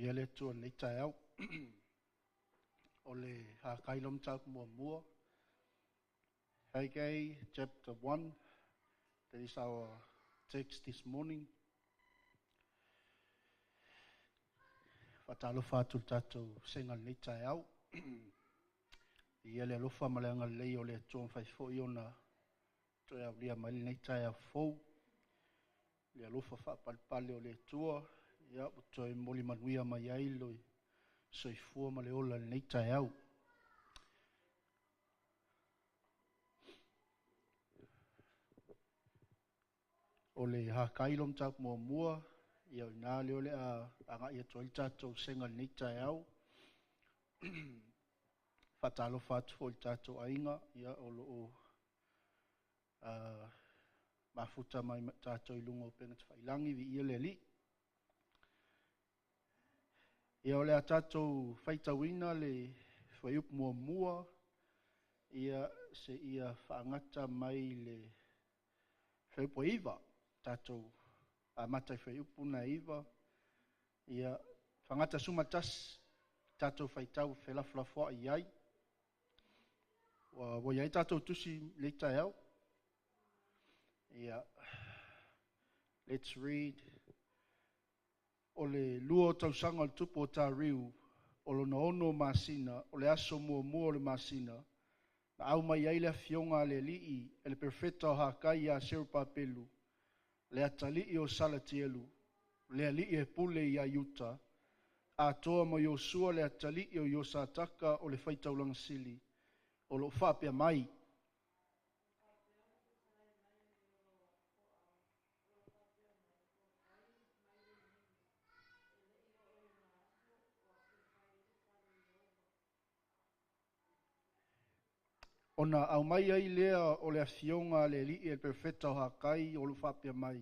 Ia le Atua i lenei taeao. O le Hakai lau mataupu muamua. Haggai chapter 1. That is our text this morning. Faatalofa atu i le tatou sega i lenei taeao. Ia le alofa ma le agalelei o le Atua mafai foi ona toe aulia mai lenei taeao fou. Le alofa faapalepale o le Atua, ia ua toe momoli manuia mai ai le soifua ma le ola i lenei taeao. O le Hakai lau mataupu muamua, ia o i ina lea o le a agai atu ai le tatou sega i lenei taeao. Faatalofa atu foi i le tatou aiga, ia o lo o mafuta mai ma tatou i luga o upega tafailagi, viia le Alii. Ia o le a tatou faitauina le fuaiupu muamua, ia seia faagata mai le fuaiupu e 9, tatou amata i fuaiupu na e 9, ia faagata 11, tatou faitau felafolafoai ai. Ua i ai tatou tusi lenei taeao. Ia, let's read. O le 2 o tausaga o le tupu o Tariu, o lona 6 masina, o le aso muamua o le masina, na aumai ai le afioga a le Alii e le perofeta o Hakai ia Serubabelu, le atalii o Salatielu, le alii e pule ia Iuta, atoa ma Iosua le atalii o Iosataka o le faitaulaga sili, o lo o faapea mai. Ona aumai ai lea o le afioga a le Alii e le perofeta o Hakai o lo o faapea mai.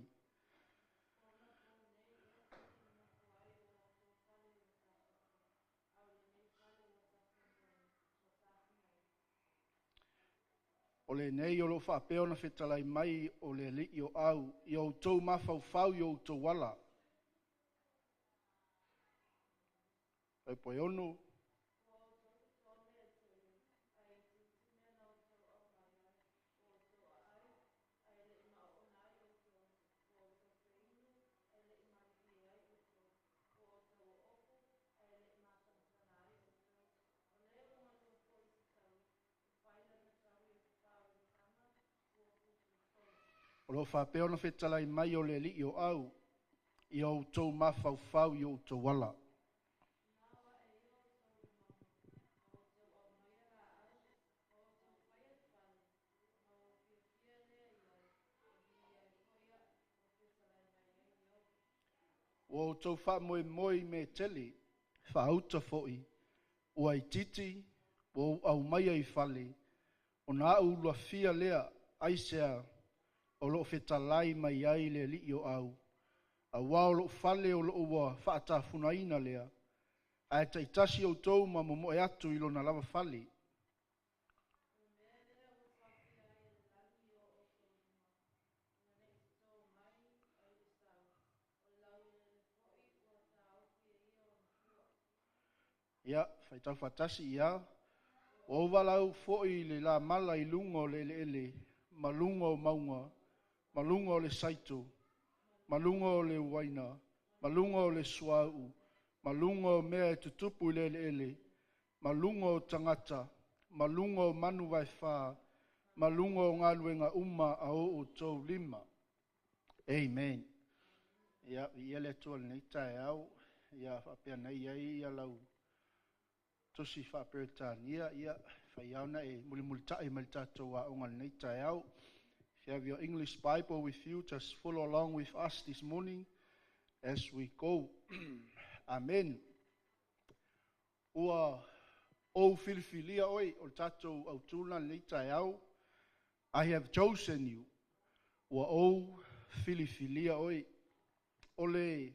O lenei o lo o faapea ona fetalai mai o le Alii o au, ia outou mafaufau i outou ala. Fuaiupu e 6. O lo o faapea ona fetalai mai o le Alii o au, ia outou mafaufau i outou ala. Ua outou faamoemoe i mea tele, faauta foi, ua itiiti, ua ou aumaia i fale, ona au ulafia lea, aisea o lo o fetalai mai ai le Alii o au, aua o lou fale o lo o ua faatafunaina lea, ae taitasi outou ma momoe atu i lona lava fale. Ia, faitau faatasi ia. Ua ou valaau foi i le lamala i luga o le eleele, ma luga o mauga, ma luga o le saito, ma luga o le uaina, ma luga o le suauu, ma luga o mea e tutupu i le eleele, ma luga o tagata, ma luga o manu vaefa, ma luga o galuega uma a o outou lima. Amen. Ia, viia le Atua i lenei taeao. Ia, faapea nei ai ia lau tusi faa-Peretania, ia, fai lava ona e mulimulitai mai le tatou aoga i lenei taeao. If you have your English Bible with you, just follow along with us this morning as we go. Amen. Ua ou filifilia oe o le tatou autuna lenei taeao. I have chosen you. Ua ou filifilia oe. O le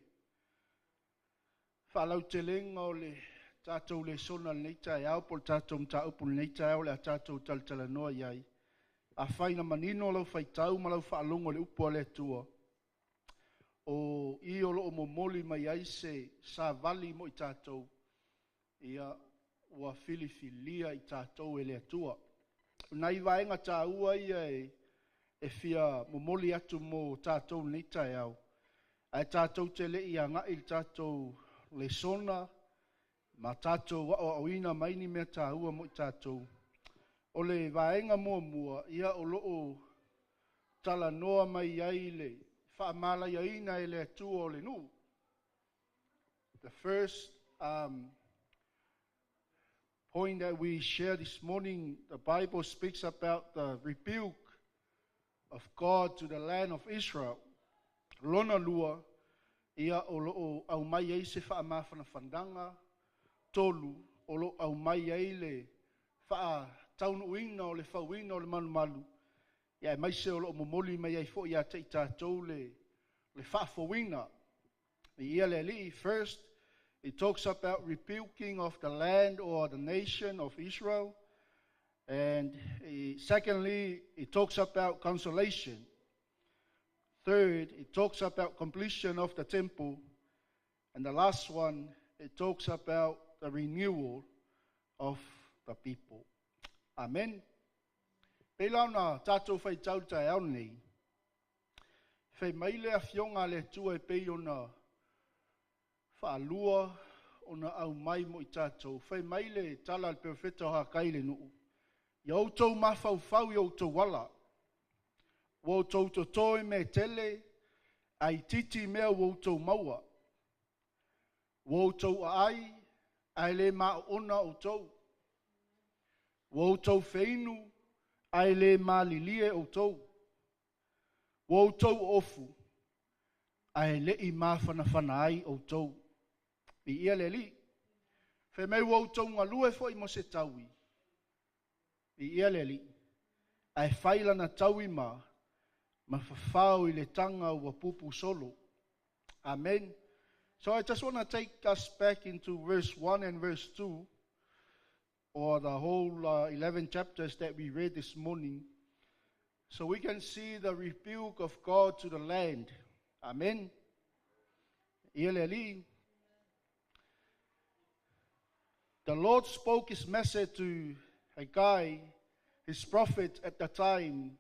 faalautelega o le tatou lesona lenei taeao po o le tatou mataupu lenei taeao o le a tatou talatalanoa i ai. Afai na manino lau faitau ma lau faalogo i le upu a le Atua, O i o loo momoli mai ai se savali mo i tatou, ia ua filifilia i tatou e le Atua. O nai vaega taua ia e fia momoli atu mo tatou nei taeao, ae tatou te le i agai i le tatou lesona ma tatou aoaoina mai ni mea taua mo i tatou. O le vaega muamua, ia o loo talanoa mai ai le faamalaiaina e le Atua o le nuu. The first point that we share this morning, the Bible speaks about the rebuke of God to the land of Israel. Lona lua, ia o loo aumai ai se faamafanafanaga. Tolu, o loo aumai ai le faataunuuina o le fauina o le malumalu, ia aemaise o loo momoli mai ai foi ia te i tatou le faafouina. Ia le Alii. First, it talks about rebuking of the land or the nation of Israel. And secondly, it talks about consolation. Third, it talks about completion of the temple. And the last one, it talks about the renewal of the people. Amen. Pei la ona tatou faitau taeao nei, fai mai le afioga a le Atua e pei ona faalua ona aumai mo i tatou. Fai mai le tala a le perofeta o Hakai i le nuu, ia outou mafaufau i outou ala, ua outou toto i mea tele, ae itiiti mea ua outou maua. Ua outou aai, ae le maoona outou. Ua outou feinu, ae le malilie outou. Ua outou ofu, ae le i mafanafana ai outou. Viia le Alii. Fai mai ua outou galue foi mo se taui. Viia le Alii. Ae fai lana taui ma fafao i le taga ua pupu solo. Amen. So I just want to take us back into verse 1 and verse 2, or the whole 11 chapters that we read this morning, so we can see the rebuke of God to the land. Amen. Ia le Alii. The Lord spoke his message to Haggai, his prophet at the time.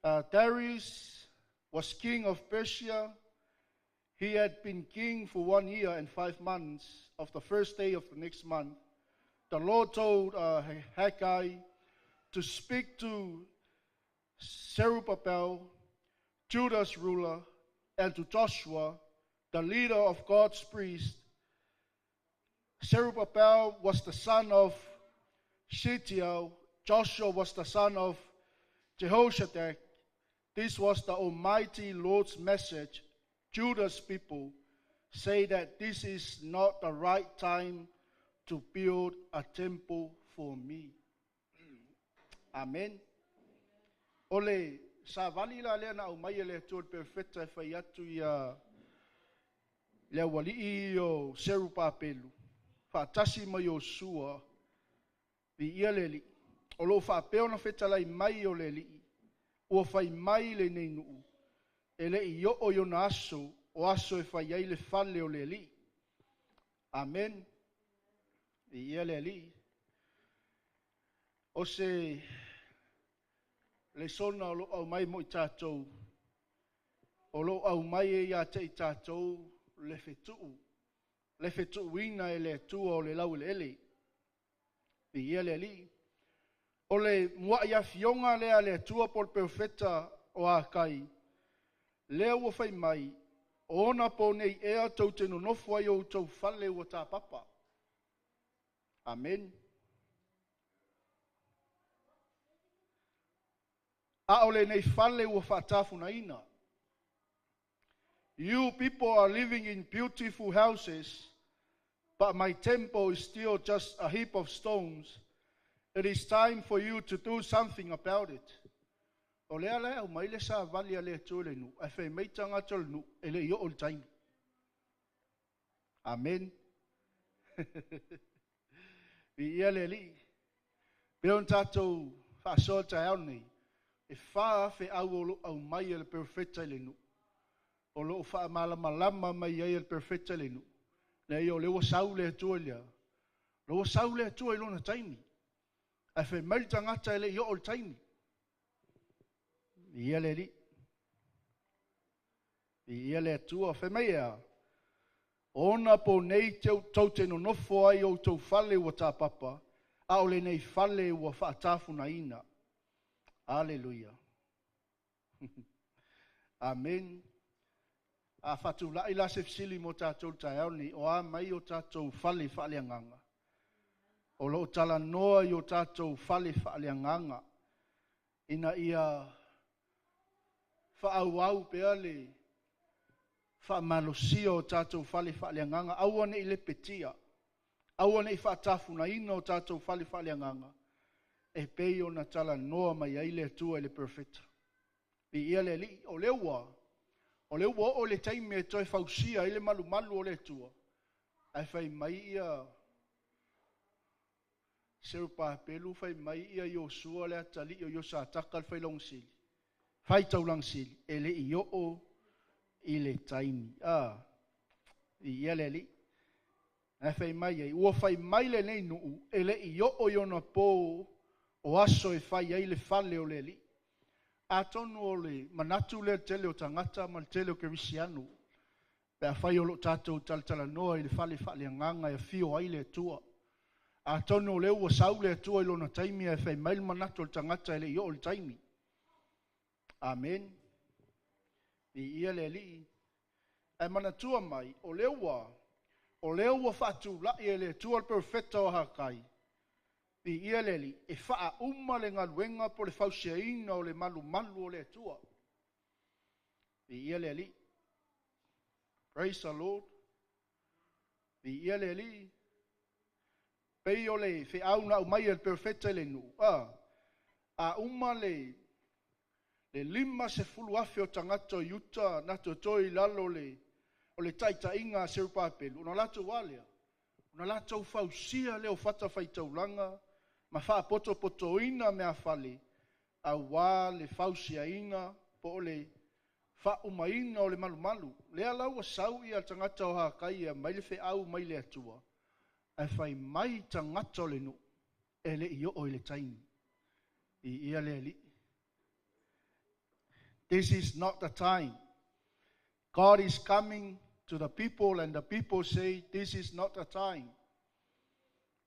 Darius was king of Persia. He had been king for 1 year and 5 months of the first day of the next month. The Lord told Haggai to speak to Zerubbabel, Judah's ruler, and to Joshua, the leader of God's priests. Zerubbabel was the son of Shealtiel. Joshua was the son of Jehozadak. This was the Almighty Lord's message. Judah's people say that this is not the right time to build a temple for me. Amen. O le savali la lea na aumai e le Atua le perofeta e fai atu ia le aualii o Serubabelu faatasi mai Iosua, viia le Alii, o loo faapea ona fetalai mai o le Alii ua fai mai lenei nuu e le i oo i ona aso o aso e fai ai le fale o le Alii. Amen. Viia le Alii. O se lesona o loo aumai mo i tatou, o loo aumai e ia te i tatou le fetuu le fetuuina e le Atua o le laueleele. Viia le Alii. O le muai afioga lea a le Atua po o le perofeta o Hakai, lea ua fai mai, o ona po nei ea tou te nonofo ai outou fale ua tapapa. Amen. A o lenei fale ua faatafunaina. You people are living in beautiful houses, but my temple is still just a heap of stones. It is time for you to do something about it. O lea la aumai le savali a le Atua le nuu, ae fai mai tagata o le nuu, e le i oo le taimi. Amen. Viia le Alii. Pe ona tatou faasoa taeao nei, e 4 feau o loo aumai e le perofeta i le nuu. O loo faamalamalama mai ai e le perofeta i le nuu, leai o lea ua sau le Atua i le a? O lea ua sau le Atua i lona taimi. Ae fai mai le tagata e le i oo i le taimi. Viia le Alii. Viia le Atua. Fai mai e a? Ona po nei tou te nonofo ai i outou fale ua tapapa, a o lenei fale ua faatafunaina. Aleluia. Amen. A faatulai la se fesili mo tatou i le taeao lenei, o a mai o tatou fale faaleagaga? O lo o talanoa i o tatou fale faaleagaga ina ia faaauau pea le faamalosia o tatou fale faaleagaga, aua ne i lepetia, aua ne i faatafunaina o tatou fale faaleagaga, e pei ona talanoa mai ai le Atua i le perofeta. Viia le Alii, o lea ua o lea ua oo i le taimi e toe fausia ai le malumalu o le Atua, ae fai mai ia Serubabelu, fai mai ia Iosua le atalii o Iosataka le failauga sili, faitaulaga sili, e le i oo i le taimi. Viia le Alii. Ae fai mai ai, ua fai mai lenei nuu, e le i oo i ona po o aso e fai ai le fale o le Alii. Atonu o le manatu lea i le tele o tagata ma le tele o kerisiano, pe afai o lo o tatou talatalanoa i le fale faaleagaga e afio ai le Atua. Atonu o lea ua sau le Atua i lona taimi, ae fai mai le manatu o le tagata e le i oo i le taimi. Amen. Viia le Alii. Ae manatua mai, o lea ua o lea ua faatulai e le Atua le perofeta o Hakai, viia le Alii, e faauma le galuega po o le fausiaina o le malumalu o le Atua. Viia le Alii. Praise the Lord. Viia le Alii. Pei o le feau na aumai e le perofeta i le nuu, a uma le 50,000 o tagata o Iuta na totoe i lalo o le taitaiga a Serubabelu, ona latou a lea, ona latou fausia lea o fatafaitaulaga ma faapotopotoina meafale aua le fausiaina po o le faaumaina o le malumalu. Lea la ua sau ia tagata o Hakai e aumai le feau mai le Atua, ae fai mai tagata o le nuu, e le i oo i le taimi. Viia le Alii. This is not the time. God is coming to the people and the people say, this is not the time.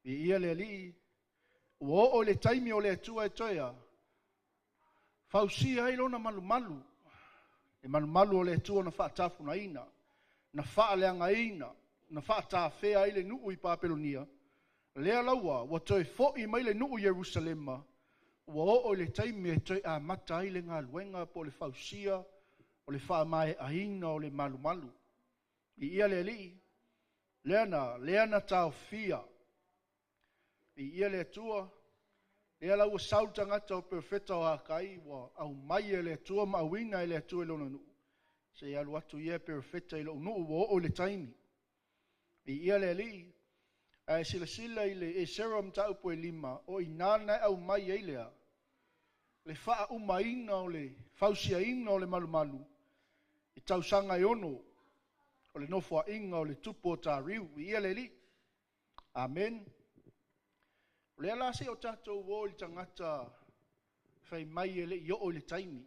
Viia le Alii. Ua oo i le taimi o le Atua e toe a fausia ai lona malumalu, le malumalu o le Atua na faatafunaina, na faaleagaina, na faatafea ai le nuu i Papelonia. Lea la ua toe foi mai le nuu i Ierusalema, ua oo i le taimi e toe amata ai le galuega po o le fausia o le faamaeaina o le malumalu. Viia le Alii. Lea na taofia. Viia le Atua. Lea la ua sau le tagata o perofeta o Hakai, ua aumai e le Atua ma auina e le Atua i lona nuu. Se i alu atu ia perofeta i lou nuu, ua oo i le taimi. Viia le Alii. Ae silasila i le Esera mataupu e 5, o i nā na e aumai ai lea, le faaumaina o le fausiaina o le malumalu i tausaga e 6 o le nofoaiga o le tupu o Tariu. Viia le Alii. Amen. O lea la se o tatou o i le tagata fai mai e le i oo i le taimi.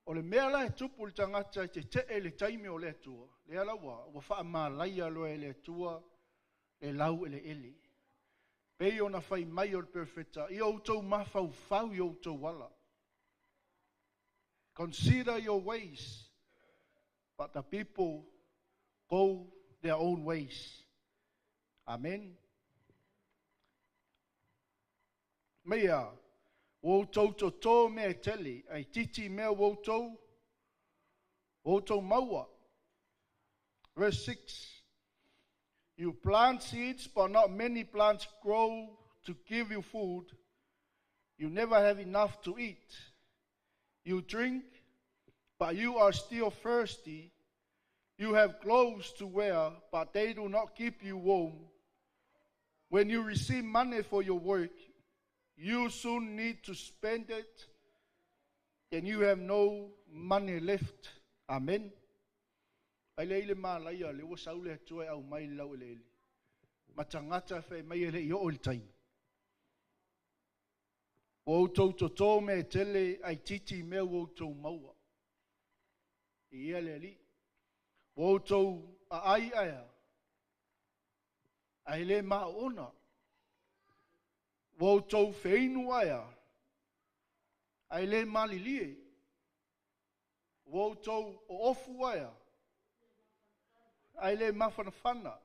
O le mea la e tupu i le tagata e tetee i le taimi o le Atua, lea la ua faamalaia loa e le Atua le laueleele. Pei ona fai mai o le perofeta, ia outou mafaufau i outou ala. Consider your ways, but the people go their own ways. Amen. Meia, ua outou totō mea e tele, ae itiiti mea ua outou maua. Verse 6. You plant seeds, but not many plants grow to give you food. You never have enough to eat. You drink, but you are still thirsty. You have clothes to wear, but they do not keep you warm. When you receive money for your work, you soon need to spend it, and you have no money left. Amen. Ai lea i le malaia, le ua sau le Atua e aumai le laueleele. Ma tagata fai mai e le i oo i le taimi. Ua outou totō mea e tele ae itiiti mea ua outou maua. Viia le Alii. Ua outou aai aea, ae le maoona. Ua outou feinu aea, ae le malilie. Ua outou oofu aea, ae le mafanafana.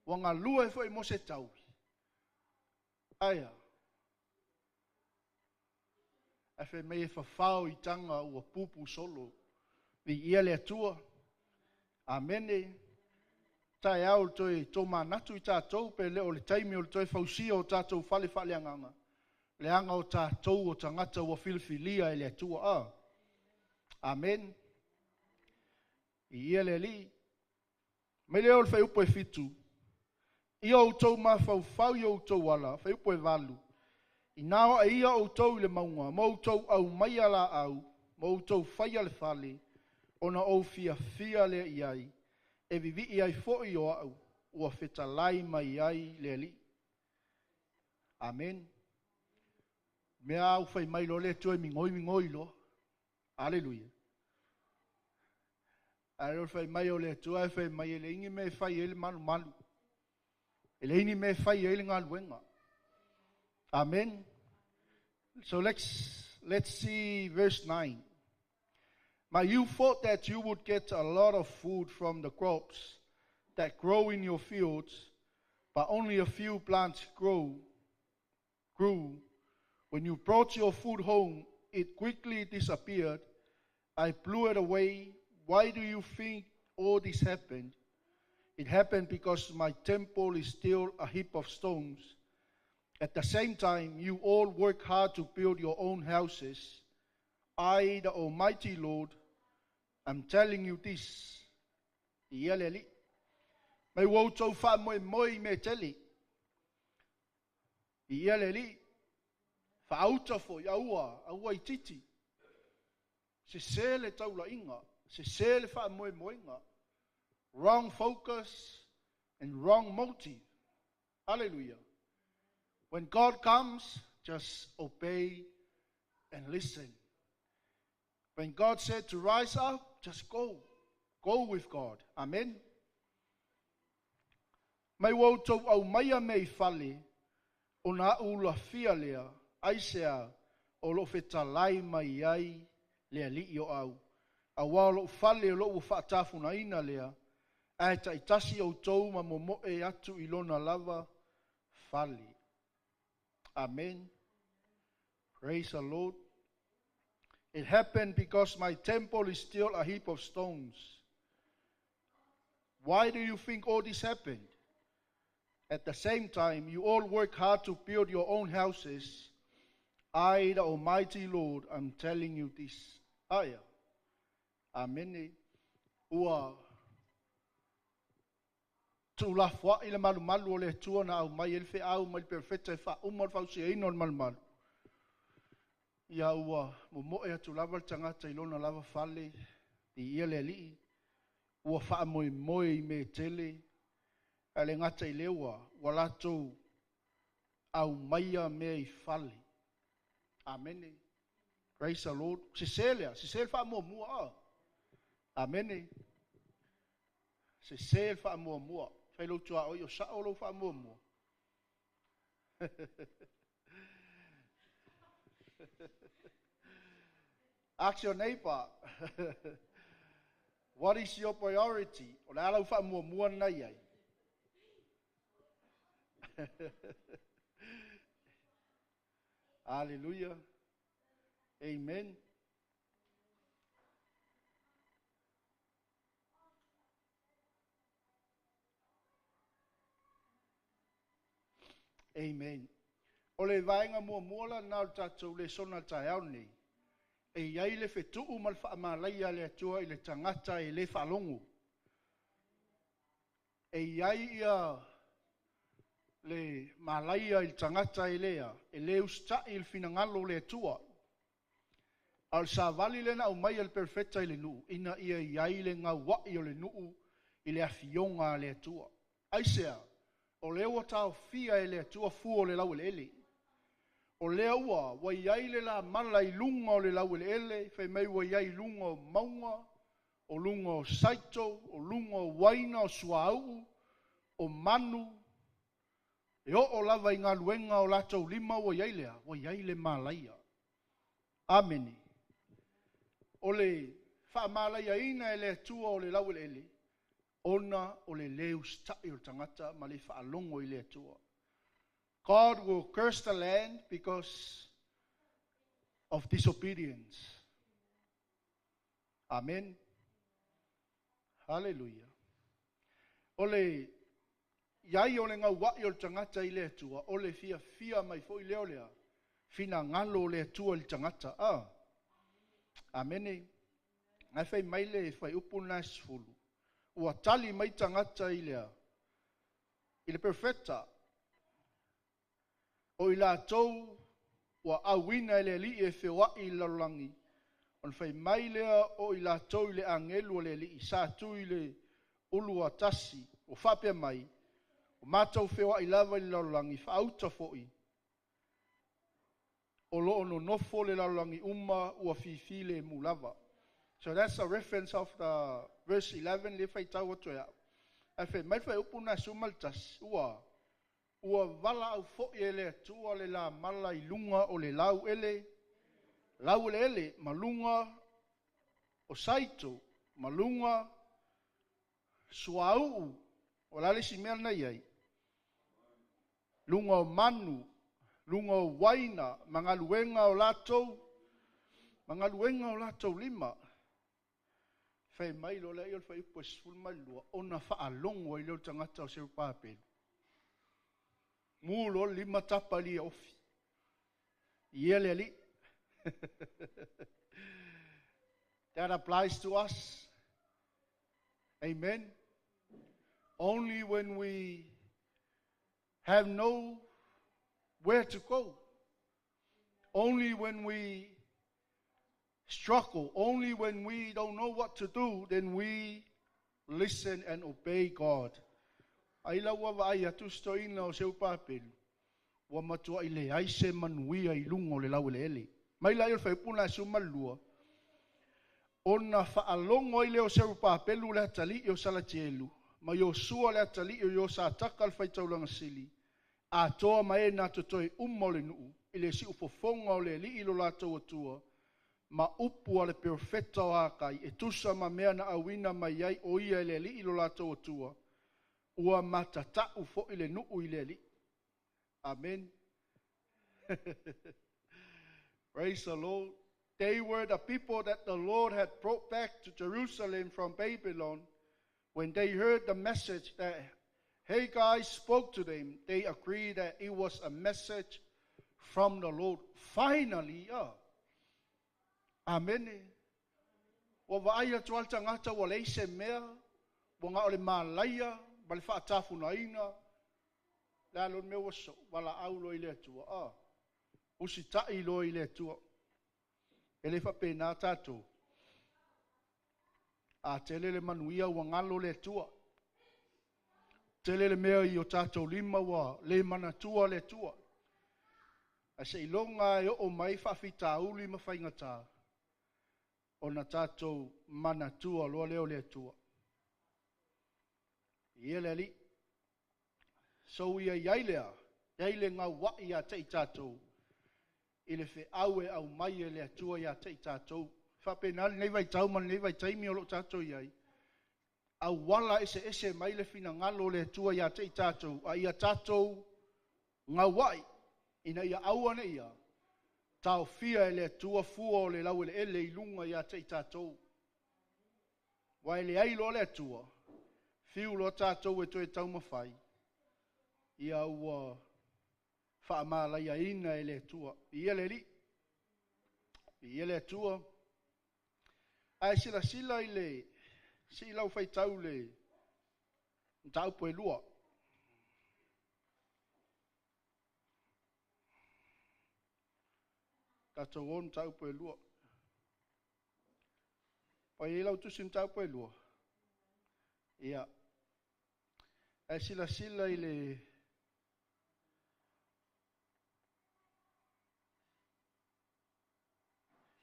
Ua galue foi mo se taui. Aea, ae fai mai e fafao i taga ua pupu solo. Viia le Atua. Amene. Taeao o le toe tomanatu i tatou pe le o le taimi o le toe fausia o tatou fale faaleagaga. Leaga o tatou o tagata ua filifilia e le Atua. Amen. Viia le Alii. Mai lea o le fuaiupu e 7. Ia outou mafaufau i outou ala, fuaiupu e 8. Ina o ia outou i le mauga, ma outou aumaia laau, ma outou faia le fale, ona ou fiafia lea i ai, e vivii ai foi o au, ua fetalai mai ai le Alii. Amen. Mea au fai mai loa le Atua e migoi migoi loa. Aleluia. Ae o le fai mai o le Atua e fai mai e leai ni mea e fai ai le malumalu. E leai ni mea e fai ai le galuega. Amen. So let's see verse 9. But you thought that you would get a lot of food from the crops that grow in your fields, but only a few plants grew. When you brought your food home, it quickly disappeared. I blew it away. Why do you think all this happened? It happened because my temple is still a heap of stones. At the same time, you all work hard to build your own houses. I, the Almighty Lord, am telling you this. Ia le Alii. Mai ua outou faamoemoe i mea tele. Ia le Alii. Faauta foi, aua, aua itiiti. Sese le taulaiga, sese le faamoemoega. Wrong focus and wrong motive. Hallelujah. When God comes, just obey and listen. When God said to rise up, just go. Go with God. Amen. Mai ua outou aumaia mea i fale, ona au ulafia lea, aisea o loo fetalai mai ai le Alii o au. Auā o lou fale o loo ua faatafunaina lea, ae taitasi outou ma momoe atu i lona lava fale. Amen. Praise the Lord. It happened because my temple is still a heap of stones. Why do you think all this happened? At the same time, you all work hard to build your own houses. I, the Almighty Lord, am telling you this. Aia. Amene. Ua tuulafoai le malumalu o le Atua na aumai ai le feau mai le perofeta e faauma le fausiaina o le malumalu. Ia ua momoe atu lava le tagata i lona lava fale, viia le Alii, ua faamoemoe i mea tele, ae le gata i lea ua ua latou aumaia mea i fale. Amene. Praise the Lord. Sese lea, sese le faamuamua. Amene. Sese le faamuamua. Fai lou tuaoi o sao lou faamuamua. Ask your neighbor, what is your priority? O le a lau faamuamua lena i ai. Hallelujah. Amen. Amen. O le vaega muamua la lena o le tatou lesona i le taeao lenei, e i ai le fetuu ma le faamalaia a le Atua i le tagata e le faalogo. E i ai ia le malaia i le tagata e le usitai i le finagalo o le Atua. A o le savali lea na aumai e le perofeta i le nuu, ina ia i ai le gaua'i o le nuu i le afioga a le Atua. Aisea? O lea ua taofia e le Atua fua o le laueleele. O lea ua ua i ai le lamala i luga o le laueleele, fai mai ua i ai i luga o mauga, o luga o saito, o luga o uaina, o suauu, o manu, e oo lava i galuega o latou lima ua i ai le a? Ua i ai le malaia. Amene. O le faamalaiaina e le Atua o le laueleele, ona o le lē usitai o le tagata ma le faalogo i le Atua. God will curse the land because of disobedience. Amen. Hallelujah. O le i ai o le gaua'i o le tagata i le Atua, o le fiafia mai foi lea o le finagalo o le Atua i le tagata. Ah. Amene. Ae fai mai le fuaiupu lena e 10, ua tali mai tagata i le i le perofeta, o i latou ua auina e le Alii e feoai i le lalolagi, ona fai mai lea o i latou i le agelu o le Alii sa tu i le uluatasi, ua faapea mai, ua matou feoai lava i le lalolagi, faauta foi, o lo o nonofo le lalolagi uma ua fifilemu lava. So that's a reference of the verse 11 le faitau atu e au. Ae fai mai le fuaiupu lena 11, ua ua valaau foi e le Atua le lamala i luga o le lauele, laueleele ma luga o saito, ma luga suauu, o le a le isi mea lena e i ai? Luga o manu, luga o uaina, ma galuega o latou, ma galuega o latou lima. Fai mai loa lea o le fuaiupu e 12, ona faalogo ai lea o le tagata o Serubabelu. Mu loa le lima tapa i le ofi. Ia le Alii. That applies to us. Amen. Only when we have nowhere to go, only when we struggle, only when we don't know what to do, then we listen and obey God. Ai la ua vaai atu si toeaina o Seupapelu, ua matuai leai se manuia i luga o le laueleele. Mai laia o le fuaiupu lena e 12, ona faalogo ai lea o Serubabelu le atalii o Salatielu, ma Iosua le atalii o Iosataka le faitaulaga sili, atoa ma e na totoe uma o le nuu, i le siufofoga o le Alii lo latou Atua, ma upu a le perofeta o Akai, e tusa ma mea na auina mai ai o ia e le Alii lo latou Atua, ua matatau foi le nuu i le Alii. Amen. Praise the Lord. They were the people that the Lord had brought back to Jerusalem from Babylon. When they heard the message that Haggai spoke to them, they agreed that it was a message from the Lord. Finally, Amene. Ua vaai atu lava le tagata ua leai se mea, ua na o le malaia ma le faatafunaina. Le a loa le mea ua soo, valaau loa i le Atua. Ah, usitai loa i le Atua. E le faapena tatou. A tele le manuia ua galo le Atua. Tele le mea i o tatou lima ua le manatua le Atua. Ae seiloga e oo mai faafitauli ma faigata, ona tatou manatua loa lea o le Atua. Ia le Alii. So ia i ai lea, i ai le gauai ia te i tatou, i le feau e aumai e le Atua ia te i tatou. E faapena lenei vaitau ma lenei vaitaimi o lo o tatou i ai, auala eseese mai le finagalo o le Atua ia te i tatou, a ia tatou gauai, ina ia aua ne i taofia e le Atua fua o le laueleele i luga ia te i tatou. Aua e leai loa le Atua, fiu loa tatou e toe taumafai, ia ua faamalaiaina e le Atua. Viia le Alii, viia le Atua. Ae silasila i le sii lau faitau le mataupu e lua. Tatou o mataupu e lua. Ua i ai lau tusi mataupu e lua. Ia. Ae silasila i le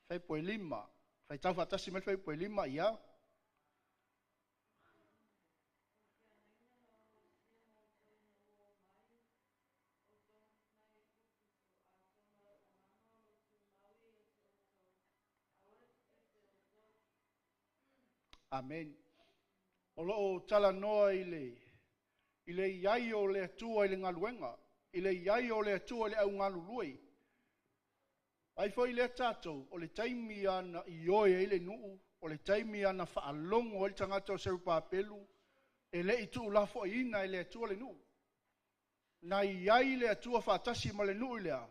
fuaiupu e 5. Faitau faatasi mai le fuaiupu e 5, ia. Amen. O lo o talanoa i le i le i ai o le Atua i le galuega, i le i ai o le Atua i le augalulue. Ai foi lea tatou, o le taimi ana ioe ai le nuu, o le taimi ana faalogo ai le tagata o Serubabelu, e le i tuulafoaiina e le Atua le nuu. Na i ai le Atua faatasi ma le nuu i le a?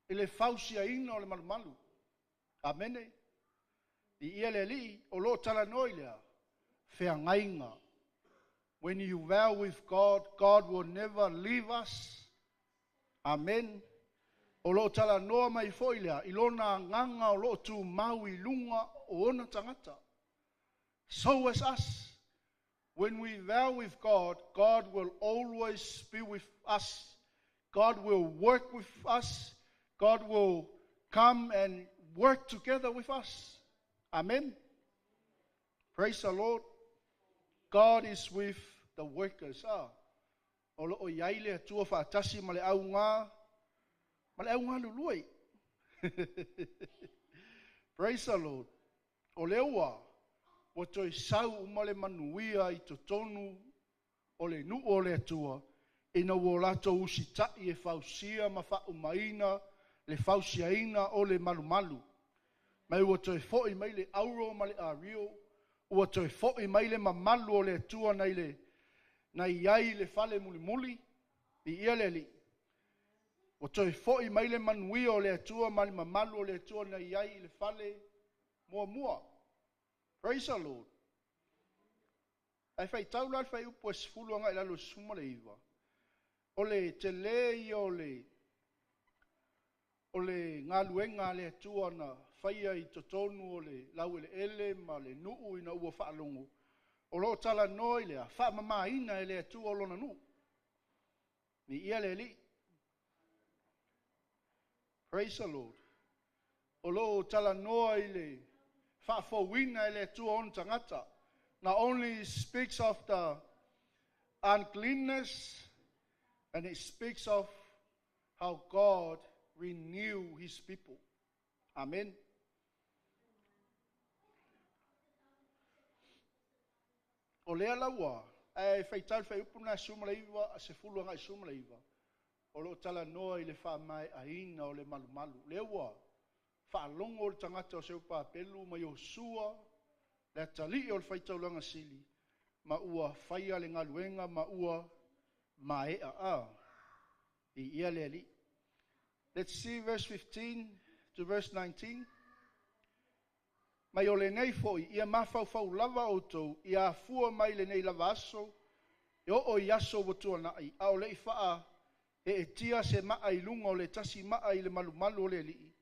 I le fausiaina o le malumalu. Amene. Viia le Alii, o lo o talanoa i le a? Feagaiga. When you vow with God, God will never leave us. Amen. O lo o talanoa mai foi lea i lona agaga o lo o tumau i luga o ona tagata. So as us. When we vow with God, God will always be with us. God will work with us. God will come and work together with us. Amen. Praise the Lord. God is with the workers. Ah. O lo o i ai le Atua faatasi ma le auga, ma le augalulue. Praise the Lord. O lea ua, ua toe sau uma le manuia i totonu o le nuu o le Atua, ina ua o latou usitai e fausia ma faaumaina le fausiaina o le malumalu. Ma ua toe foi mai le auro ma le ario, ua toe foi mai le mamalu o le Atua nai le na i ai i le fale mulimuli, viia le Alii. Ua toe foi mai le manuia o le Atua ma le mamalu o le Atua na i ai i le fale muamua. Praise the Lord. Ae faitau la le fuaiupu e 10 agai i lalo i le 19. O le tele ia o le o le galuega a le Atua na faia i totonu o le laueleele ma le nuu ina ua faalogo, o lo o talanoa i le a? Faamamaina e le Atua o Lona nuu. Viia le Alii. Praise the Lord. O lo o talanoa i le faafouina e le Atua o ona tagata. Not only speaks of the uncleanness, and it speaks of how God renew His people. Amen. O lea la ua, ae faitau le fuaiupu lena 19, 10 agai 19, o lo o talanoa i le faamaeaina o le malumalu. Lea ua faalogo le tagata o Seupapelu ma Iosua, le atalii o le faitaulaga sili, ma ua faia le galuega ma ua maea. A, viia le Alii. Let's see verse 15 to verse 19. Mai o lenei foi, ia mafaufau lava outou, ia afua mai lenei lava aso, e oo i aso ua tuanai, a o le i faaeetia se maa i luga o le tasi maa i le malumalu o le Alii,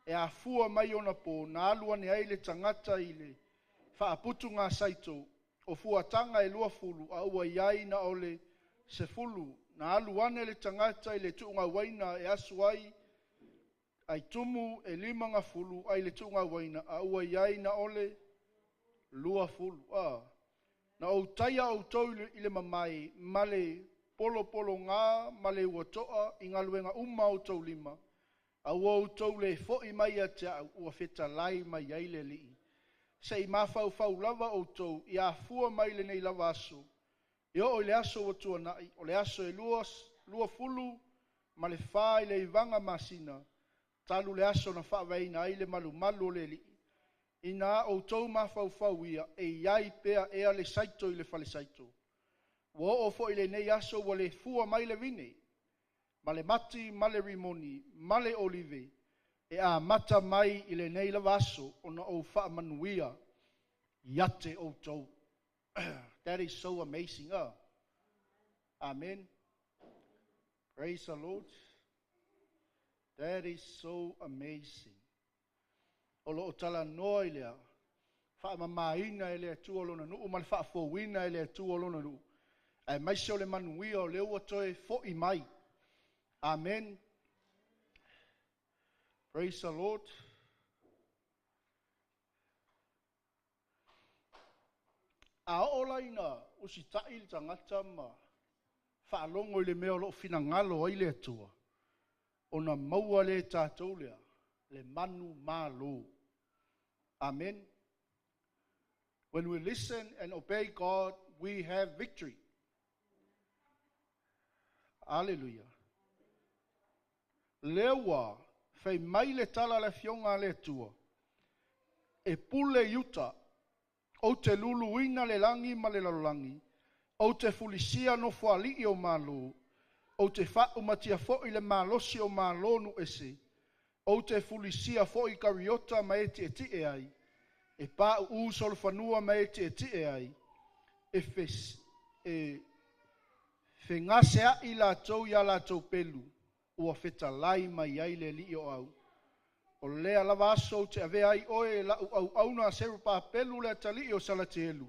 e afua mai ona po, na alu ane ai le tagata i le faaputugasaito, o fuataga e 20, a ua i ai na o le 10, na alu ane le tagata i le tuugauaina e asu ai ai tumu e 50 ai le tuugauaina, a ua i ai na o le 20. A. Na ou taia outou i le mamae ma le polopologā ma le uatoa i galuega uma a outou lima, a ua outou le foi mai ia te au, ua fetalai mai ai le Alii. Se i mafaufau lava outou ia afua mai lenei lava aso, e oo i le aso ua tuanai, o le aso e 24 i le 9 masina, talu le aso na faavaeina ai le malumalu o le Alii. Ina outou mafaufau ia, e i ai pea ea le saito i le falesaito. Ua oo foi lenei aso ua le fua mai le vine, ma le mati ma le rimoni, ma le olive, e amata mai i lenei lava aso ona ou faamanuia ia te outou. That is so amazing. Amen. Praise the Lord. That is so amazing. O lo o talanoa i lea. Faamamaina e le Atua lona nuu ma le faafouina e le Atua lona nuu. Aemaise o le manuia o lea ua toe fo'i mai. Amen. Praise the Lord. A oo la ina usita'i le tagata ma faalogo i le mea o lo o finagalo ai le Atua, ona maua lea e tatou lea le manumalo. Amen. When we listen and obey God, we have victory. Aleluia. Lea ua fai mai le tala a le Afioga a le Atua, e pule i uta, ou te luluina le lagi ma le lalolagi, ou te fulisia nofoalii o Malo, ou te faaumatia foi le malosi o Malo nuu ese, ou te fulisia foi kariota ma e tietie ai, e pauu solofanua ma e tietie ai, e, fes, e fegaseai latou ia latou pelu, ua fetalai mai ai le Alii o au. O lea lava aso ou te avea ai oe la'u auauna Serubabelu le atalii o Salatielu,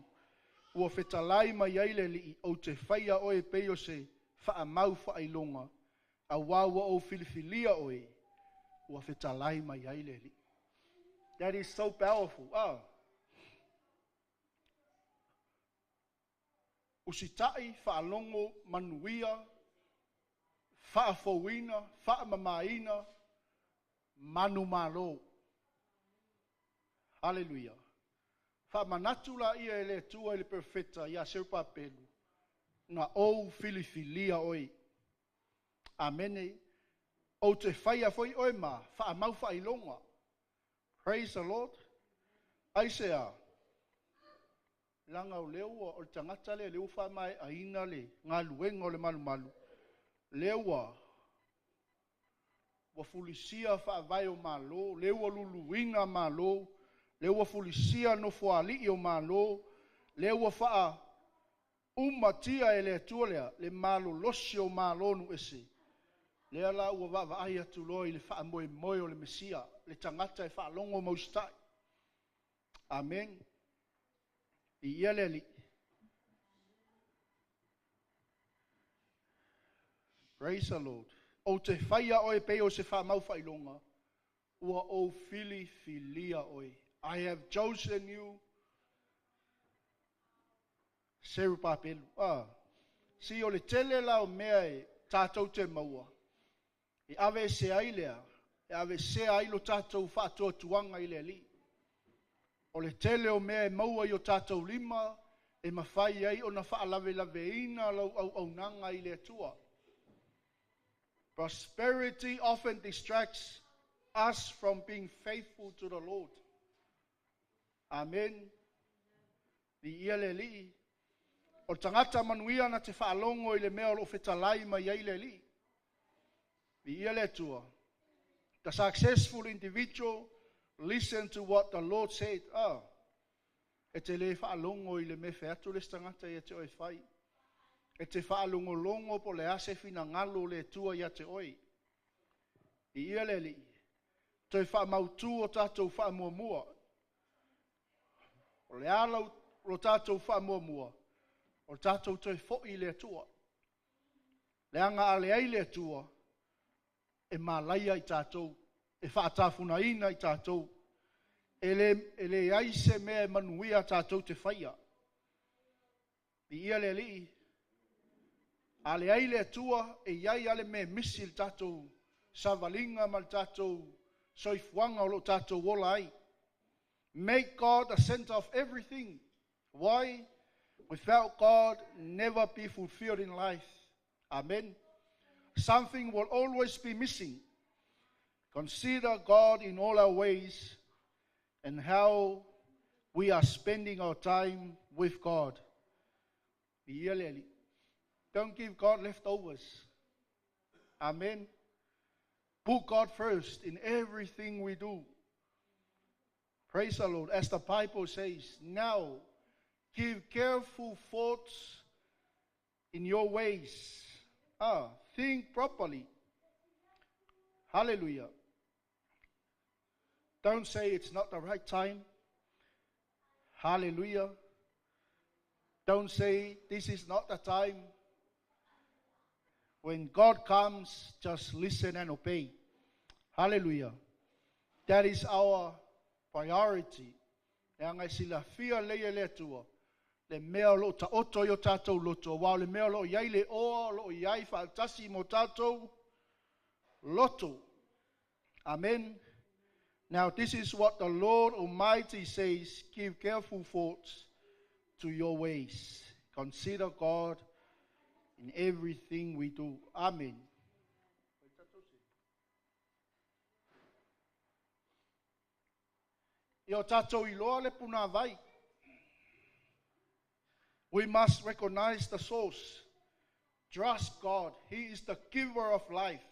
ua fetalai mai ai le Alii, ou te faia oe pei o se faamau faailoga, auā ua ou filifilia oe, ua fetalai mai ai le Alii. That is so powerful. Ah. Usita'i, faalogo, manuia, faafouina, faamamaina, manumalo. Haleluia. Faamanatu laia e le Atua i le perofeta ia Serubabelu, na ou filifilia oe. Amene. Ou te faia foi oe ma faamau faailoga. Praise the Lord. Aisea? Leaga o lea ua o le tagata lea lea ua faamaeaina le galuega o le malumalu, lea ua ua fulisia faavae o Malo, lea ua luluina Malo, lea ua fulisia nofoalii o Malo, lea ua faaumatia e le Atua lea le malolosi o Malo nuu ese. Lea la ua vaavaai atu loa i le faamoemoe o le Mesia, le tagata e faalogo ma usitai. Amen. Viia le Alii. Praise the Lord. Ou te faia oe pei o se faamau faailoga, ua ou filifilia oe. I have chosen you. Serubabelu. Ah. Si o le tele la o mea e tatou te maua, e aveese ai lea, e aveesea ai lo tatou faatuatuaga i le Alii. O le tele o mea e maua i o tatou lima, e mafai ai ona faalavelaveina lau auaunaga i le Atua. Prosperity often distracts us from being faithful to the Lord. Amen. Viia le Alii. O le tagata manuia na te faalogo i le mea o lo o fetalai mai ai le Alii. Viia le Atua. The successful individual listen to what the Lord said. Ah, e te le faalogo i le mea fai atu le isi tagata ia te oe fai. E te faalogologo po o le a se finagalo o le Atua ia te oe. Viia le Alii. Toe faamautu o tatou faamuamua. O le a lo tatou faamuamua, o le tatou toe foi i le Atua. Leaga a leai le Atua, e malaia i tatou, e faatafunaina i tatou. E le, e leai se mea e manuia tatou te faia. Viia le Alii. A leai le Atua, e iai lava le mea e misi i le tatou savaliga ma le tatou soifuaga o lo o tatou ola ai. Make God the center of everything. Why? Without God, never be fulfilled in life. Amen. Something will always be missing. Consider God in all our ways and how we are spending our time with God. Viia le Alii. Don't give God leftovers. Amen. Put God first in everything we do. Praise the Lord. As the Bible says, now give careful thoughts in your ways. Ah, think properly. Hallelujah. Don't say it's not the right time. Hallelujah. Don't say this is not the time. When God comes, just listen and obey. Hallelujah. That is our priority. Leaga e silafia lelei e le Atua le mea o lo o taoto i o tatou loto, aua o le mea o lo o i ai le oa o lo o i ai faatasi ma o tatou loto. Amen. Now this is what the Lord Almighty says: give careful thoughts to your ways. Consider God in everything we do. Amen. Ia o tatou iloa le punāvai. We must recognize the source. Trust God. He is the giver of life.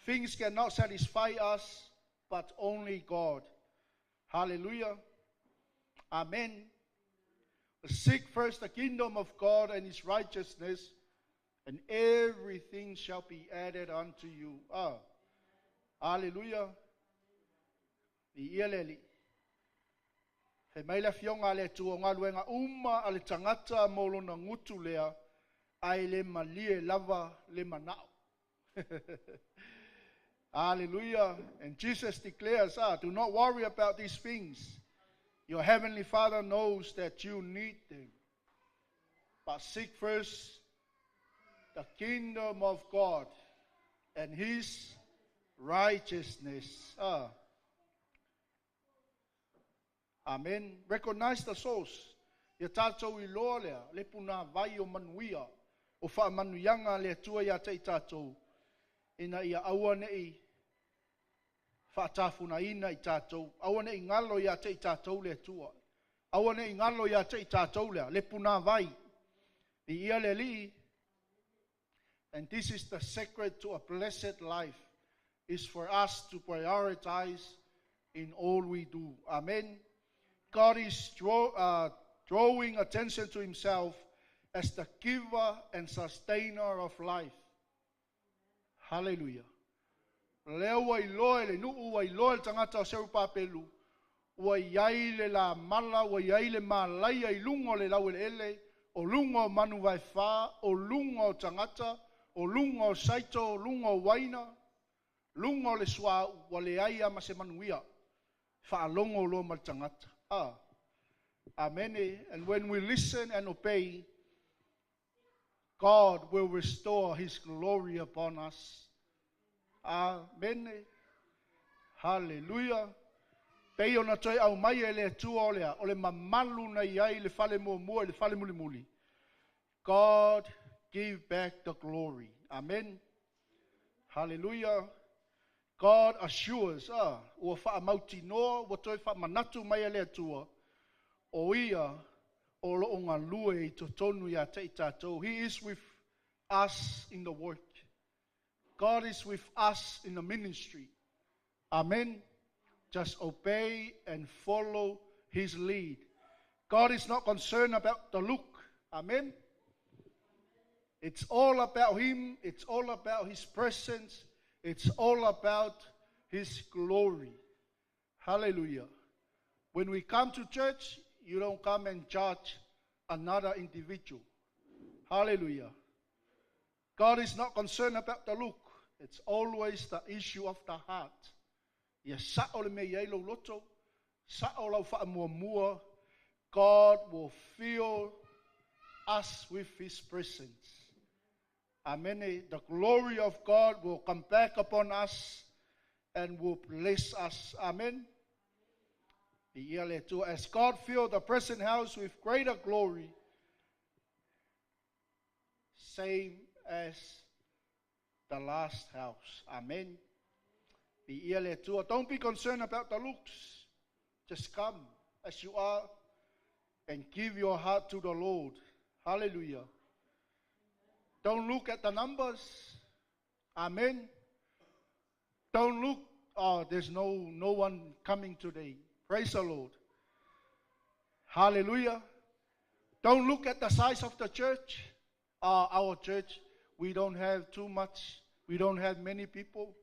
Things cannot satisfy us, but only God. Hallelujah. Amen. Seek first the kingdom of God and his righteousness, and everything shall be added unto you. Ah. Hallelujah. Viia le Alii. Fai mai le Afioga a le Atua, O galuega uma a le tagata mo lona gutu lea, ae le malie lava le manao. Hallelujah. And Jesus declares, do not worry about these things. Your heavenly Father knows that you need them. But seek first the kingdom of God and his righteousness. Amen. Recognize the source. Ia tatou iloa lea, le punāvai o manuia, o faamanuiaga a le Atua ia te i tatou, ina ia aua ne i faatafunaina i tatou, aua ne i galo ia te i tatou le Atua, aua ne i galo ia te i tatou lea, le punāvai. Viia le Alii. And this is the secret to a blessed life, is for us to prioritize in all we do. Amen. God is drawing attention to himself as the giver and sustainer of life. Hallelujah. Lea ua iloa e le nuu, ua iloa e le tagata o Serubabelu, ua i ai le lamala, ua i ai le malaia i luga o le laueleele, o luga o manu vaefa, o luga o tagata, o luga o saito, o luga o uaina, luga o le suauu, ua leai lava ma se manuia. Faalogo loa ma le tagata. Ah. Amen. And when we listen and obey, God will restore his glory upon us. Amen. Hallelujah. Pei ona toe aumai e le Atua o lea, o le mamalu na i ai le fale muamua i le fale mulimuli. God give back the glory. Amen. Hallelujah. God assures, ua faamautinoa, ua toe faamanatu mai e le Atua, o ia o lo o galue i totonu ia te i tatou. He is with us in the work. God is with us in the ministry. Amen. Just obey and follow his lead. God is not concerned about the look. Amen. It's all about him. It's all about his presence. It's all about his glory. Hallelujah. When we come to church, you don't come and judge another individual. Hallelujah. God is not concerned about the look. It's always the issue of the heart. Ia sao le mea i ai lou loto, sao lau faamuamua, God will fill us with his presence. Amen. The glory of God will come back upon us and will bless us. Amen. As God filled the present house with greater glory, same as the last house. Amen. Don't be concerned about the looks. Just come as you are and give your heart to the Lord. Hallelujah. Don't look at the numbers. Amen. Don't look, oh, there's no one coming today. Praise the Lord. Hallelujah. Don't look at the size of the church. Our church, we don't have too much. We don't have many people.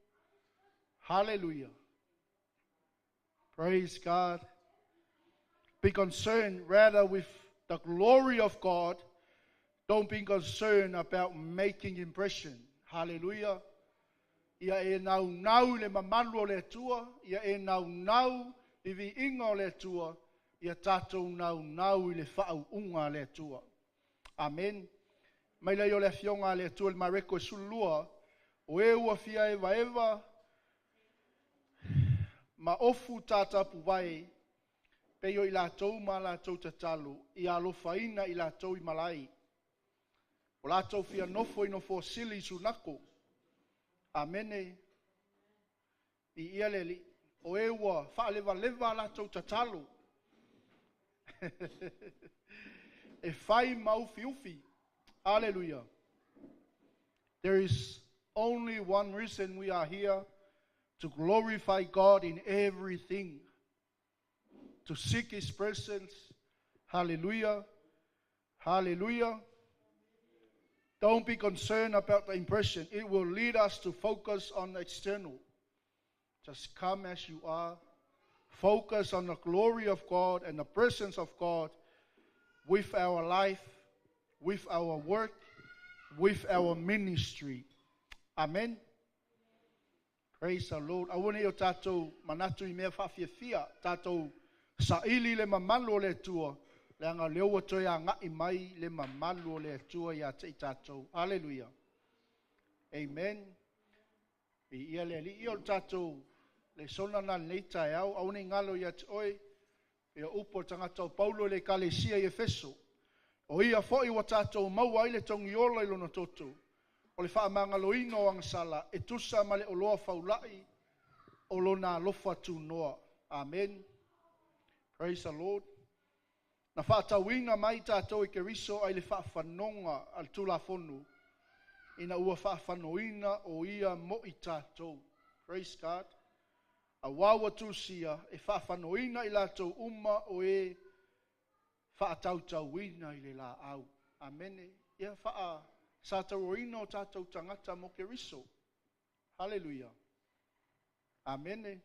Hallelujah. Praise God. Be concerned rather with the glory of God. Don't be concerned about making impression. Hallelujah. Ia e naunau i le mamalu o le Atua, ia e naunau i viiga o le Atua, ia tatou naunau i le faauuga a le Atua. Amen. Mai lea o le afioga a le Atua i le Mareko e 12, o e ua fia evaeva ma ofu tatapuvae, pei o i latou ma latou tatalo, ia alofaina i latou i malae. O latou fia nofo i nofoa sili i sunako. Amene. Viia le Alii. O e ua faalevaleva a latou tatalo. E fai ma ufiufi. Hallelujah. There is only one reason we are here, to glorify God in everything, to seek His presence. Hallelujah. Hallelujah. Don't be concerned about the impression. It will lead us to focus on the external. Just come as you are. Focus on the glory of God and the presence of God with our life, with our work, with our ministry. Amen. Praise the Lord. Aua ne i o tatou manatu i mea faafiafia, tatou saili le mamalu o le Atua, leaga o lea ua toe agai mai le mamalu o le Atua ia te i tatou. Hallelujah. Amen. Viia le Alii. Ia o le tatou lesona na lenei taeao, aua ne i galo ia te oe, ia upu o le tagata o Paulo i le ekalesia i Efeso. O ia foi ua tatou maua ai le togiola i lona toto, o le faamagaloina o agasala, e tusa ma le oloa faulai o lona alofa tunoa. Amen. Praise the Lord. Na faatauina mai tatou e Keriso ai le faafanoga a le Tulafono, ina ua faafanoina o ia mo i tatou. Praise God. Auā ua tusia e faafanoina i latou uma o e faatautauina i le laau. Amene. Ia faasatauaina o tatou tagata mo Keriso. Haleluia. Amene.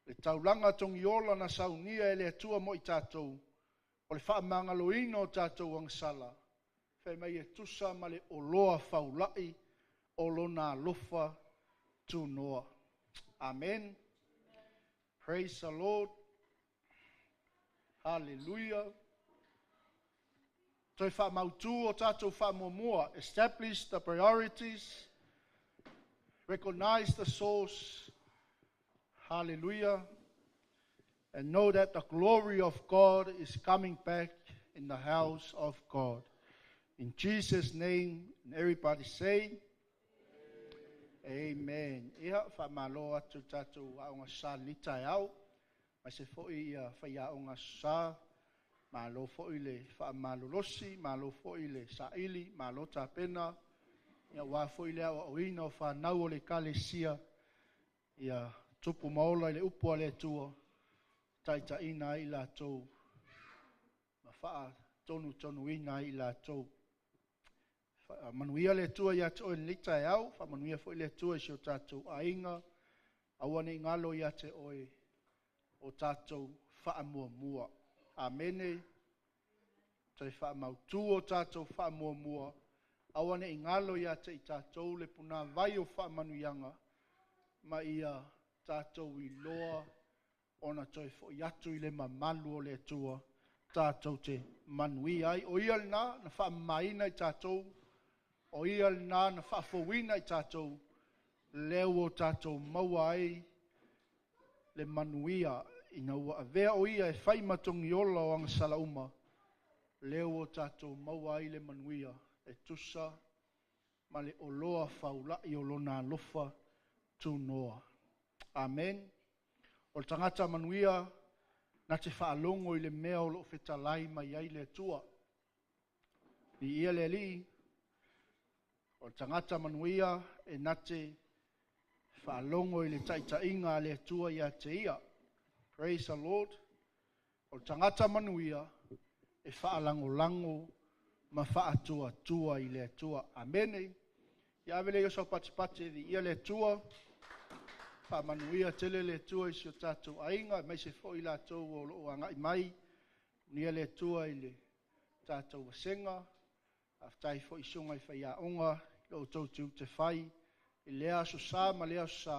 Le taulaga togiola na saunia e le Atua mo i tatou, o le faamagaloina o tatou agasala, fai mai e tusa ma le oloa faulai o lona alofa tunoa. Amen. Praise the Lord. Hallelujah. Toe faamautu o tatou faamuamua. Establish the priorities. Recognize the source. Hallelujah. And know that the glory of God is coming back in the house of God. In Jesus' name, and everybody say, Amen. Ia, faamalo atu tatou aoga sa lenei taeao. Aemaise foi ia faiaoga sa. Malo foi le faamalolosi, malo foi le saili, malo tapena. Ia, aua foi le aoaoina o fanau o le ekalesia. Ia, tupu ma ola i le upu a le Atua, taitaiina ai i latou, ma faatonutonuina ai i latou. Faamanuia le Atua ia te oe lenei taeao, faamanuia foi le Atua i si o tatou aiga, aua ne i galo ia te oe o tatou faamuamua. Amene. Toe faamautu o tatou faamuamua, aua ne i galo ia te i tatou le punavai o faamanuiaga, ma ia tatou iloa ona toe foi atu i le mamalu o le Atua tatou te manuia ai. O ia lena na faamamaina i tatou, o ia lena na faafouina i tatou, lea ua tatou maua ai le manuia ina ua avea o ia e fai ma togiola o agasala uma, lea ua tatou maua ai le manuia e tusa ma le oloa faulai o lona alofa tunoa. Amen. O le tagata manuia na te faalogo i le mea o loo fetalai mai ai le Atua. Viia le Alii. O le tagata manuia e na te faalogo i le taitaiga a le Atua ia te ia. Praise the Lord. O le tagata manuia e faalagolago ma faatuatua i le Atua. Amene. Ia ave le ia sau patipati e viia le Atua. Faamanuia tele le Atua i si o tatou aiga, aemaise foi i latou o lo o agai mai. Faamanuia le Atua i le tatou vasega. Faafetai foi i susuga i faiaoga i lo outou tiute fai i lea Aso Sa ma lea Aso Sa,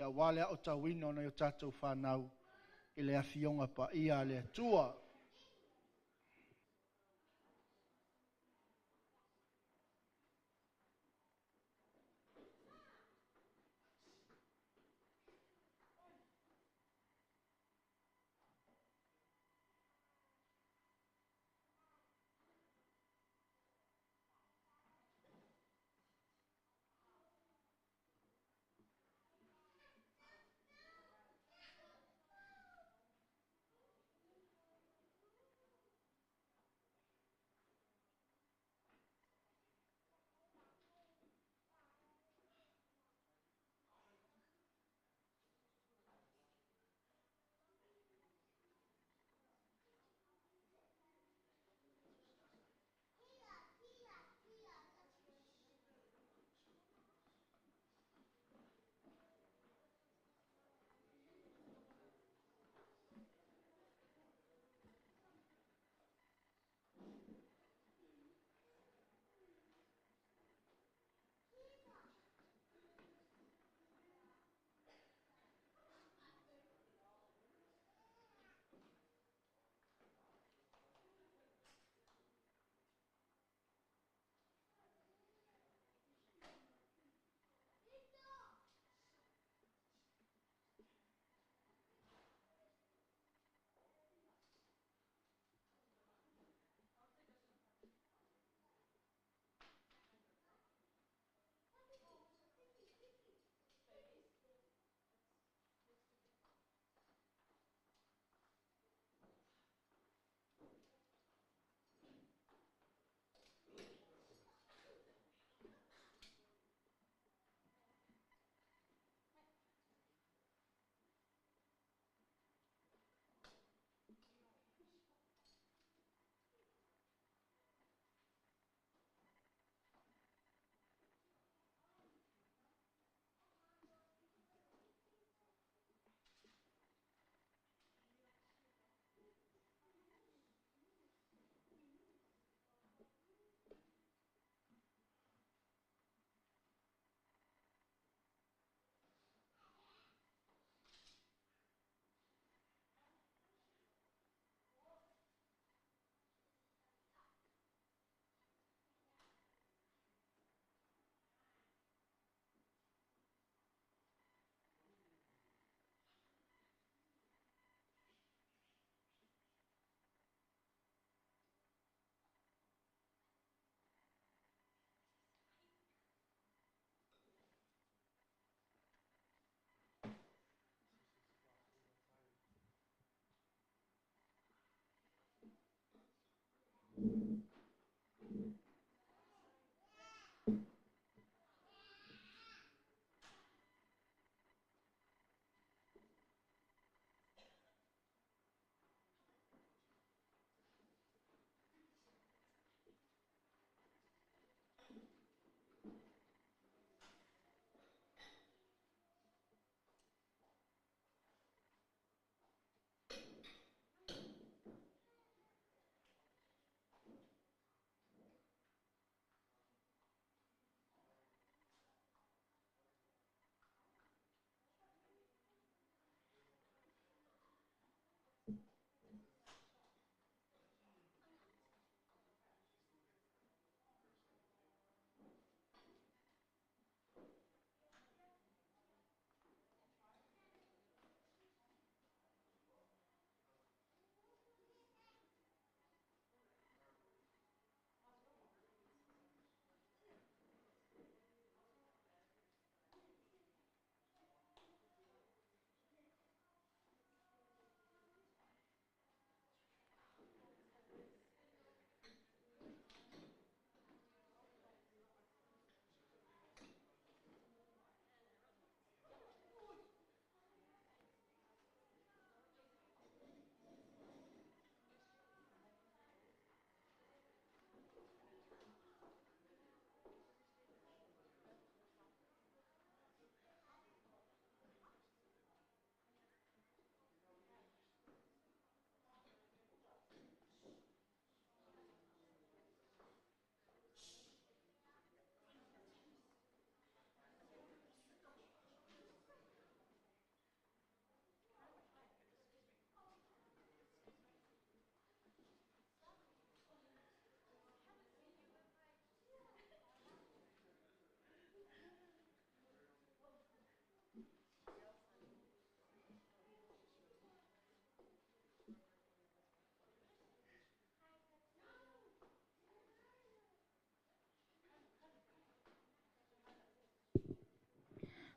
aua le aotauina o nai a tatou fanau i le Afioga Paia a le Atua.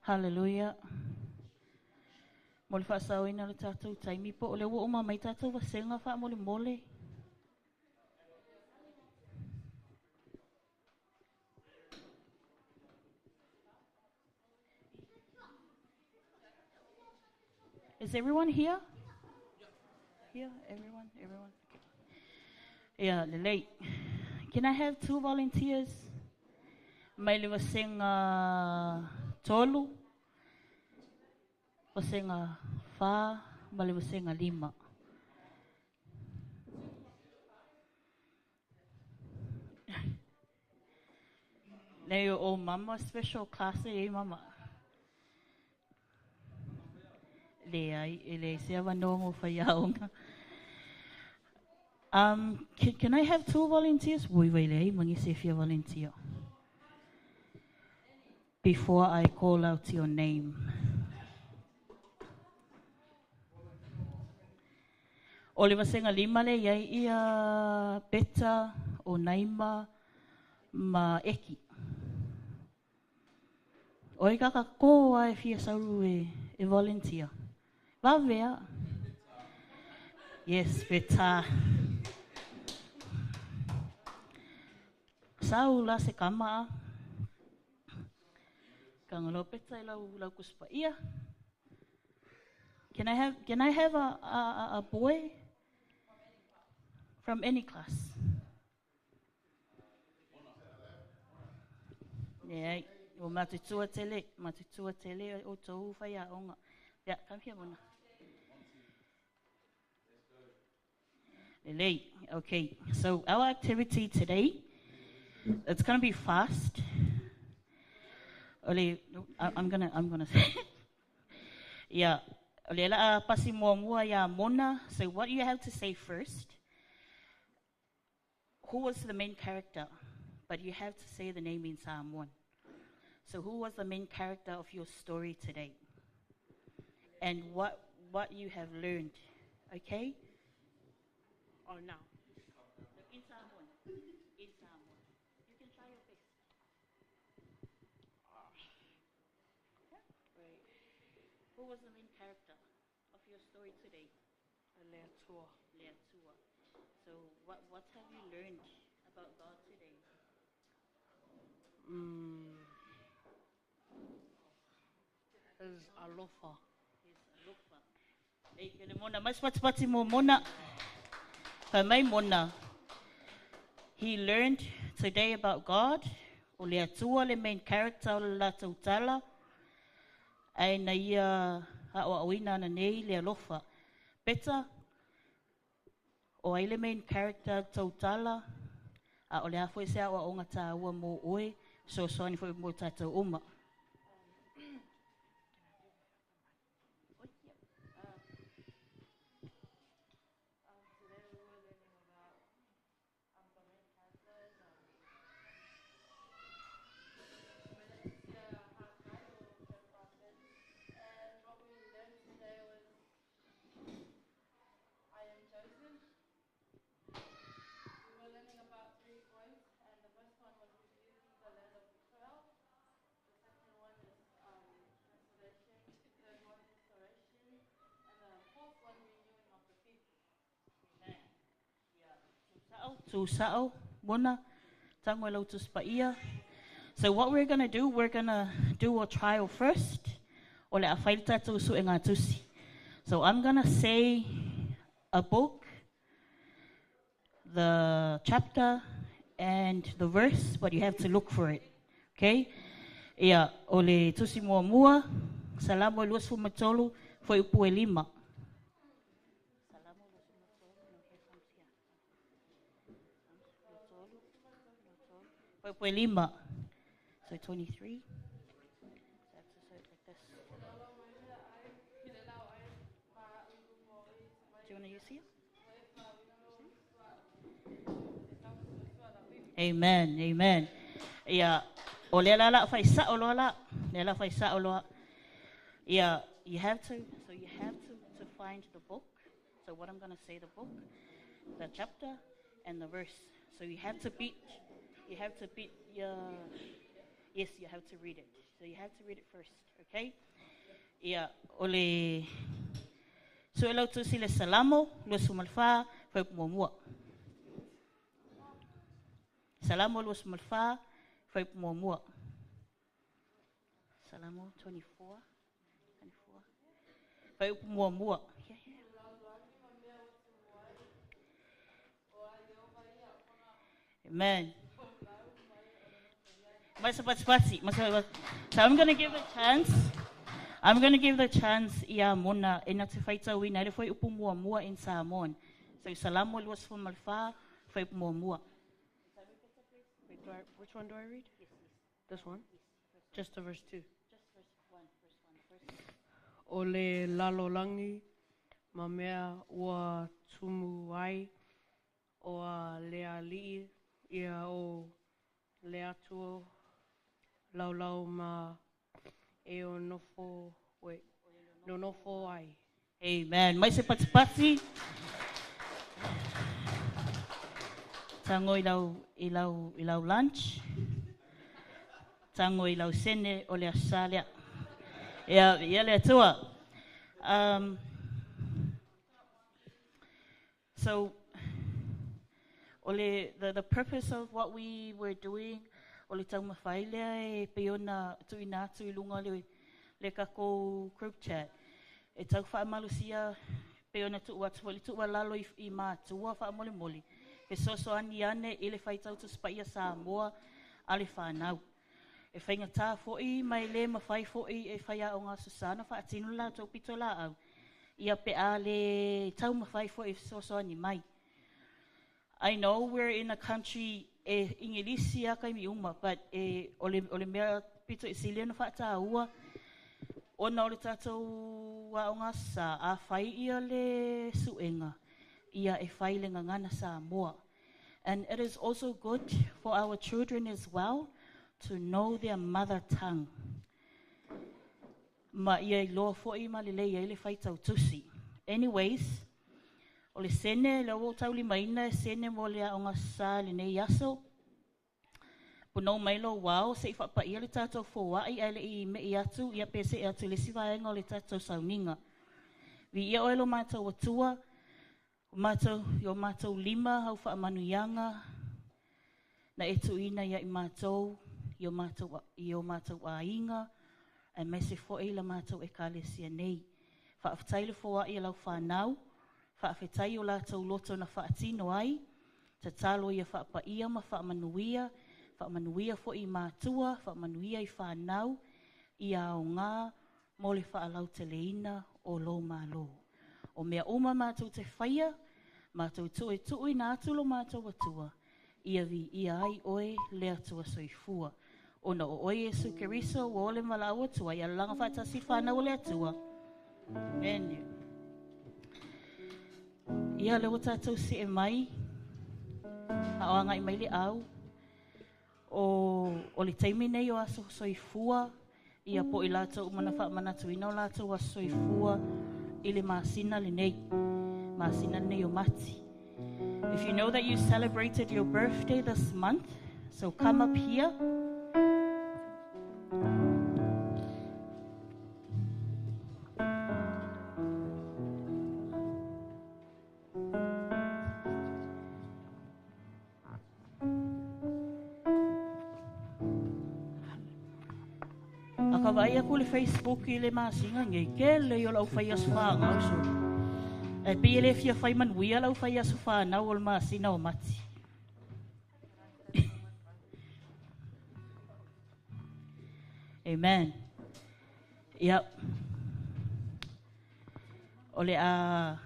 Hallelujah. Mo le faasaoina o le tatou taimi po o lea ua uma mai tatou vasega faamolemole. Is everyone here? Here, everyone, everyone. Okay. Yeah, lelei. Can I have two volunteers? Mai le vasega tolu, vasega fa, ma le vasega lima. Nei o mama special class e mama. Leai, e leai se avanoa mo faiaoga. Can I have two volunteers? Ui vai leai, ma nisi e fia volunteer. Before I call out your name. O le vasega lima le iai ia Beta, o Naima, ma Eki. O e kaka ko a e fia sauru e volunteer. Vavea. Yes, Beta. Sau la se kama. Kangalo Beta i lau kuspa ia. Can I have a boy from any class? Yeah, o matutua tele o tau whai onga. Yeah, come here, Mona. Lelei. Okay, so our activity today, it's gonna be fast. Ole, I'm gonna say. Yeah. Ole la pasi mua ya Mona. So what you have to say first, who was the main character? But you have to say the name in Samoan. So who was the main character of your story today? And what you have learned, okay? Or now? In Samoan. In Samoan. You can try your best. Yeah? Right. Who was the main character of your story today? Leatua. Leatua. So what have you learned about God today? His alofa. His alofa. Ei, kele mona, mais patipati mo mona. Mai mona. He learned today about God. O le atua le main character o le latou tala. Ai na ia aoaoina na nei le alofa. Beta, o ai le main character tautala. A o le afo e se aoaoga tāua mō oe. So soani foi mō tātou uma. Today we were learning about the main characters, and what we learned today was I am chosen. We were learning about 3 points, and the first one was rebuilding the land of Israel. The second one is restoration. The third one, restoration. And the fourth one, renewing of the people. Amen. Yeah. Tusa'o, mona, tango lau tuspaia. So what we're going to do, we're going to do a trial first. O le a tātou su e ngā tusi. So I'm going to say a book, the chapter, and the verse, but you have to look for it. Okay? Ia, o le tusi mua mua, Salamo 23, foi upu e lima. Salamo 23, no, here comes here. Foi upu e lima. So 23. So I have to say it like this. Do you want to use here? Amen, amen. Yeah. O le la la fai sa o la. Le la fai sa o loa. Yeah, you have to find the book. So what I'm going to say, the book, the chapter, and the verse. So you have to beat your, yes, you have to read it. So you have to read it first, okay? Ia, o le Suelautusi le Salamo, 24, fuaiupu muamua. Salamo 24, fuaiupu muamua. Salamo 24, 24. Fuaiupu muamua. Yeah, yeah. Amen. So I'm going to give a chance. I'm going to give the chance ia Mona e na te whaitauina le foi upu muamua in Samoan. So Salamo 24, fuaiupu muamua. Wait, which one do I read? Yes, yes. This one? Yes. Just the verse 2. Just verse 1, verse 1. Verse. O le lalolagi ma mea ua tumu ai o a le alii ia o le Atua laulau ma e o nofo, wait, nonofo ai. Amen. Mai se patipati. Tango i lau, i lau, i lau lunch. Tango i lau sene o le asa lea. Ia, ia le Atua. So, o le, the purpose of what we were doing, o le taumafai lea e pei ona tuuina atu i luga le, le takou group chat. E tau faamalosia pei ona tuu atu foi le tuualalo i, i matua faamolemole. Fesoasoani ane i le faitau Tusi Paia Samoa a le fanau. E faigata foi ma e le mafai foi e faiaoga Aso Sa ona faatino le latou pitolaau, ia pe a le taumafai foi e fesoasoani mai. I know we're in a country e Igilisi lava taimi uma, but e, o le, o le mea pito i sili ona faataua, ona o le tatou aoga Aso Sa, a fai ia le suega, ia e fai le gagana Samoa. And it is also good for our children as well to know their mother tongue. Ma ia iloa foi ma lelei ai le faitau tusi. Anyways, o le sene, lea ua ou taulimaina e sene mo le aoga sa lenei aso. Ponou mai lou ao se i faapaia le tatou foai ae le i me'i atu ia pe see atu i le isi vaega o le tatou sauniga. Viia oe lo matou Atua, o matou, i o matou lima au faamanuiaga na e tuuina ia i matou, i o matou, i o matou aiga, aemaise foi la matou Ekalesia nei. Faafetai le foai a lau fanau, faafetai i o latou loto na faatino ai, tatalo ia faapaia ma faamanuia, faamanuia foi i matua, faamanuia i fanau, ia aoga mo le faalauteleina o lou Malo. O mea uma matou te faia, matou tuuituuina atu lo matou Atua, ia viia ai oe le Atua soifua. Ona o oe Iesu Keriso ua ole ma laua Atua, ia lalaga faatasi fanau o le Atua. Amen. Ia lea ua tatou see mai, a o agai mai le au, o, o le taimi nei o aso soifua, ia po i latou uma na faamanatuina o latou aso soifua i le masina lenei, masina lenei o Mati. If you know that you celebrated your birthday this month, so come up here. A ka vaai aku i le Facebook i le masina nei, kele ia o lau fai aso fanau so. Ae pei e le fia fai manuia lau fai aso fanau o le masina o Mati. Amen. Yep. O le a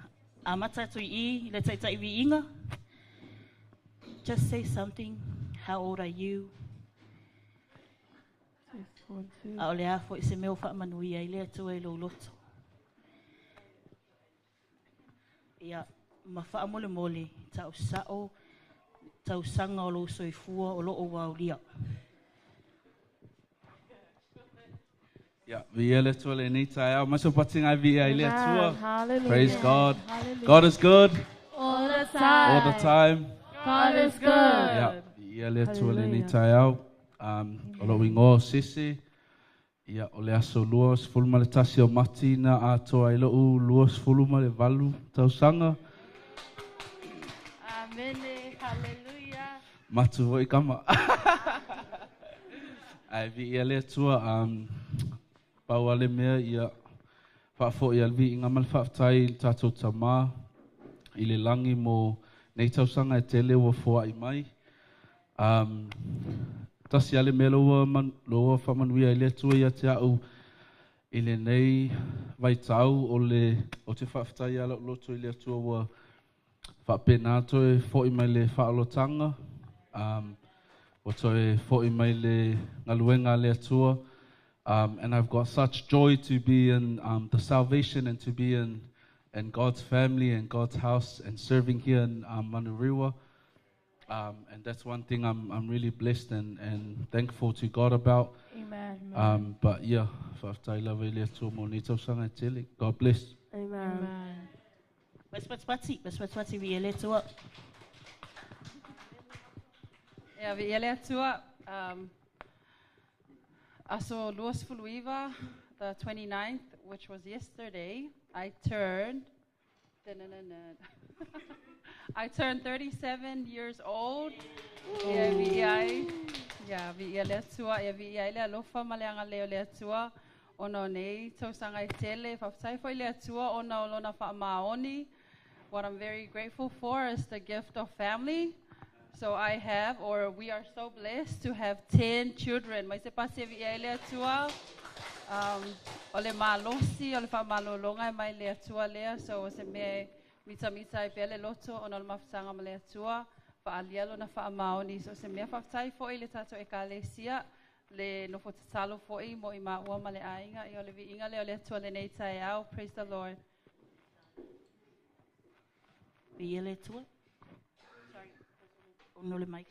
amata atu i i le taitai viiga. Just say something. How old are you? A o le a foi se mea o faamanuia ai le Atua i lou loto. Ia, ma faamolemole, tausao tausaga o lou soifua o lo o aulia. Ia, viia le Atua lenei taeao. Mai se patinga ai viia ai le Atua. Amen. Hallelujah. Praise God. Hallelujah. God is good All the time. all the time. God is good. Ia, viia le Atua lenei Hallelujah. taeao. O lou ingoa o Sese. Ia, o le aso 21 o Mati na atoa ai lo'u 28 tausaga. Amene. Hallelujah. Matu fo'i kama. Ae viia le Atua, pau lava le mea ia faafo'i a le viiga ma le faafetai i le tatou Tamā i le lagi mo nei tausaga e tele ua foa'i mai. Tasi lava le mea lea ua faamanuia ai le Atua ia te a'u i lenei vaitau o le ou te faafetai ia la'u loto i le Atua ua faapena toe fo'i mai le faaolotaga, ua toe fo'i mai le galuega a le Atua. And I've got such joy to be in the salvation and to be in God's family and God's house and serving here in Manurewa. And that's one thing I'm really blessed and thankful to God about. Amen. But yeah, faafetai lava i le Atua mo nei tausaga e tele. God bless. Amen. Amen. Vesipatipati, vesipatipati viia le Atua. Ia, viia le Atua. Aso 29, the 29th, which was yesterday, I turned, I turned 37 years old. Ia, viia ai. Ia, viia le Atua. Ia, viia ai le alofa ma le agalelei o le Atua. Ona o nei tausaga e tele. Faafetai fo'i le Atua ona o lona faamaoni. What I'm very grateful for is the gift of family. So I have, or we are so blessed to have 10 children. Mai se pasi e viia ai le Atua. O le malosi, o le faamalologa e mai le Atua lea. So o se mea e mitamita ai pea le loto ona o le mafutaga ma le Atua. Faaalia lona faamaoni. So se mea faafetai fo'i le tatou ekalesia. Le nofo tatalo fo'i mo i maua ma le aiga. Ia o le viiga lea o le Atua lenei taeao. Praise the Lord. Viia le Atua. Ono le mic.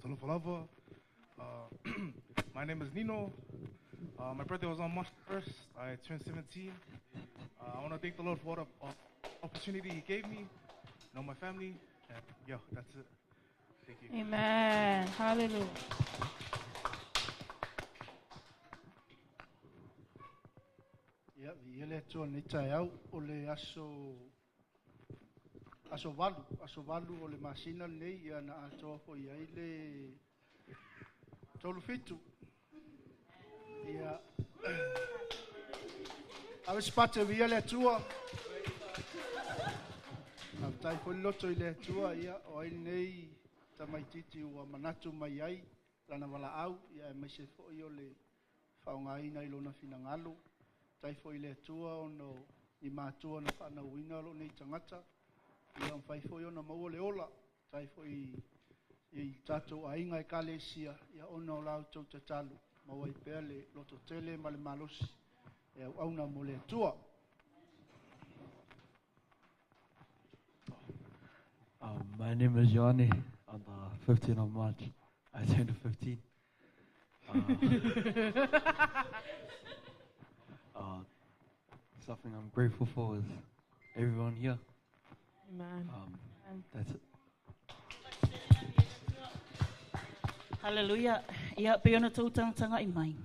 Talofa lava. My name is Nino. My birthday was on March 1st. I turned 17. I want to thank the Lord for the opportunity He gave me, and all my family. And yeah, that's it. Thank you. Amen. Hallelujah. Ia, viia le Atua i lenei taeao o le aso 8 o le masina lenei, ia na atoa fo'i ai le 37. Ia, ave se pate viia le Atua. Faafetai foi le loto i le Atua, ia, o ai lenei tamaititi ua manatu mai ai lana valaau, ia aemaise fo'i o le faaaogaina i lona finagalo. Tai foi le Atua ona ni matua na faanauina lou nei tagata, ia mafai foi ona maua le ola. Tai foi i tatou aiga ekalesia, ia ona o la outou tatalo, maua ai pea le lototele ma le malosi e auauna mo le Atua. My name is Johnny. On the 15th of March, I turned 15. Something I'm grateful for is everyone here. Amen. Amen. That's it. Hallelujah. Ia, pe ona tou tagatagai mai.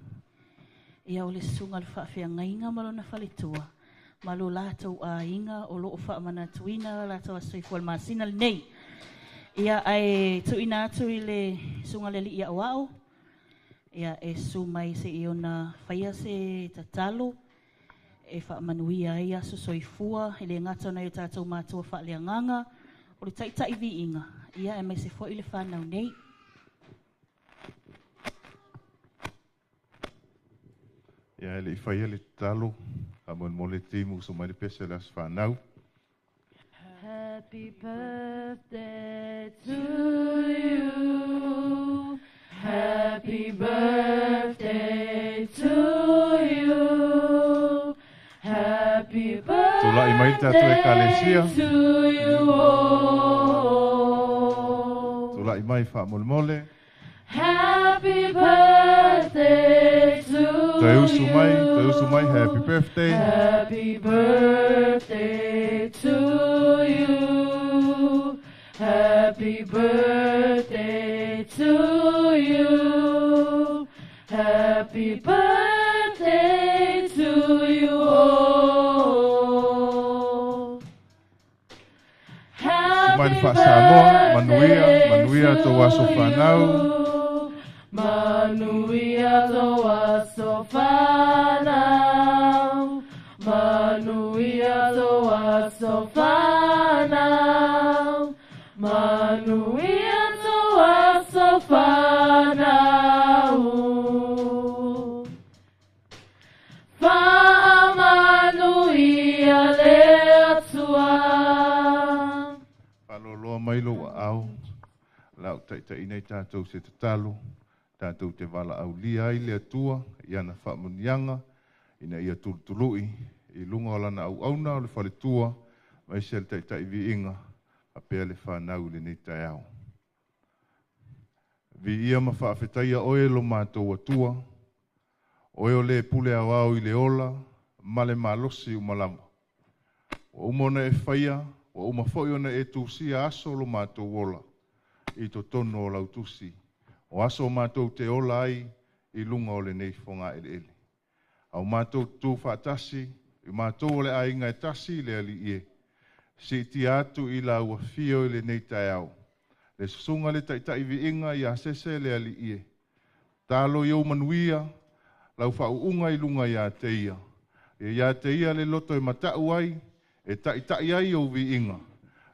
Ia o le susuga le faafeagaiga ma lona faletua. Ma lo latou aiga o loo faamanatuina latou aso soifua i le masina lenei. Ia ae tuuina atu i le susuga le alii aoao. Ia e susu mai seia ona faia se tatalo e faamanuia ai aso soifua e le gata ona i o tatou matua faaleagaga o le taitai viiga. Ia aemaise fo'i le fanau nei. Ia, e le i faia le tatalo, faamolemole timu uso mai le pese o le aso fanau. Happy birthday to you. Happy birthday to you. Happy Tula'i mai le tatou ekalesia. birthday to you all. Tula'i mai faamolemole. Happy birthday to Toe usu mai, toe usu mai, you. happy birthday. Happy birthday to you. Happy birthday birthday to you. Happy birthday to you all. Mai le Happy faasamoa, manuia, birthday manuia to tou aso fanau. you. Manuia to aso fanau. Manuia to aso fanau. Manuia to aso fanau. Faamanuia le Atua. Faaloloa mai lou aao, la o taitaina i tatou se tatalo, tatou te valaaulia ai le Atua i ana faamuniaga, ina ia tulutului i luga o lana auauna o le faletua, ma ese le taitai viiga, faapea le fanau i lenei taeao. Viia ma faafetaia oe lo matou Atua, oe o le pule aoao i le ola, ma le malosi uma lava. Ua uma ona e faia, ua uma foi ona e tusia aso lo matou ola, i totonu o lau tusi. O aso o matou te ola ai i luga o lenei fogaeleele. Au matou tu faatasi, i matou o le aiga e tasi le alii e. Siitia atu i lau afio i lenei taeao. Le susuga le taitai viiga ia sese le alii e. Talo i ou manuia, lau faauuga i luga ia te ia. Ia ia te ia le loto e matau ai, e taitai ai ou viiga.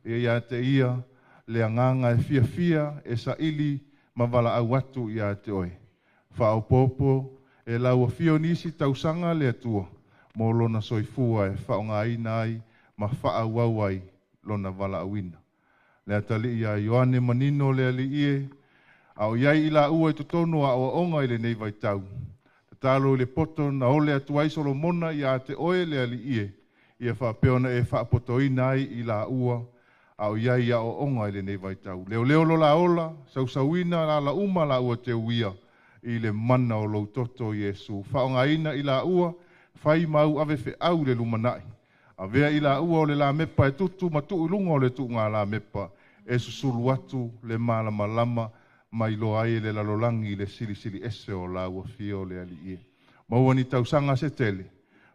Ia ia te ia le agaga e fiafia, e saili ma valaau atu ia te oe. Faaopoopo e lau afio nisi tausaga le Atua, mo lona soifua e faaaogaina ai ma faaauau ai lona valaauina. Le atalii ia Ioane manino le alii e, a o iai i laua i totonu o aoaoga i lenei vaitau. Tatalo i le poto na ole atu ai Solomona ia te oe le alii e, ia faapea ona e faapotoina ai i laua, a o iai i aoaoga i lenei vaitau. Leoleo lo la ola, sausauina la la uma laua te uia, i le mana o lou toto Iesu. Faaaogaina i laua, fai mau ave feau le lumanai. Avea i laua o le lamepa e tutu ma tuu i luga o le tuuga lamepa, e susulu atu le malamalama mai loa ai e le lalolagi le silisili ese o laua fia o le alii e. Maua ni tausaga se tele,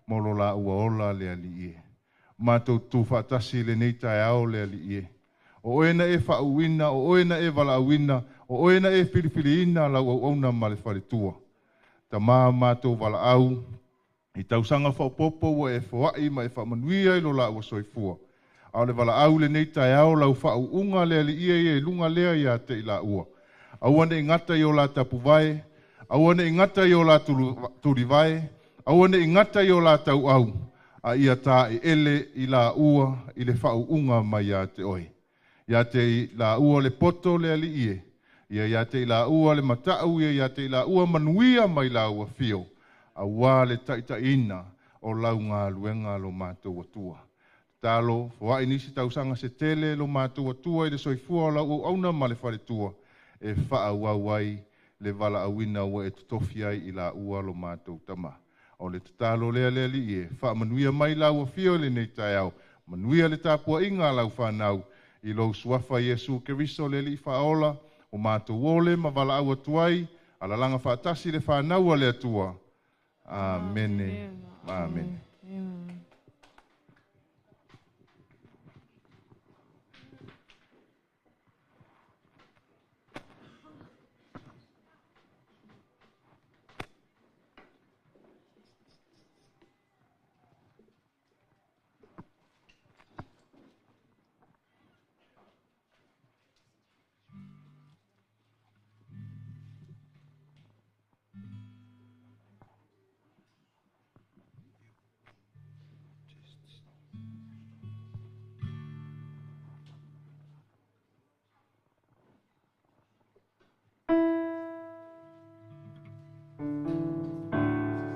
mo lo laua ola le alii e. Matou tu faatasi lenei taeao le alii e. O oe na e faauuina, o oe na e valaauina, o oe na e filifiliina lau auauna ma le faletua. Tamā matou valaau, i tausaga faaopoopo ua e foai ma e faamanuia i lo laua soifua. A o le valaau lenei taeao lau faauuga le alii e ia i luga lea ia te i laua. Aua nei gata i o la tapuvae, aua nei gata i o la tulivae, aua nei gata i o la tauau, a ia taeele i laua i le faauuga mai ia te oe. Ia te i laua le poto le alii e, ia ia te i laua le matau, ia ia te i laua manuia mai laua fio, auā le taitaiina o lau galuega lo matou Atua. Tatalo, foai nisi tausaga se tele lo matou Atua i le soifua o lau auauna ma le faletua, e faaauau ai le valaauina ua e totofi ai i laua lo matou tama. O le tatalo lea le alii e, faamanuia mai lau afio i lenei taeao, manuia le tapuaiga a lau fanau, i lou suafa Iesu Keriso le Alii faaola, o matou ole ma valaau atu ai, alalaga faatasi le fanau a le Atua. Amene. Amene.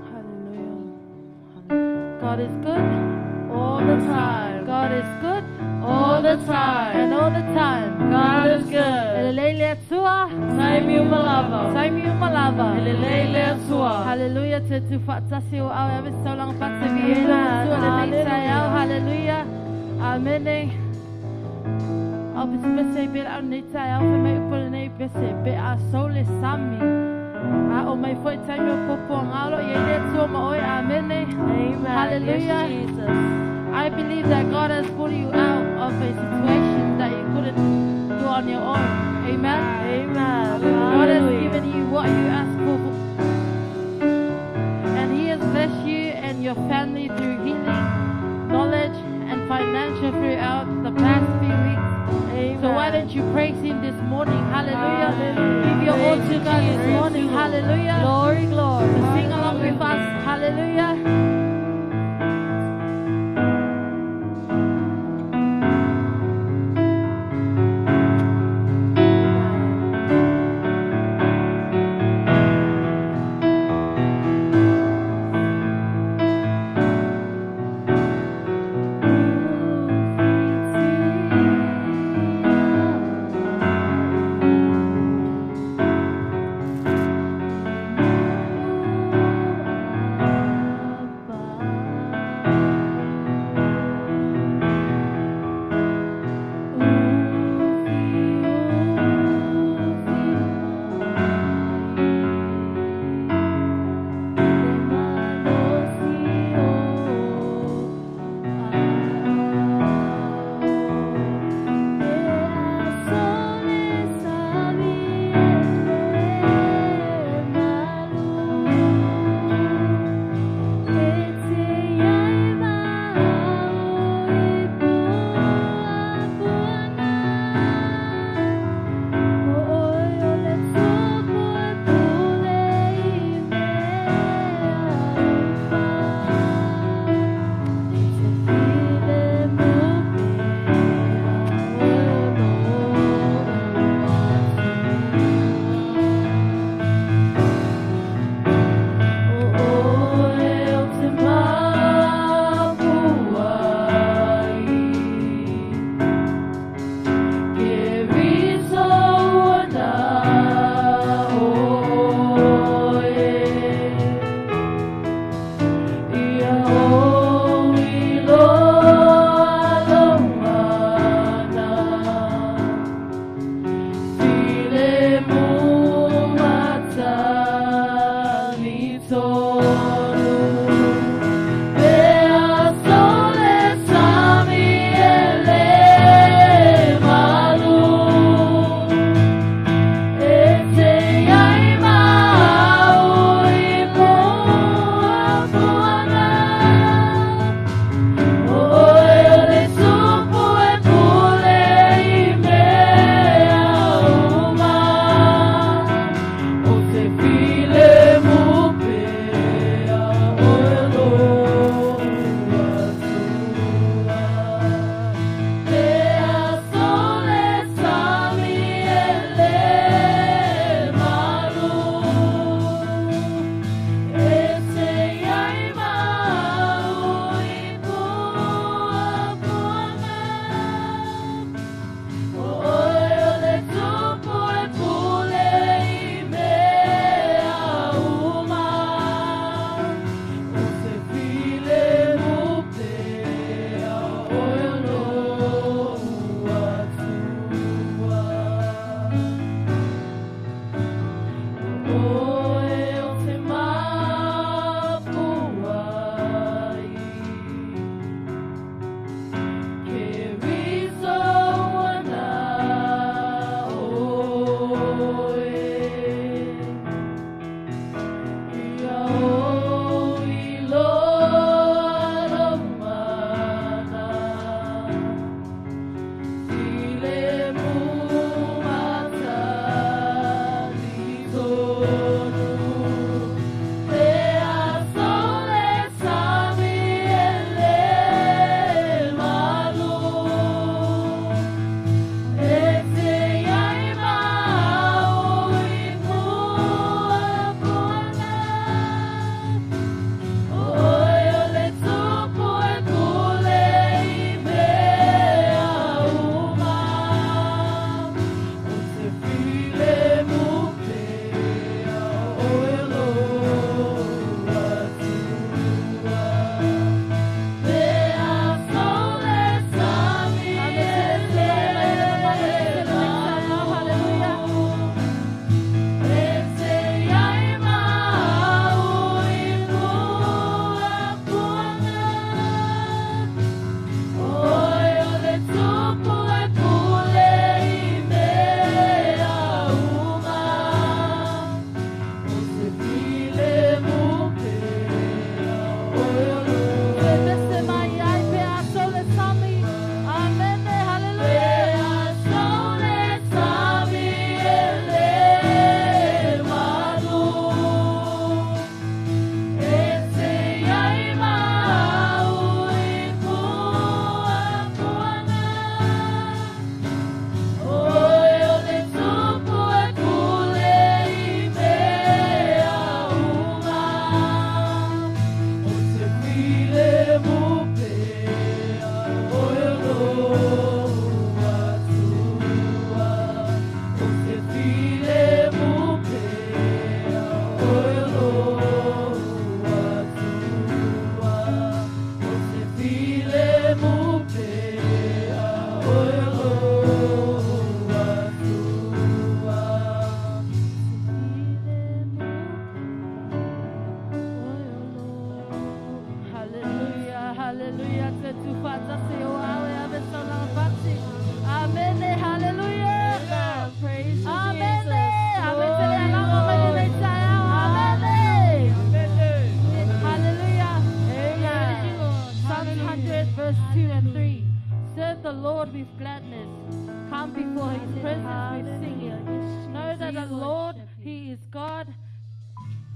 Hallelujah. God is good all the time. God is good all the time. And all the time. God is good. Elelei le Atua. Taimi uma lava. Taimi uma lava. Elelei le Atua. Hallelujah. Te tu faatasi o au e ave saulanga fata vi e le Atua lenei taeao. Hallelujah. Amene. Au pesepese ai pe la au nei tae au whai mai upo le nei pese pe a sole sami. A o mai foi taimi o popo ngalo i le Atua ma oe. Amene. Amen. Hallelujah. Yes, Jesus. I believe that God has pulled you out of a situation that you couldn't do on your own. Amen. Amen. God has Hallelujah. given you what you asked for. And He has blessed you and your family through healing, knowledge, and financial throughout the past few weeks. Amen. So why don't you praise Him this morning? Hallelujah. Hallelujah. Give your all to Praise God this Jesus. morning. Hallelujah. Glory, glory. So sing along with us. Hallelujah. Thank you.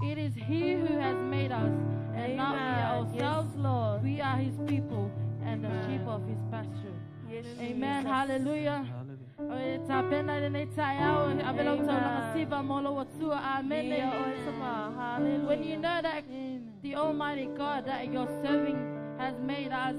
It is He who has made us, and not we Amen. Yes, ourselves. Lord. We are His people and the Amen. sheep of His pasture. Yes, Amen. Jesus. Hallelujah. Hallelujah. O e tapena le nei taeao, avela o taulaga siva mo lo atua. Amen. Ia oe tama. Hallelujah. When you know that the Almighty God that you're serving has made us,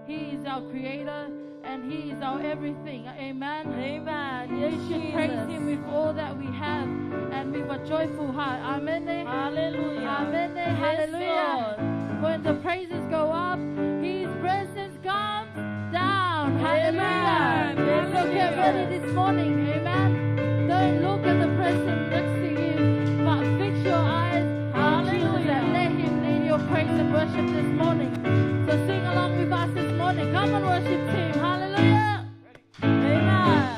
He is our creator and He is our everything. Amen. Amen. We Yes, should praise Jesus. Him with all that we have and with a joyful heart. Amen. Hallelujah. Amen. Yes, Hallelujah. Lord. When the praises go up, His presence comes down. Amen. Hallelujah. Yes, So get Jesus. ready this morning. Amen. Don't look at the person next to you, but fix your eyes on Jesus and Hallelujah. let Him lead your praise and worship this morning. So sing along with us this morning. Come on, worship team. Hallelujah. Amen.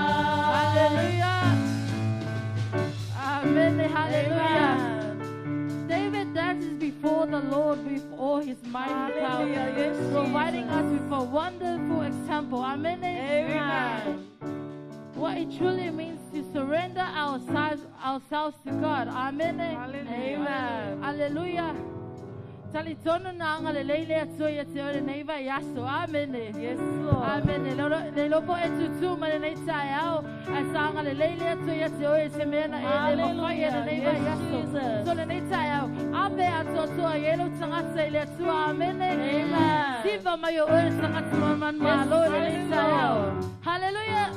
Hallelujah. Amen. Hallelujah. David dances before the Lord with all his mighty power, Hallelujah. Yes, providing Jesus. us with a wonderful example. Amen. Amen. What it truly means to surrender ourselves to God. Amen. Amen. Hallelujah. Talitonu na anga le leile atua ia te ore nei vai aso. Amen. Yes, Lord. Amen. Le lopo e tutu ma le nei tae ao. Ai sa anga le leile atua ia te oe se mea na e le mawhai e le nei vai Hallelujah. aso. Yes, Jesus. So le nei tae ao. Ape atua tua i elo tangata i le atua. Amen. Amen. Siva mai o oe tangata ma man Yes, malo le nei tae ao. Lord. Hallelujah.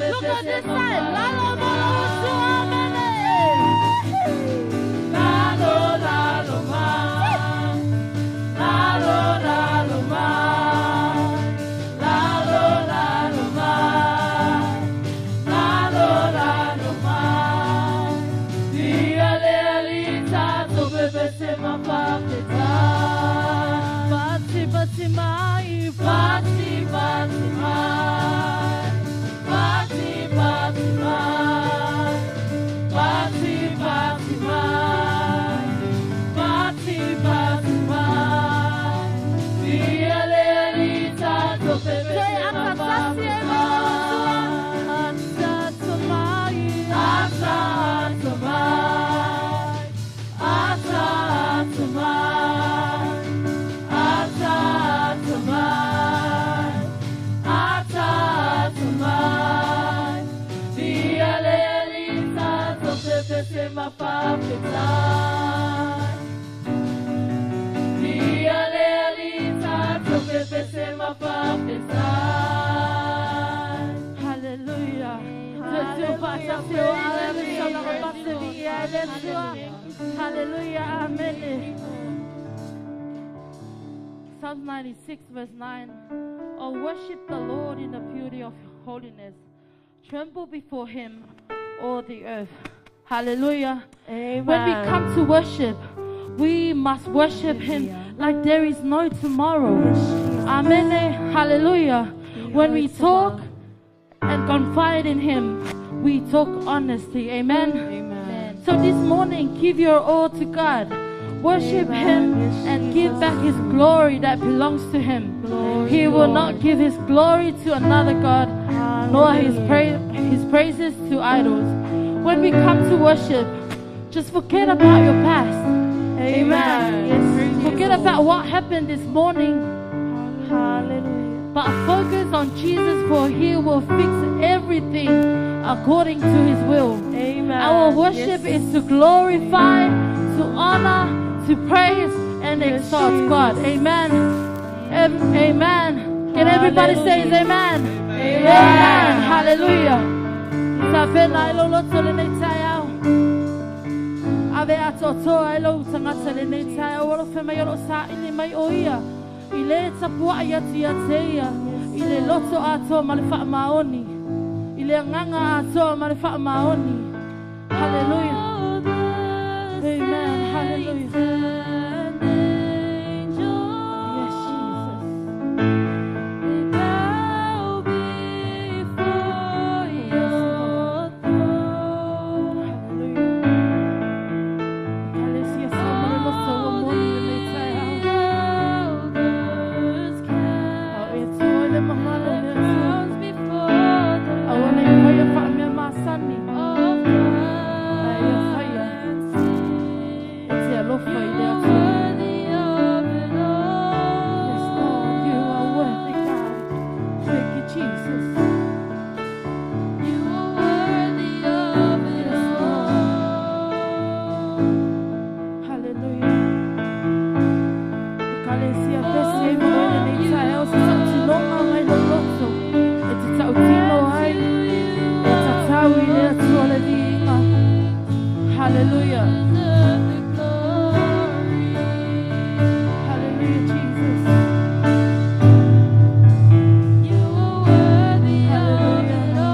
Look at this side. Lalo molo tua mene. Lalo lalo ma. Lalo lalo ma. Hallelujah. Amen. Psalm 96, verse 9. Oh, worship the Lord in the beauty of holiness. Tremble before him, all the earth. Hallelujah. Amen. When we come to worship, we must worship him like there is no tomorrow. Amen. Hallelujah. When we talk and confide in him, we talk honestly. Amen. Amen. So this morning, give your all to God. Worship Amen. him Yes, and give Jesus. back his glory that belongs to him. Glory, He will not Lord. give his glory to another God, nor Hallelujah. his praises to idols. When we come to worship, just forget about your past. Amen. Yes, Forget Jesus. about what happened this morning, Hallelujah. but focus on Jesus, for he will fix everything according to his will. Amen. Our worship Yes. is to glorify, to honor, to praise, and Yes, exalt Jesus. God. Amen. Amen. Can everybody say Hallelujah. amen? Amen. Amen. Hallelujah. Sa pena e lo loto le nei tai au. Ave a totoa e lo tangata le nei tai au. Alo whema i alo sa ili mai o ia. I le tapua i atu ia te ia. I le loto atoa ma le wha maoni. I le nganga atoa ma le wha maoni. Hallelujah. Amen. Hallelujah. Yes, Jesus. Hallelujah. Ekalesia sa ma le loto ua moni le nei tai au. Au e tua le mahalo le atua. Au ana i whaia whaamea masani. Ai ia whaia. E te alofa i le atua. Yes, Lord, you are worthy, God. Thank you, Jesus. Yes, Lord. Hallelujah. Ekalesia pese e mo ele nei tai au se tautinonga mai lo loto. E te tautino ai. E tatau i le atua le viinga. Hallelujah. Hallelujah, Jesus. Hallelujah.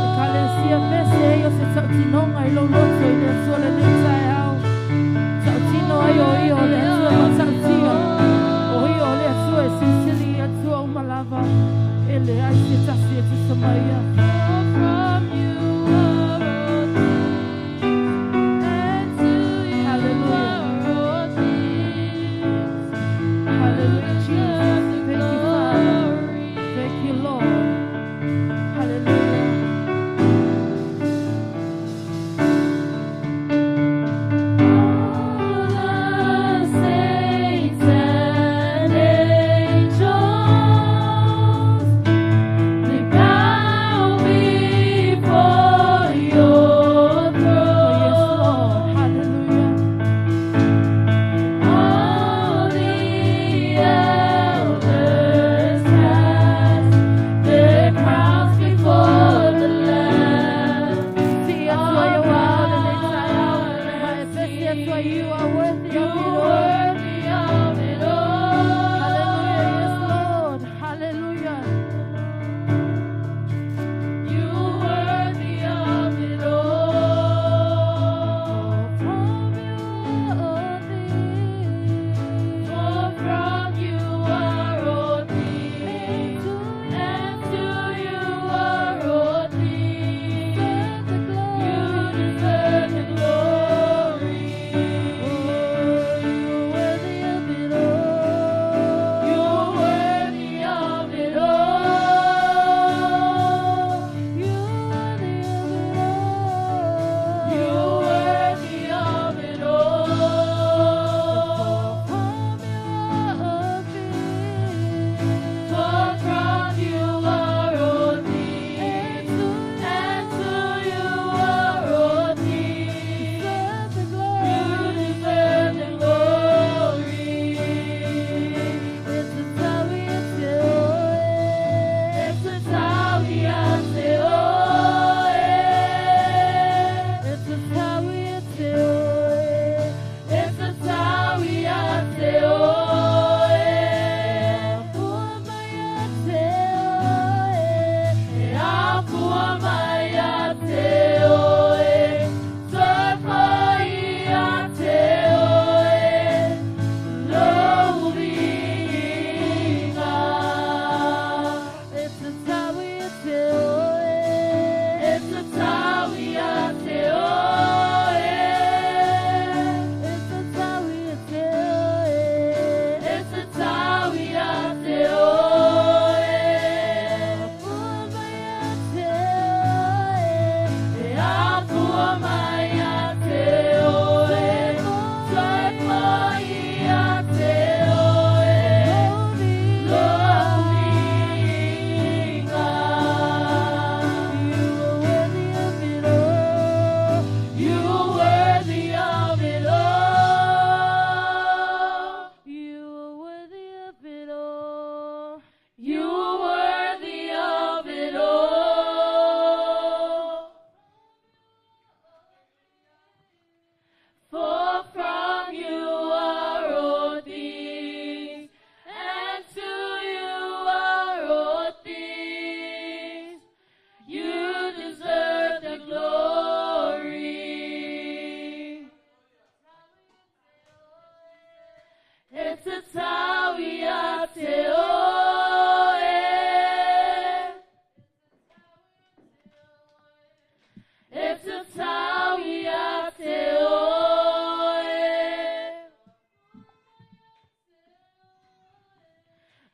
Ekalesia pese e o se tautinonga i lo loto i le atua le nei tai au. Tautino ai o ia o le atua matautia. O ia o le atua e silisili i atua umalava. E le ai se tasi e tusa mai ia. Hallelujah. Hallelujah, Jesus. Thank you, Father. Thank you, Lord. Hallelujah. Oh, yes, Lord. Hallelujah.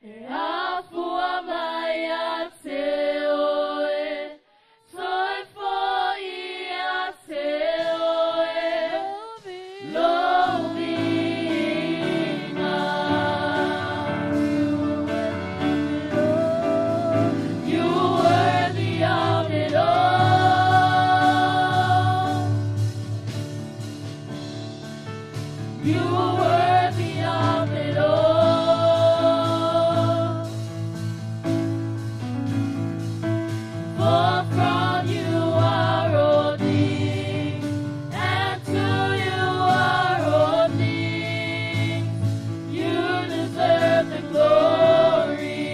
E afua mai a te oe, toi foi a te oe, lo viga. You worthy of it all. You worthy of it all. For from you are all things, and to you are all things. You deserve the glory.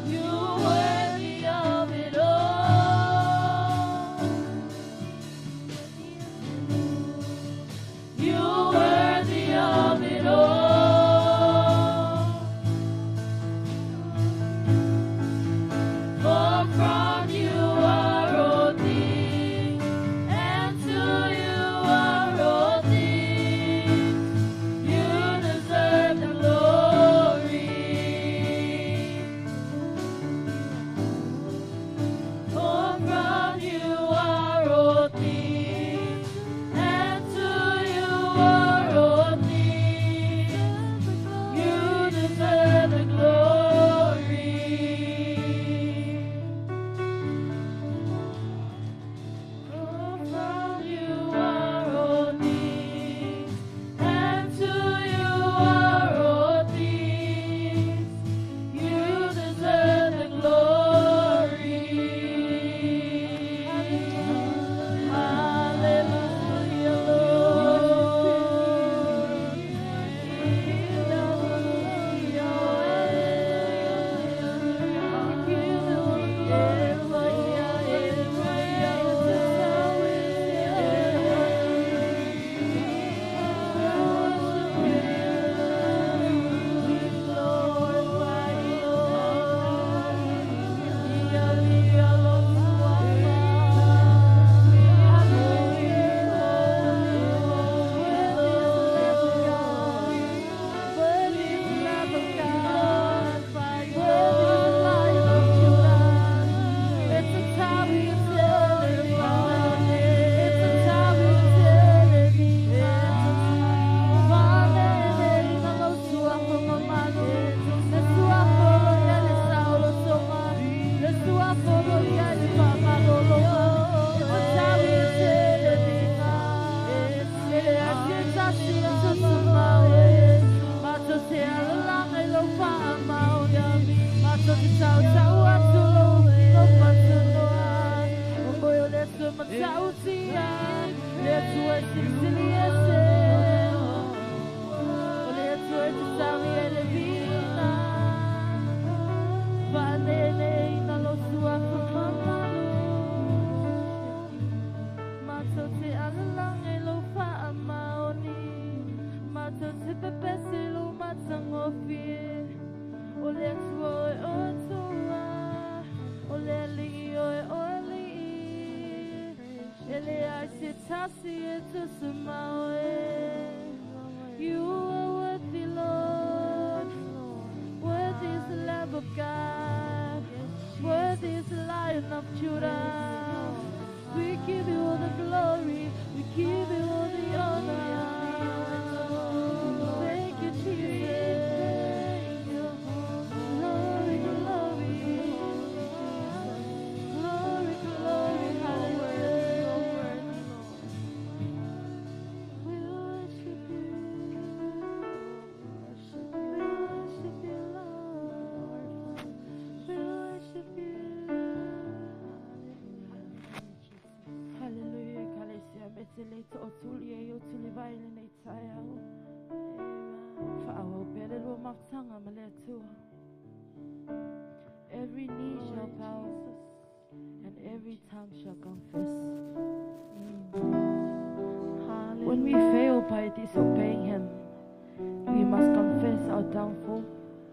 You worthy of it all. You worthy of it all. For from you are all things, and to you are all things. You deserve the glory. For from you are all things, and to you are all things. You deserve the glory. For from you are all things, and to you are all things. You deserve the glory. Hallelujah, You are worthy, Lord. Worthy is the Lamb of God. Worthy is the Lion of Judah. We give you all the glory. We give you all the honor. Thank you, Jesus. Glory, glory. Glory, glory, hallelujah. We worship you. We worship you, Lord. We worship you. Hallelujah. Kalesia metele to otuli e otuli vaile nei taiao. Whaawau pele lua mafutanga ma le Atua. Every knee shall bow and every tongue shall confess. When we fail by disobeying him, we must confess our downfall.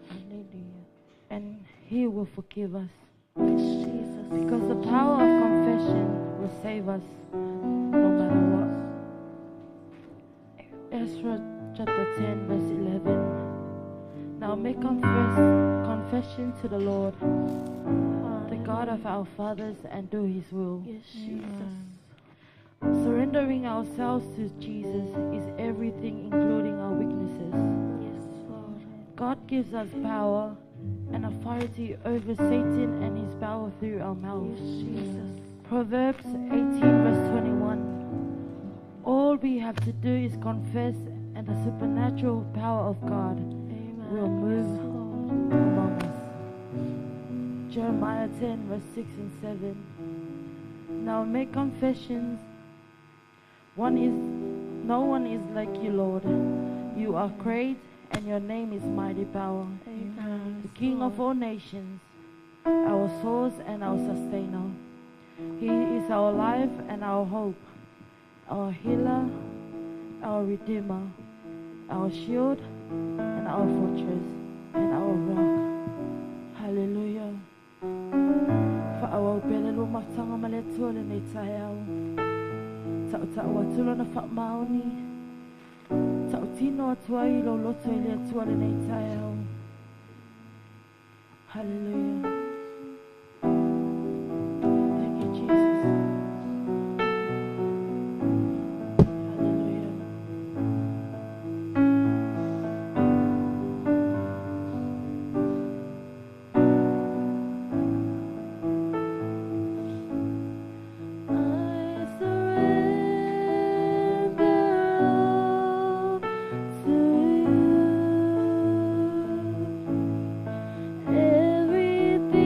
Hallelujah. And he will forgive us. Jesus. Because the power of confession will save us no matter what. Ezra chapter 10, verse 11. Now make confession to the Lord, the God of our fathers, and do his will. Yes, Jesus. Surrendering ourselves to Jesus is everything, including our weaknesses. Yes, Lord. God gives us power and authority over Satan and his power through our mouths. Yes, Jesus. Proverbs 18, verse 21. All we have to do is confess, and the supernatural power of God Amen. will move Yes, Lord. among us. Jeremiah 10, verse 6 and 7. Now make confessions. No one is like you, Lord. You are great, and your name is mighty power. Amen. The King of all nations, our source and our sustainer. He is our life and our hope, our healer, our redeemer, our shield and our fortress and our rock. Hallelujah. Fa awa pele lo matanga ma le tua le nei taeao. Ta'u ta'u atu lona whaamaoni. Ta'u tino atu ai lo loto i le atua le nei taeao. Hallelujah. Thank you, Jesus. Hallelujah. I surrender all to you. Everything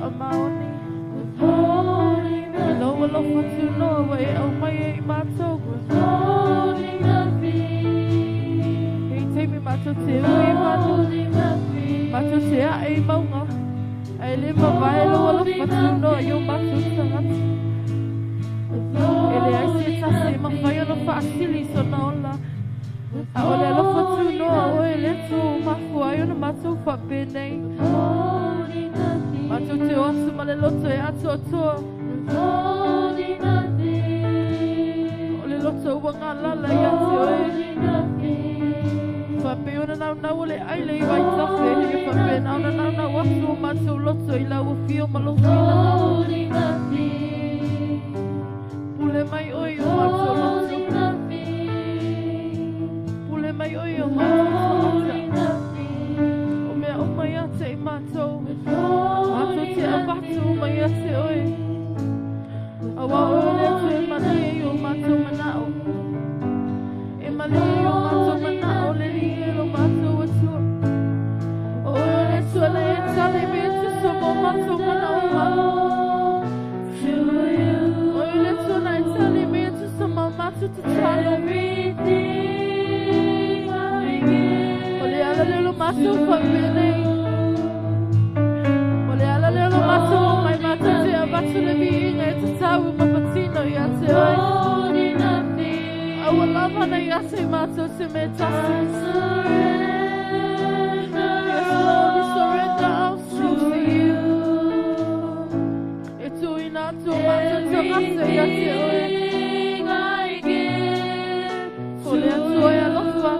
faamaoni. I lou alofa tunoa ua e aumai ai i matou. E i taimi matou te ui i matou, matou te ae i mauga, ae lē mavae lou alofa tunoa i o matou tagata. E leai se tasi e mafai ona faasili i sona ola. A o le alofa tunoa o oe le Atua ua mafua ai ona matou faapenei. Matou te o atu ma le loto e atoatoa. O le loto ua galala ia te oe. Faapei ona naunau o le aile i vaitafe, e faapena ona naunau atu o matou loto i lau afio ma lou finagalo. Pule mai oe i o matou loto. Pule mai oe i o matou tagata. O mea uma ia te i matou. Matou te avatu uma ia te oe. Auā oe o le Atua e malie i o matou manao. E malie i o matou manao le Alii e lo matou Atua. O oe o le Atua na e tali me e tusa mo matou manaoga. O oe o le Atua na e tali me e tusa ma matou tatalo. O le ala lea o lo matou faapenei. O le ala lea o lo matou omai matou te avatu le viiga e tatau ma patino ia te oe. A ua lava na ia te i matou se mea tasi. Yes, Lord, we surrender ourselves to you. E tuuina atu o matou tagata ia te oe. O le Atua e alofa,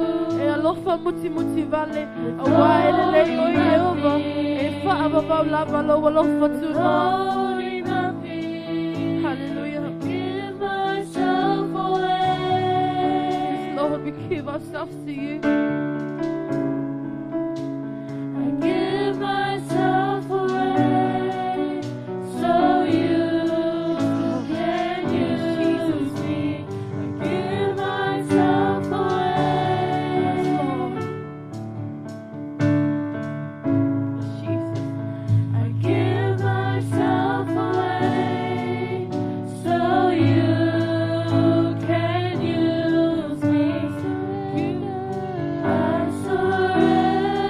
e alofa mutimuti vale, auā e lelei oe Ieova, e faavavau lava lou alofa tunoa. Hallelujah. Yes, Lord, we give ourselves to you. I give myself away so you can use me. I give myself away. Yes, Lord. Yes, Jesus. I give myself away so you can use me. I surrender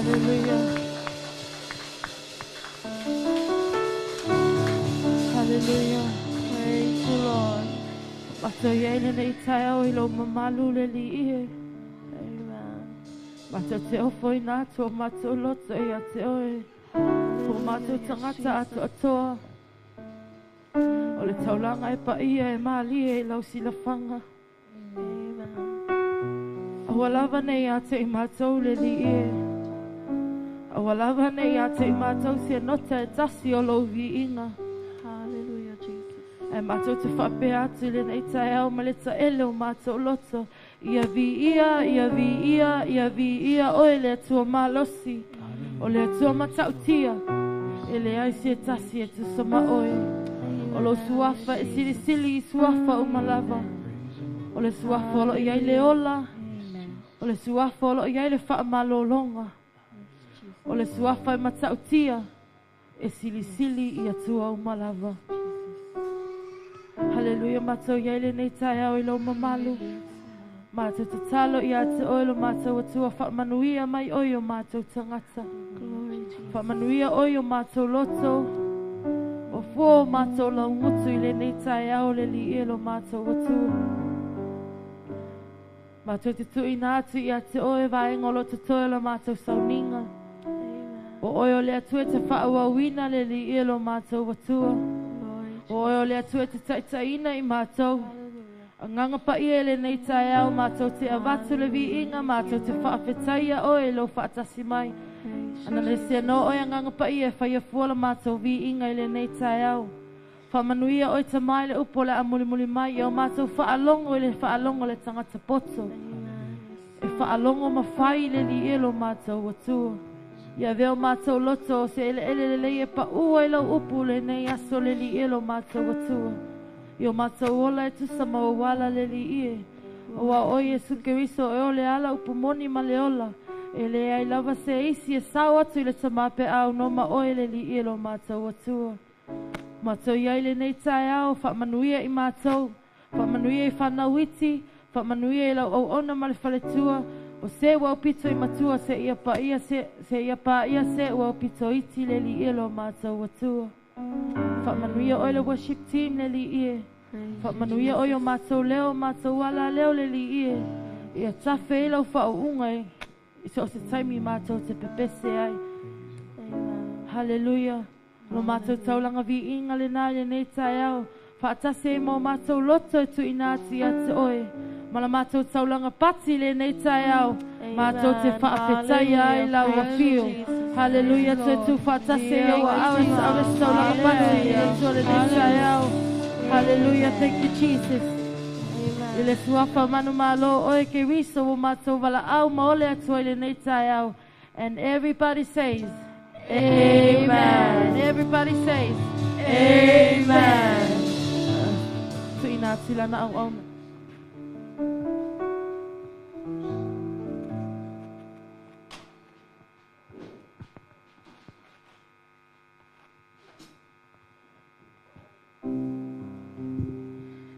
Hallelujah. Hallelujah. Praise the Lord. Matou iai lenei taeao i lou mamalu le alii e. Amen. Matou te ofoina atu o matou loto ia te oe. Po o matou tagata atoatoa. O le taulaga e paia e malie i lau silafaga. Amen. Aua lava nei ia te i matou le alii e. Aua lava nei ia te i matou se nota e tasi o lou viiga. Hallelujah, Jesus. Ae matou te faapea atu i lenei taeao ma le taele o matou loto. Ia viia, ia viia, ia viia oe le Atua malosi. O le Atua matautia. E leai se tasi e tusa ma oe. O lou suafa e silisili i suafa uma lava. O le suafa o loo i ai le ola. O le suafa o loo i ai le faamalologa. O le suafa e matautia. E silisili i Atua uma lava. Hallelujah, matou iai lenei taeao i lou mamalu. Matou tatalo ia te oe lo matou Atua faamanuia mai oe i o matou tagata. Glory, Jesus. Faamanuia oe i o matou loto. O fua o matou laugutu i lenei taeao le alii e lo matou Atua. Matou te tuuina atu ia te oe vaega o lo o totoe o la matou sauniga. Amen. O oe o le Atua e te faaauauina le alii e lo matou Atua. Glory, O oe o le Atua e te taitaiina i matou. Hallelujah. Agaga paia i lenei taeao matou te avatu le viiga, matou te faafetaia oe i lou faatasi mai. Praise Ana le sea no oe agaga paia e faia fua la matou viiga i lenei taeao. Faamanuia oe tamai le upu o le a mulimuli mai ia o matou faalogo i le faalogo le tagata poto. E faalogo ma fai le alii e lo matou Atua. Ia avea o matou loto o se eleele lelei e paua i lau upu lenei aso le alii e lo matou Atua. I o matou ola e tusa ma ou ala le alii e. Aua o oe Iesu Keriso e o le ala upu moni ma le ola. E leai lava se isi e sao atu i le Tamā peau no ma oe le alii e lo matou Atua. Matou iai lenei taeao, faamanuia i matou, faamanuia i fanau iti, faamanuia i lau auauna ma le faletua. O se ua aupito i matua se ia paia se, se ia paia se ua aupito iti le alii e lo matou Atua. Faamanuia oe le worship team le alii e. Faamanuia oe o matou leo, matou ala leo le alii e. Ia tafe i lau faauuga e. I so o se taimi matou te pepese ai. Amen. Hallelujah. Lo matou taulaga viiga lena i lenei taeao. Faatasi ai ma o matou loto e tuuina atu ia te oe. Ma la matou taulaga pati i lenei taeao. Matou te faafetaia ai lau afio. Hallelujah. Toe tu faatasi ai ou aao e taave se taulaga pati i le Atua lenei taeao. Hallelujah. Thank you, Jesus. I le suafa manumalo oe Keriso o matou valaau ma ole Atua i lenei taeao. And everybody says, Amen. Everybody says, Amen. Tuuina atu i lana auauna.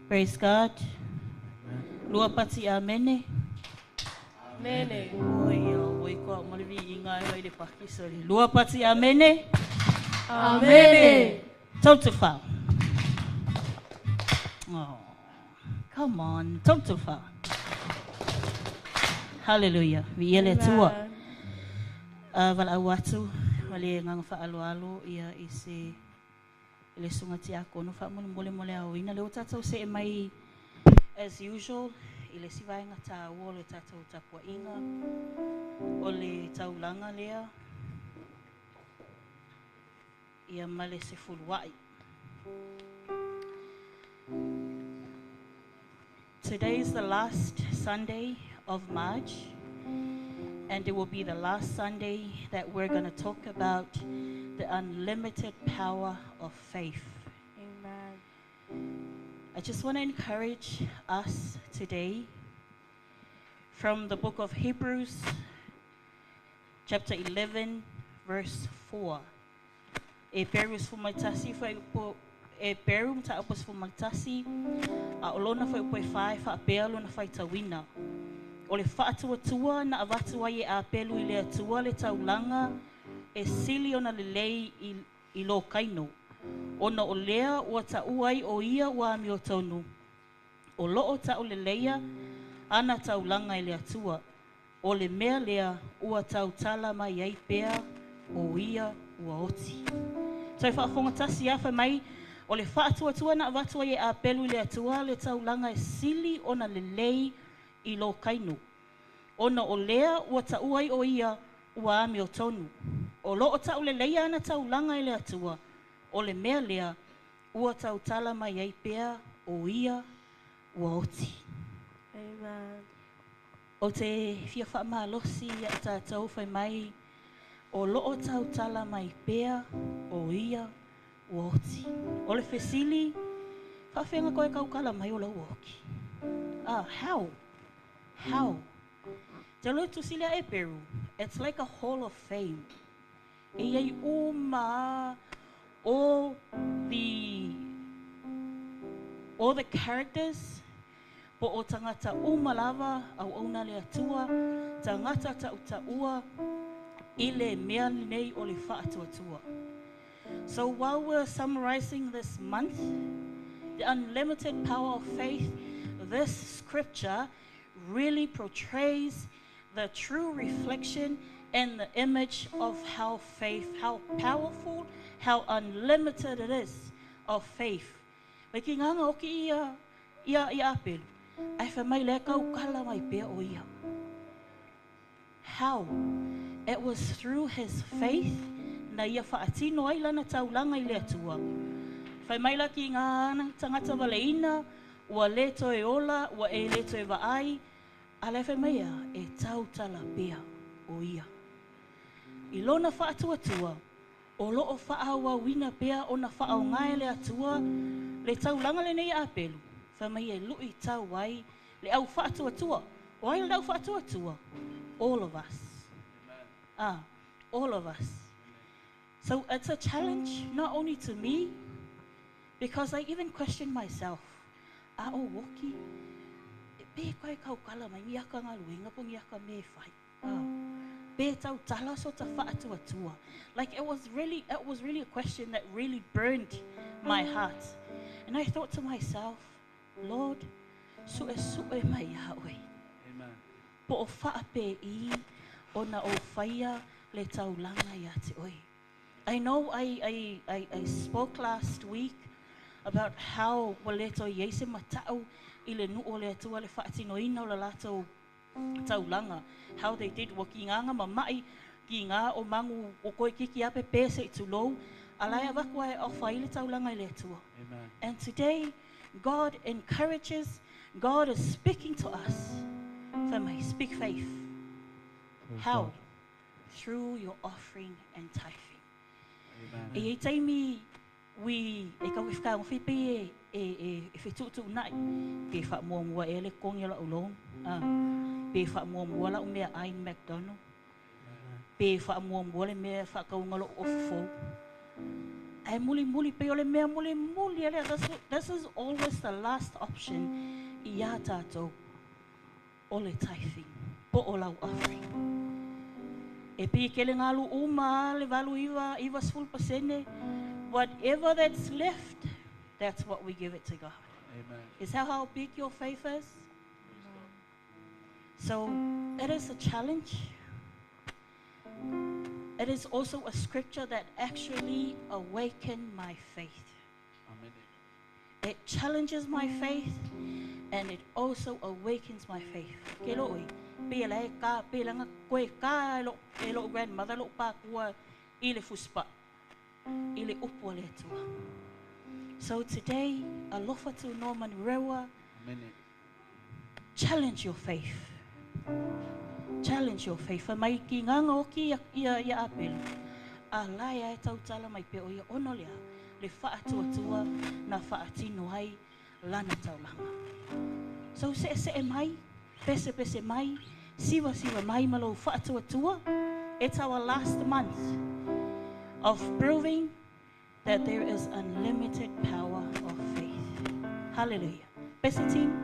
Praise God. Lua pati amene. Amene. Oi, oi koa malivi inga e le pakisori. Lua pati amene. Amene. Tautufa. Oh, come on, tautufa. Hallelujah. Vi ele tua. Vala au atu, wale nganga whaaloalo ia i se le sunga tia kono wha mole mole mole au ina le o tātou se e mai as usual i le siva inga tā ua le tātou tapua inga o le taulanga lea ia male se fuluai. Today is the last Sunday of March, and it will be the last Sunday that we're going to talk about the unlimited power of faith. Amen. I just want to encourage us today from the book of Hebrews, chapter 11, verse 4. E peru fumatasi foi po e peru mta apos fumatasi a olona foi po e fai fa pea lona fai tawina. O le faatuatua na avatu ai e Apelu i le Atua le taulaga e sili ona lelei i lo Kaino. Ona o lea ua taua ai o ia ua amiotonu. O loo tauleleia ana taulaga i le Atua. O le mea lea ua tautala mai ai pea o ia ua oti. Toe faafogatasi afa mai o le faatuatua na avatu ai e Apelu i le Atua le taulaga e sili ona lelei i lo Kaino. Ona o lea ua taua ai o ia ua amiotonu. O loo tauleleia ana taulaga i le Atua. O le mea lea ua tautala mai ai pea o ia ua oti. Amen. O te fia whaamalosi ia tātou whai mai o loo tautala mai pea o ia ua oti. O le fesili, whaawhenga koe kaukala mai o lau oki. Ah, how? How? Te loe tusilia e Peru, it's like a hall of fame. E iai uma all the characters po o tangata uma lava au ona le Atua, tangata tautaua i le mea nei o le faatuatua. So while we're summarizing this month, the unlimited power of faith, this scripture really portrays the true reflection and the image of how faith, how powerful, how unlimited it is of faith. Mai ki nganga oki ia ia ia Apelu. Ai fa mai le kau kala mai pea o ia. How? It was through his faith na ia whaatino ai lana taulanga i le Atua. Whai mai la ki ngā ana tangata waleina, ua leto e ola, ua e leto e vaai, a le whai mai ia e tautala pea o ia. I lona whaatuatua, o loo whaawawina pea o na whaongae le Atua, le taulanga le nei Apelu. Whai mai e lui tau ai, le au whaatuatua. O ai le au whaatuatua? All of us. Ah, all of us. So it's a challenge, not only to me, because I even question myself. A o woki, e pe koe kaukala mai, ngiaka ngā luenga po ngiaka me whai. Ah, pe tau tala so ta whaatuatua. Like it was really a question that really burned my heart. And I thought to myself, Lord, sue sue mai ia oe. Amen. Po o whaape i o na o whaia le taulanga ia te oe. I know I spoke last week about how waleto iei se matau i le nuu o le Atua le whaatinoina o le latou taulanga. How they did wa ki ngā ngā mamai, ki ngā o mangu o koe kiki ape pese i tulou, alai awakua e ofa i le taulanga i le Atua. Amen. And today, God encourages, God is speaking to us. Family, speak faith. Praise How? God. Through your offering and tithing. Amen. E taimi we e ka wifka o fipe e e fetutu nai pe fa mua e le kongi la ulong ah pe fa mua la mea ai McDonald pe fa mua le mea fa ka ngalo ofo ai muli muli pe ole mea muli muli ele. This is always the last option ia tatou ole tithing po o lau offering. E pi kele ngalu uma le valu iva iva sful pasene. Whatever that's left, that's what we give it to God. Amen. Is that how big your faith is? So it is a challenge. It is also a scripture that actually awakened my faith. Amen. It challenges my faith and it also awakens my faith. Ke loi, pe la ka pe la koe ka lo e lo grandmother lo pa kua i le fuspa. I le upu le Atua. So today, alofa tu Norman Rewa. Amen. Challenge your faith. Challenge your faith. Mai ki nganga oki ia ia Apelu. A lai ai tautala mai pe o ia ono lea. Le whaatuatua na whaatino ai lana taulanga. So se se mai, pese pese mai, siwa siwa mai malo whaatuatua. It's our last month of proving that there is unlimited power of faith. Hallelujah. Best team.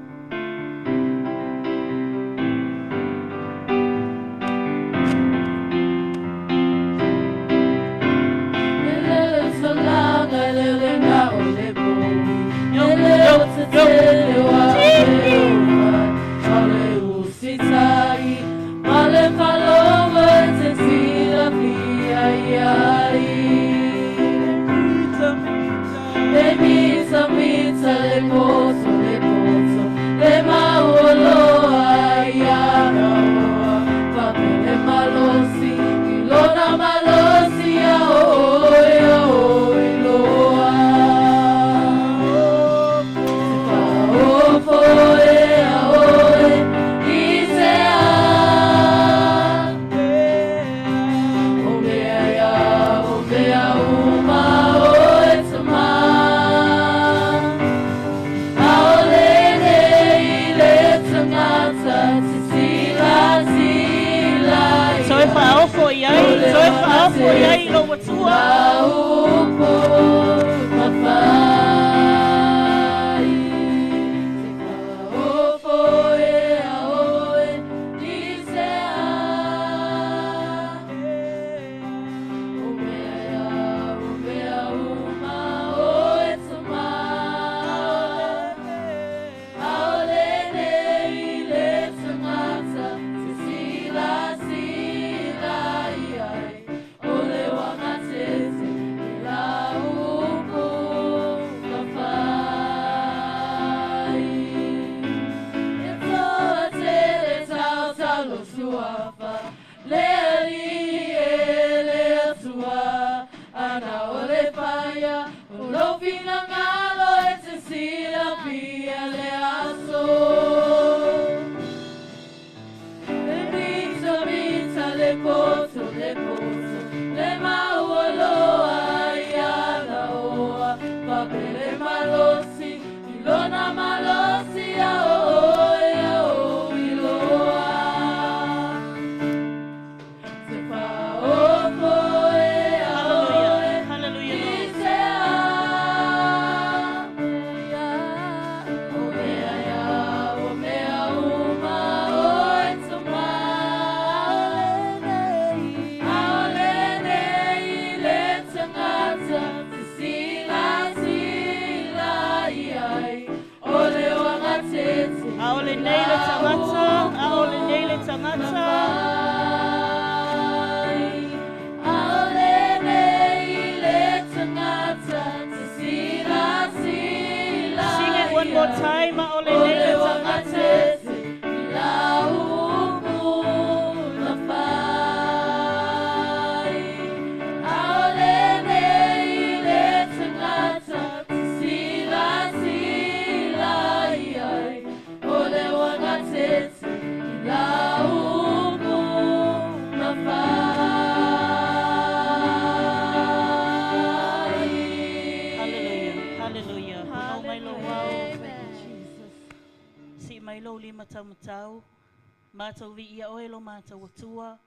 Mātou vi ia oe lo mātou atua,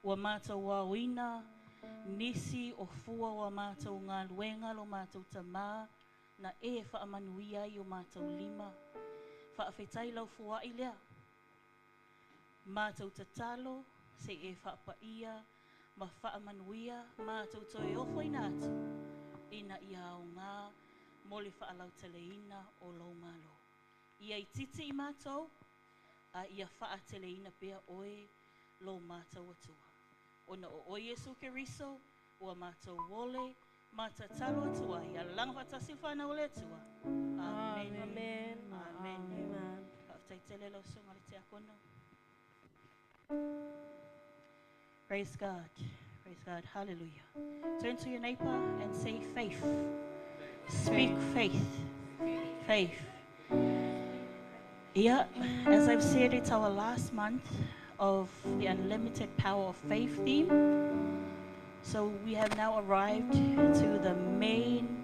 ua mātou wauina, nisi o fua o mātou ngā luenga lo mātou tamā, na e whaamanuia i o mātou lima. Whaawhetai lau fua i lea. Mātou tatalo, se e whaapaia, ma whaamanuia, mātou toe ofo ina atu, ina ia au ngā, mole whaalau teleina o lau malo. Ia i titi i mātou, a ia whaateleina pea oe lo mātou atua. Ona o oe Yesu Keriso, ua mātou wole, mātatalo atua, ia langa whatasi whanau le atua. Amen. Amen. Amen. Amen. Whaaftaitele lau sunga le te akono. Praise God. Praise God. Hallelujah. Turn to your neighbor and say faith. Speak faith. Faith. Yeah, as I've said, it's our last month of the Unlimited Power of Faith theme. So we have now arrived to the main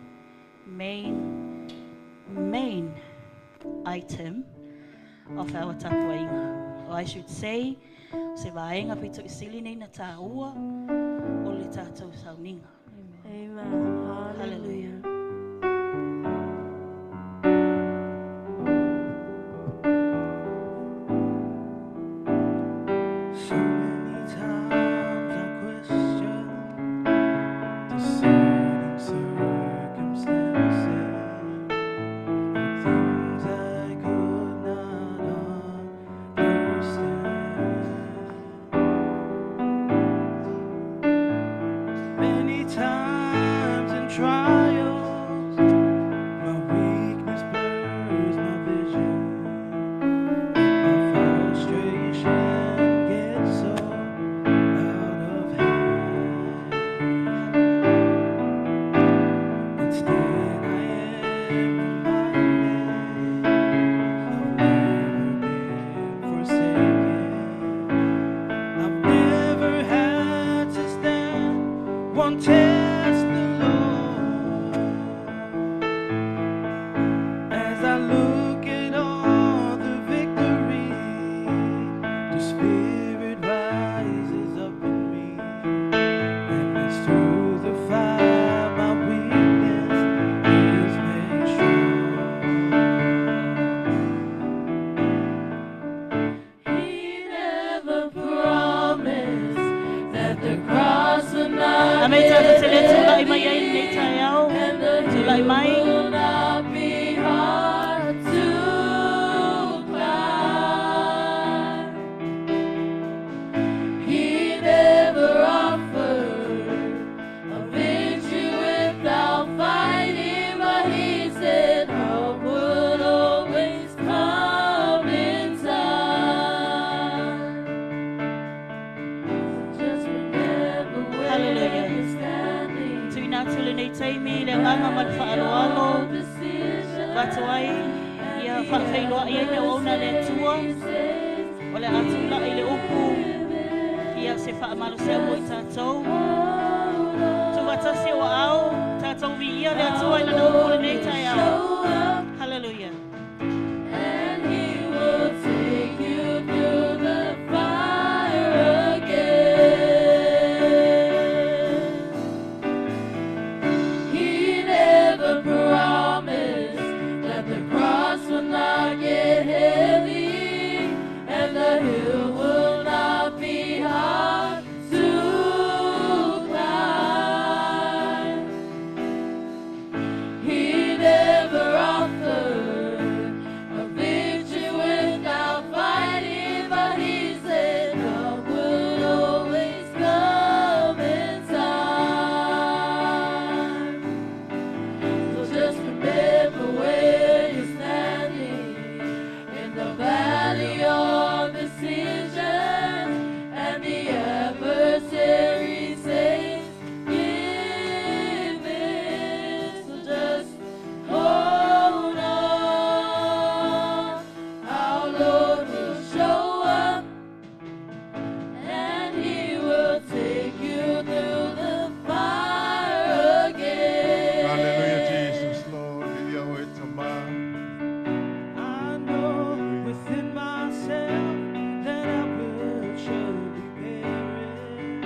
item of our tapuainga. Or I should say, se vaenga pito isili nei na tāua o le tātou sauninga. Amen. Hallelujah. So many times I question the certain circumstances, or things tatou te le tula'i mai ai lenei taeao. And the Tula'i hill mai. will not be hard to climb. He never offered a victory without fighting, but he said help would always come in time. So just remember where Hallelujah. you're standing. Tuina atu lenei taimi le agaga ma le faaaloalo. Vato ai ia faafeiloai ai le auauna a le Atua. O le a tula'i le upu ia se faamalosiau mo i tatou. Tuufaatasi o aao tatou viia le Atua i lana upu lenei taeao. Hallelujah. And he will take you through the fire again. He never promised that the cross would not get heavy and the hill will not be hard to climb. He never offered a victory without fighting, but he said help would always come in time. So just remember where you're standing in the valley of decision, and the adversary says, give in. So just hold on. Our Lord will show up, and he will take you through the fire again. Hallelujah, Jesus, Lord. Viia oe Tamā. I know within myself that I will surely perish.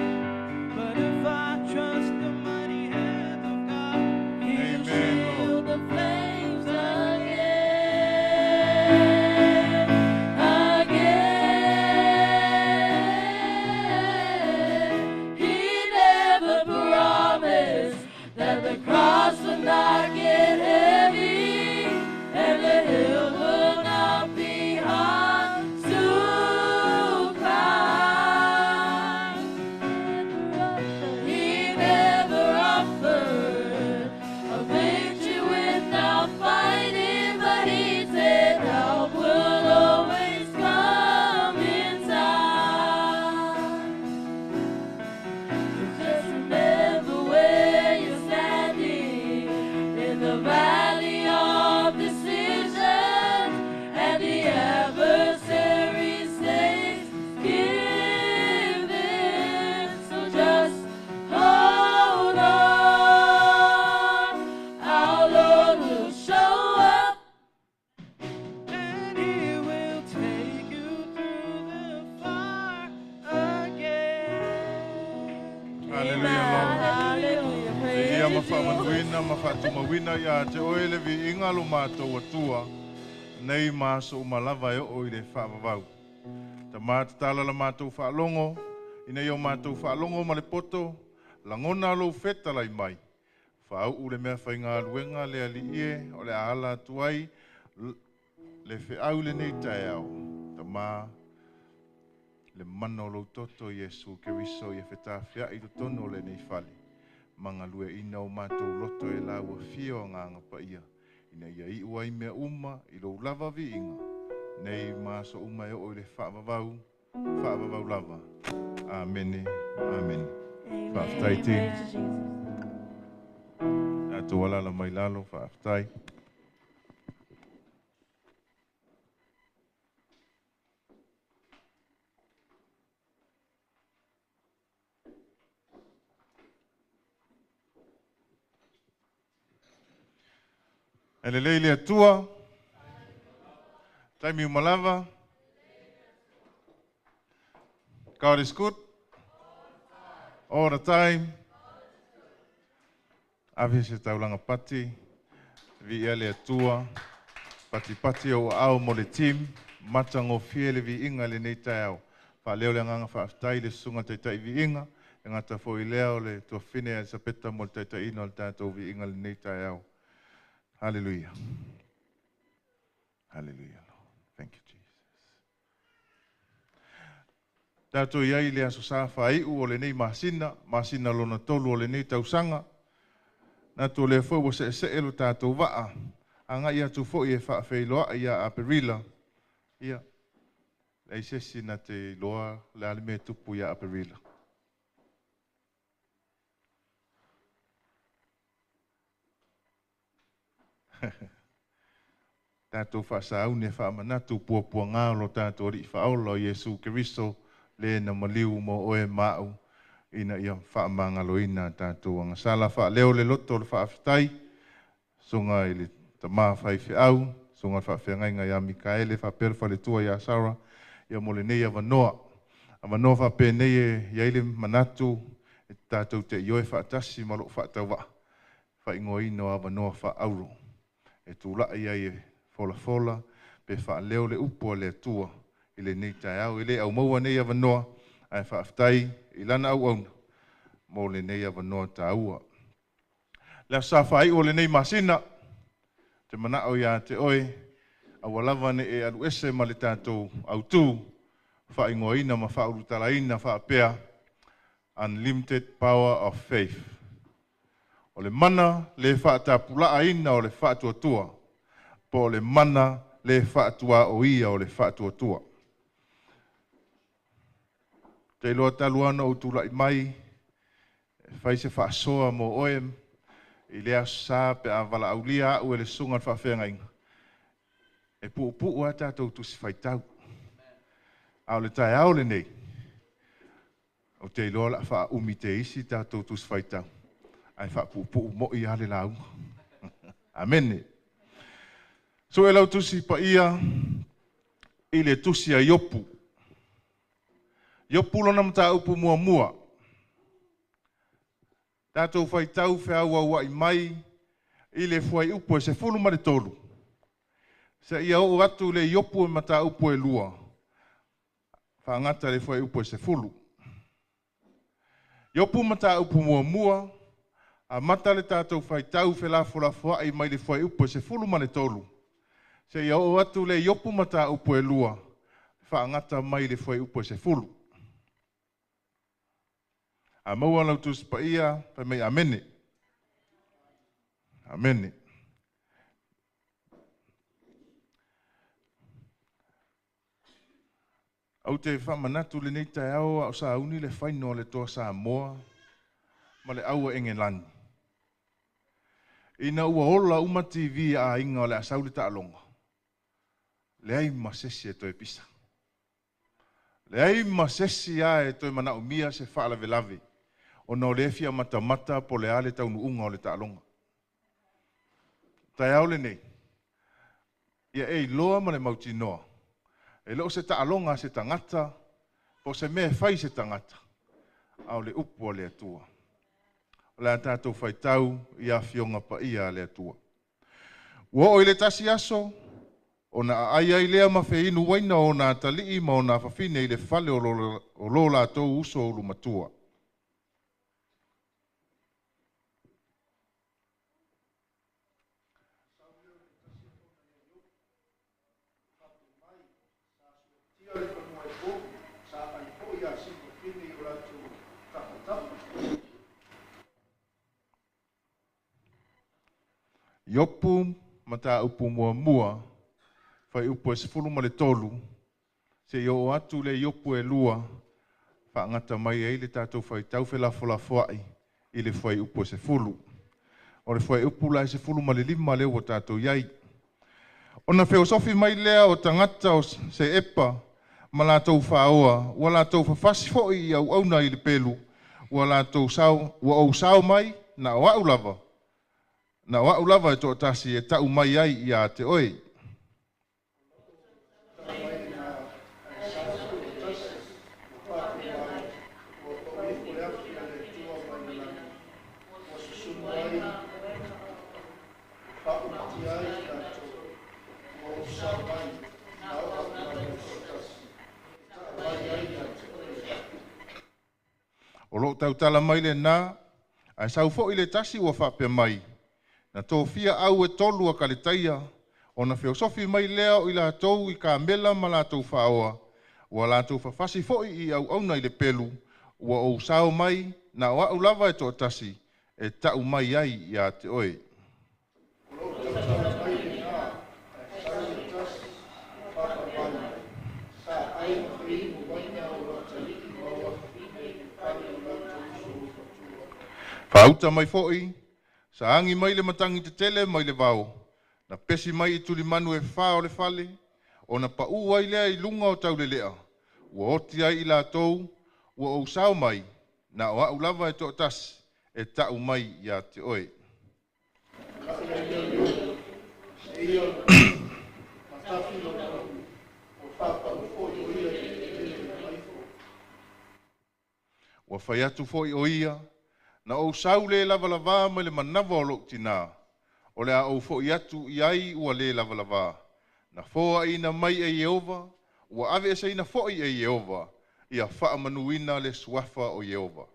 But if I trust the mighty hand of God, He'll Amen, shield Lord. The flames again, again. He never promised that the cross would not get heavy and the hill would not be hard to climb. He never offered a victory without fighting, but he said help will always come in time. So just remember where you're standing in the valley of decision, and the adversary says, give in. So just hold on. Our Lord will show up. And He will take you through the fire again. Hallelujah, Lord. Hallelujah. Praise Ia you, ma Jesus. faamanuina ma faatumauina ia te oe le viiga lo matou Atua, nei ma aso uma lava e oo i le faavavau. Tamā tatala la matou faalogo, ina ia o matou faalogo ma le poto, lagona lou fetalai mai. Faauu le mea faigaluega le alii e o le a ala atu ai le feau lenei taeao. Tamā le mana o lou toto Iesu Keriso ia fetafia'i totonu o lenei fale. Magalueʻina o matou loto e lau afia o agaga paia. Ina ia iu ai mea uma i lou lava viiga. Nei ma aso uma e oo i le faavavau, faavavau lava. Amene, amene. Faafetai te. Praise you, Jesus. Tatou alala mai lalo, faafetai. E lelei le Atua. Taimi uma lava. God is good. All the time. Ave se taulaga pati. Viia le Atua. Patipati o aao mo le team. Matagofie le viiga lenei taeao. Faaleo le agaga faafetai le susuga taita'i viiga. E gata foʻi lea o le tuafafine ia Elisapeta mo le taitaʻiina o le tatou viiga lenei taeao. Haleluia. Haleluia, Lord. Thank you, Jesus. Tatou i ai i le aso sa faaiʻu o lenei masina, masina lona tolu o lenei tausaga. Natu o lea foi ua seʻeseʻe lo tatou vaa, agaʻi atu foʻi e faafeiloaʻi iā Aperila. Ia, leai se isi na te iloa le a le mea e tupu iā Aperila. Tatou faasauni e faamanatu puapuagā o lo tatou Alii Faaola o Iesu Keriso le na maliu mo oe ma aʻu ina ia faamagaloina a tatou agasala. Faaleo le loto o le faafetai, susuga i le tamā faifeau, susuga i le faafeagaiga ia Mikaele faapea le faletua ia Sara, ia mo lenei avanoa. Avanoa faapenei e i ai le manatu e tatou te ioe faatasi ma lou faatauvaa faaigoaina o avanoa faaauro e tulaʻi ai e folafola pe faaleo le upu a le Atua i lenei taeao. E le aumaua nei avanoa ae faafetai i lana auauna mo lenei avanoa taua. Le aso sa faaiʻu o lenei masina, te manaʻo iā te oe, aua lava ne i e aluese ma le tatou autū faaigoaina ma faaulutalaina faapea Unlimited Power of Faith. O le mana le faatapulaaina o le faatuatua, po o le mana le faatuaoia o le faatuatua. Ou te iloa talu lava ona ou tulaʻi mai e fai se faasoa mo oe i lea aso sa pe a valaaulia aʻu e le susuga i le faafeagaiga, e puupuu lava tatou tusi faitau. A o le taeao lenei, ou te iloa o le a faaumi te isi tatou tusi faitau, ae faapuupuu moi lava le lauga. Amene. Sue lau tusi paia i le tusi a Iopu. Iopu lona mataupu muamua. Tatou faitau feauauaʻi mai i le fuaiupu e 13 seia oo atu i le Iopu e mataupu e lua, faagata i le fuaiupu e 10. Iopu mataupu muamua, amata le tatou faitau felafolafoaʻi mai le fuaiupu e 13 seia oo atu le Iopu mataupu e lua, faagata mai le fuaiupu e 10. A maua lau Tusi Paia, fai mai Amene. Amene. Ou te faamanatu lenei taeao a o sauni le faino a le Toa Samoa ma le Aua Engelani. Ina ua ola uma TV a aiga o le a sau le taaloga, leai ma se isi e toe pisa. Leai ma se isi lava e toe manaomia se faalavelave ona o lea e fia matamata po o le a le taunuuga o le taaloga. Taeao lenei, ia e iloa ma le mautinoa, e le o se taaloga a se tagata po o se mea e fai i se tagata, a o le upu a le Atua. O le a tatou faitau i Afioga Paia a le Atua. Ua oo i le tasi aso, ona aai ai lea ma feinu uaina o ona atalii ma ona afafine i le fale o lo latou uso ulumatua. Iopu mataupu muamua, fuaiupu e 13, seia oo atu le Iopu e lua, faagata mai ai le tatou faitau felafolafoai i le fuaiupu e 10. O le fuaiupu la e 15 lea ua tatou i ai. Ona feosofi mai lea o tagata o Seepa ma latou faoa, ua latou fafasi foi i auauna i le pelu, ua latou sao, ua ou sao mai, na o aʻu lava, na o aʻu lava e toatasi e taʻu mai ai iā te oe. O loo tautala mai lenā, ae sau foʻi le tasi ua faapea mai, na tofia au e tolu a Kaletaia, ona feosofi mai lea o i latou i kamela ma latou faaoa, ua latou fafasi foʻi i auauna i le pelu, ua ou sao mai, na o aʻu lava e toʻatasi, e taʻu mai ai iā te oe. Faauta mai foʻi, sa agi mai le matagi tetele mai le vao, na pesi mai i tulimanu e fā o le fale, ona paʻū ai lea i luga o tauleleʻa, ua oti ai i latou, ua ou sao mai, na o aʻu lava e toʻatasi, e taʻu mai iā te oe. Ua fai atu foʻi o ia, na ou sau lē lavalavā mai le manava o loʻu tinā, o le a ou foʻi atu i ai ua lē lavalavā. Na foaʻiina mai e Ieova, ua aveeseina foʻi e Ieova, ia faamanuina le suafa o Ieova.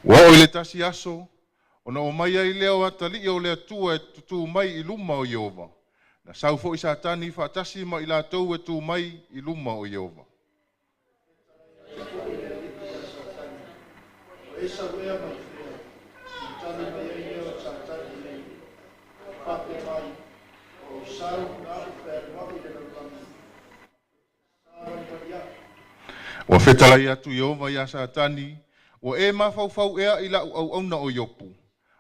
Ua oo i le tasi aso, ona omai ai lea o atalii o le Atua e tutū mai i luma o Ieova. Na sau foʻi Satani faatasi ma i latou e tū mai i luma o Ieova. Ua fetalai atu Ieova iā Satani, ua e mafaufau ea i laʻu auauna o Iopu,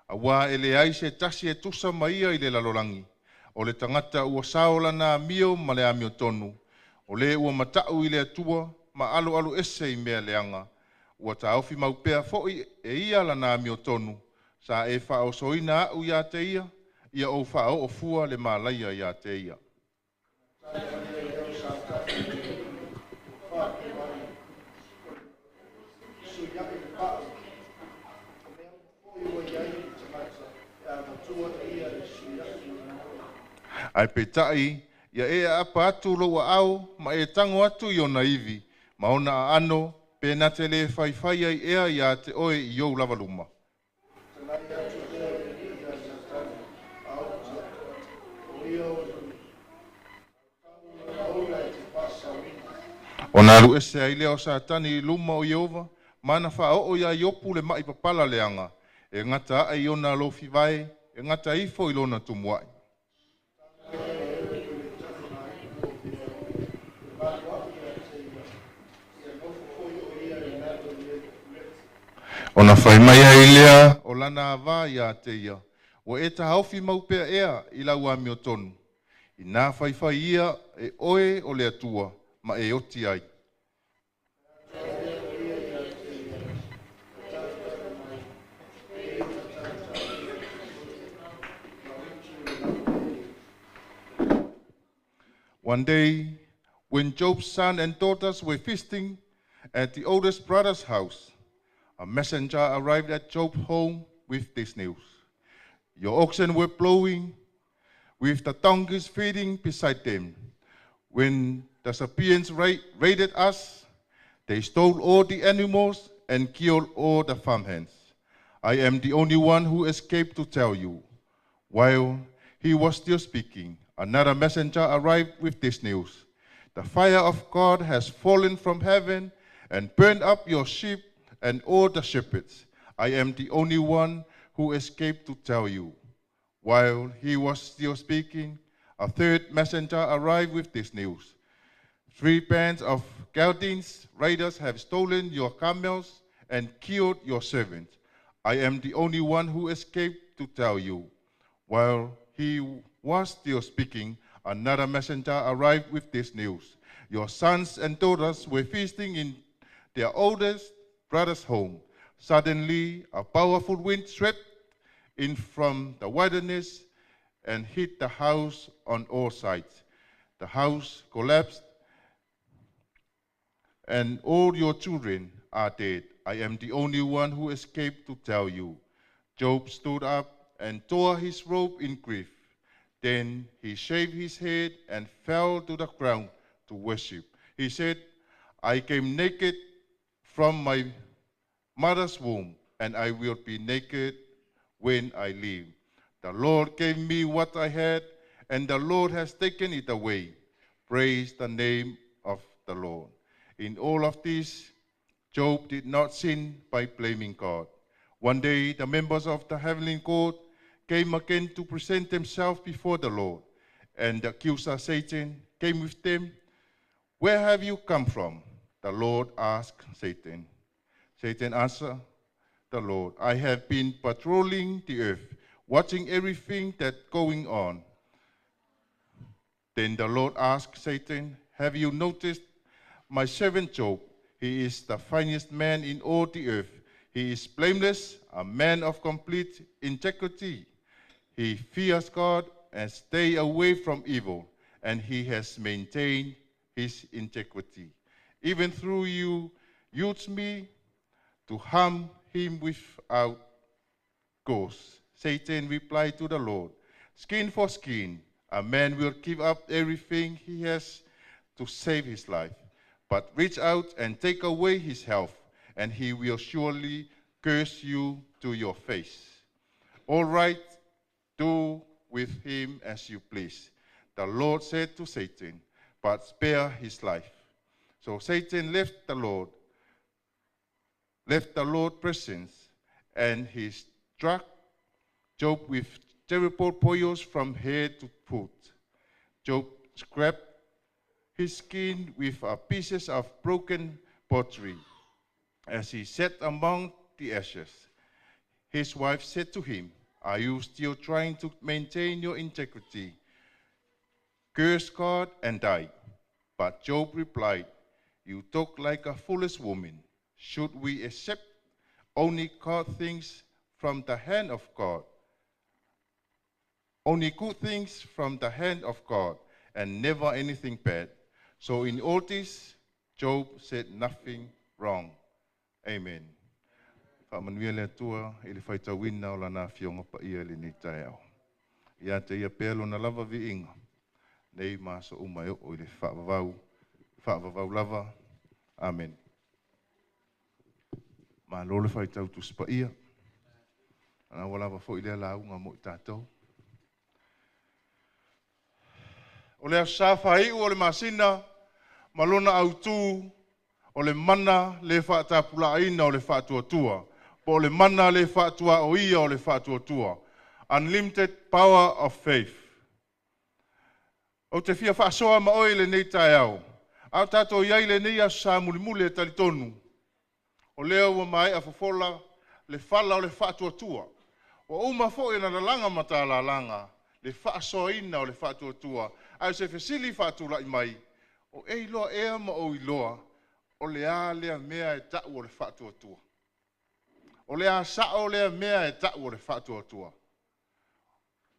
auā e leai se tasi e tusa ma ia i le lalolagi, o le tagata ua sao lana amio ma le amiotonu, o lē ua mataʻu i le Atua ma aloalo ese i mea leaga, ua taofi mau pea foʻi e ia lana amiotonu, sa e faaosoina aʻu iā te ia, ia ou faaoo fua le malaia iā te ia. Ae peitai, ia e aapa atu lou aao ma e tago atu i ona ivi, ma ona aano, pe na te lē faifai ai ea iā te oe i ou lava luma. Ona alu ese ai lea o Satani i luma o Ieova, ma na faaoo iā Iopu le maʻi papala leaga, e gata aʻe i ona alofi vae, e gata ifo i lona tumuaʻi. Ona fai mai ai lea o lana avā iā te ia, ua e taofi mau pea ea i lau amiotonu, inā faifai ia e oe o le Atua ma e oti ai. One day, when Job's son and daughters were feasting at the oldest brother's house, a messenger arrived at Job's home with this news. Your oxen were plowing, with the donkeys feeding beside them. When the Sabaeans raided us, they stole all the animals and killed all the farmhands. I am the only one who escaped to tell you. While he was still speaking, another messenger arrived with this news. The fire of God has fallen from heaven and burned up your sheep and all the shepherds. I am the only one who escaped to tell you. While he was still speaking, a third messenger arrived with this news. 3 bands of Chaldeans raiders have stolen your camels and killed your servants. I am the only one who escaped to tell you. While he was still speaking, another messenger arrived with this news. Your sons and daughters were feasting in their oldest brother's home. Suddenly, a powerful wind swept in from the wilderness and hit the house on all sides. The house collapsed, and all your children are dead. I am the only one who escaped to tell you. Job stood up and tore his robe in grief. Then he shaved his head and fell to the ground to worship. He said, I came naked from my mother's womb, and I will be naked when I leave. The Lord gave me what I had, and the Lord has taken it away. Praise the name of the Lord. In all of this, Job did not sin by blaming God. One day, the members of the heavenly court came again to present themselves before the Lord, and the accuser Satan came with them. Where have you come from? The Lord asked Satan. Satan answered the Lord, I have been patrolling the earth, watching everything that's going on. Then the Lord asked Satan, Have you noticed my servant Job? He is the finest man in all the earth. He is blameless, a man of complete integrity. He fears God and stays away from evil, and he has maintained his integrity. Even through you used me to harm him without cause. Satan replied to the Lord, Skin for skin, a man will give up everything he has to save his life. But reach out and take away his health, and he will surely curse you to your face. All right, do with him as you please. The Lord said to Satan, but spare his life. So Satan left the Lord, presence, and he struck Job with terrible boils from head to foot. Job scraped his skin with pieces of broken pottery as he sat among the ashes. His wife said to him, Are you still trying to maintain your integrity? Curse God and die. But Job replied, You talk like a foolish woman. Should we accept only good things from the hand of God? Only good things from the hand of God, and never anything bad. So in all this, Job said nothing wrong. Amen. Whaamanuia le Atua i le whaitauina o lana fionga pa ia le nei taeao. Ia te ia pea lona lava viiga. Nei ma so uma e o i le whaavavau, whaavavau lava. Amen. Ma lo le whaitau tu spa ia. Ana ua lava fo i lea launga mo i tātou. O le aso whaiu o le masina, ma lona autu, o le mana le whaatapulaaina o le whaatuatua. Po o le mana le whaatua o ia o le whaatuatua. Unlimited power of faith. O te fia whaasoa ma oe le nei taeao. Au tātou iai le nei aso sa mulimuli e talitonu. O lea ua mai a fofola le whala o le whaatuatua. O uma fo i na lalanga ma tā lalanga, le whaasoaina o le whaatuatua. Au se fesili whaatulai mai, o e iloa ea ma o iloa, o le a lea mea e tau o le whaatuatua. O le a sao lea mea e tau o le whaatuatua.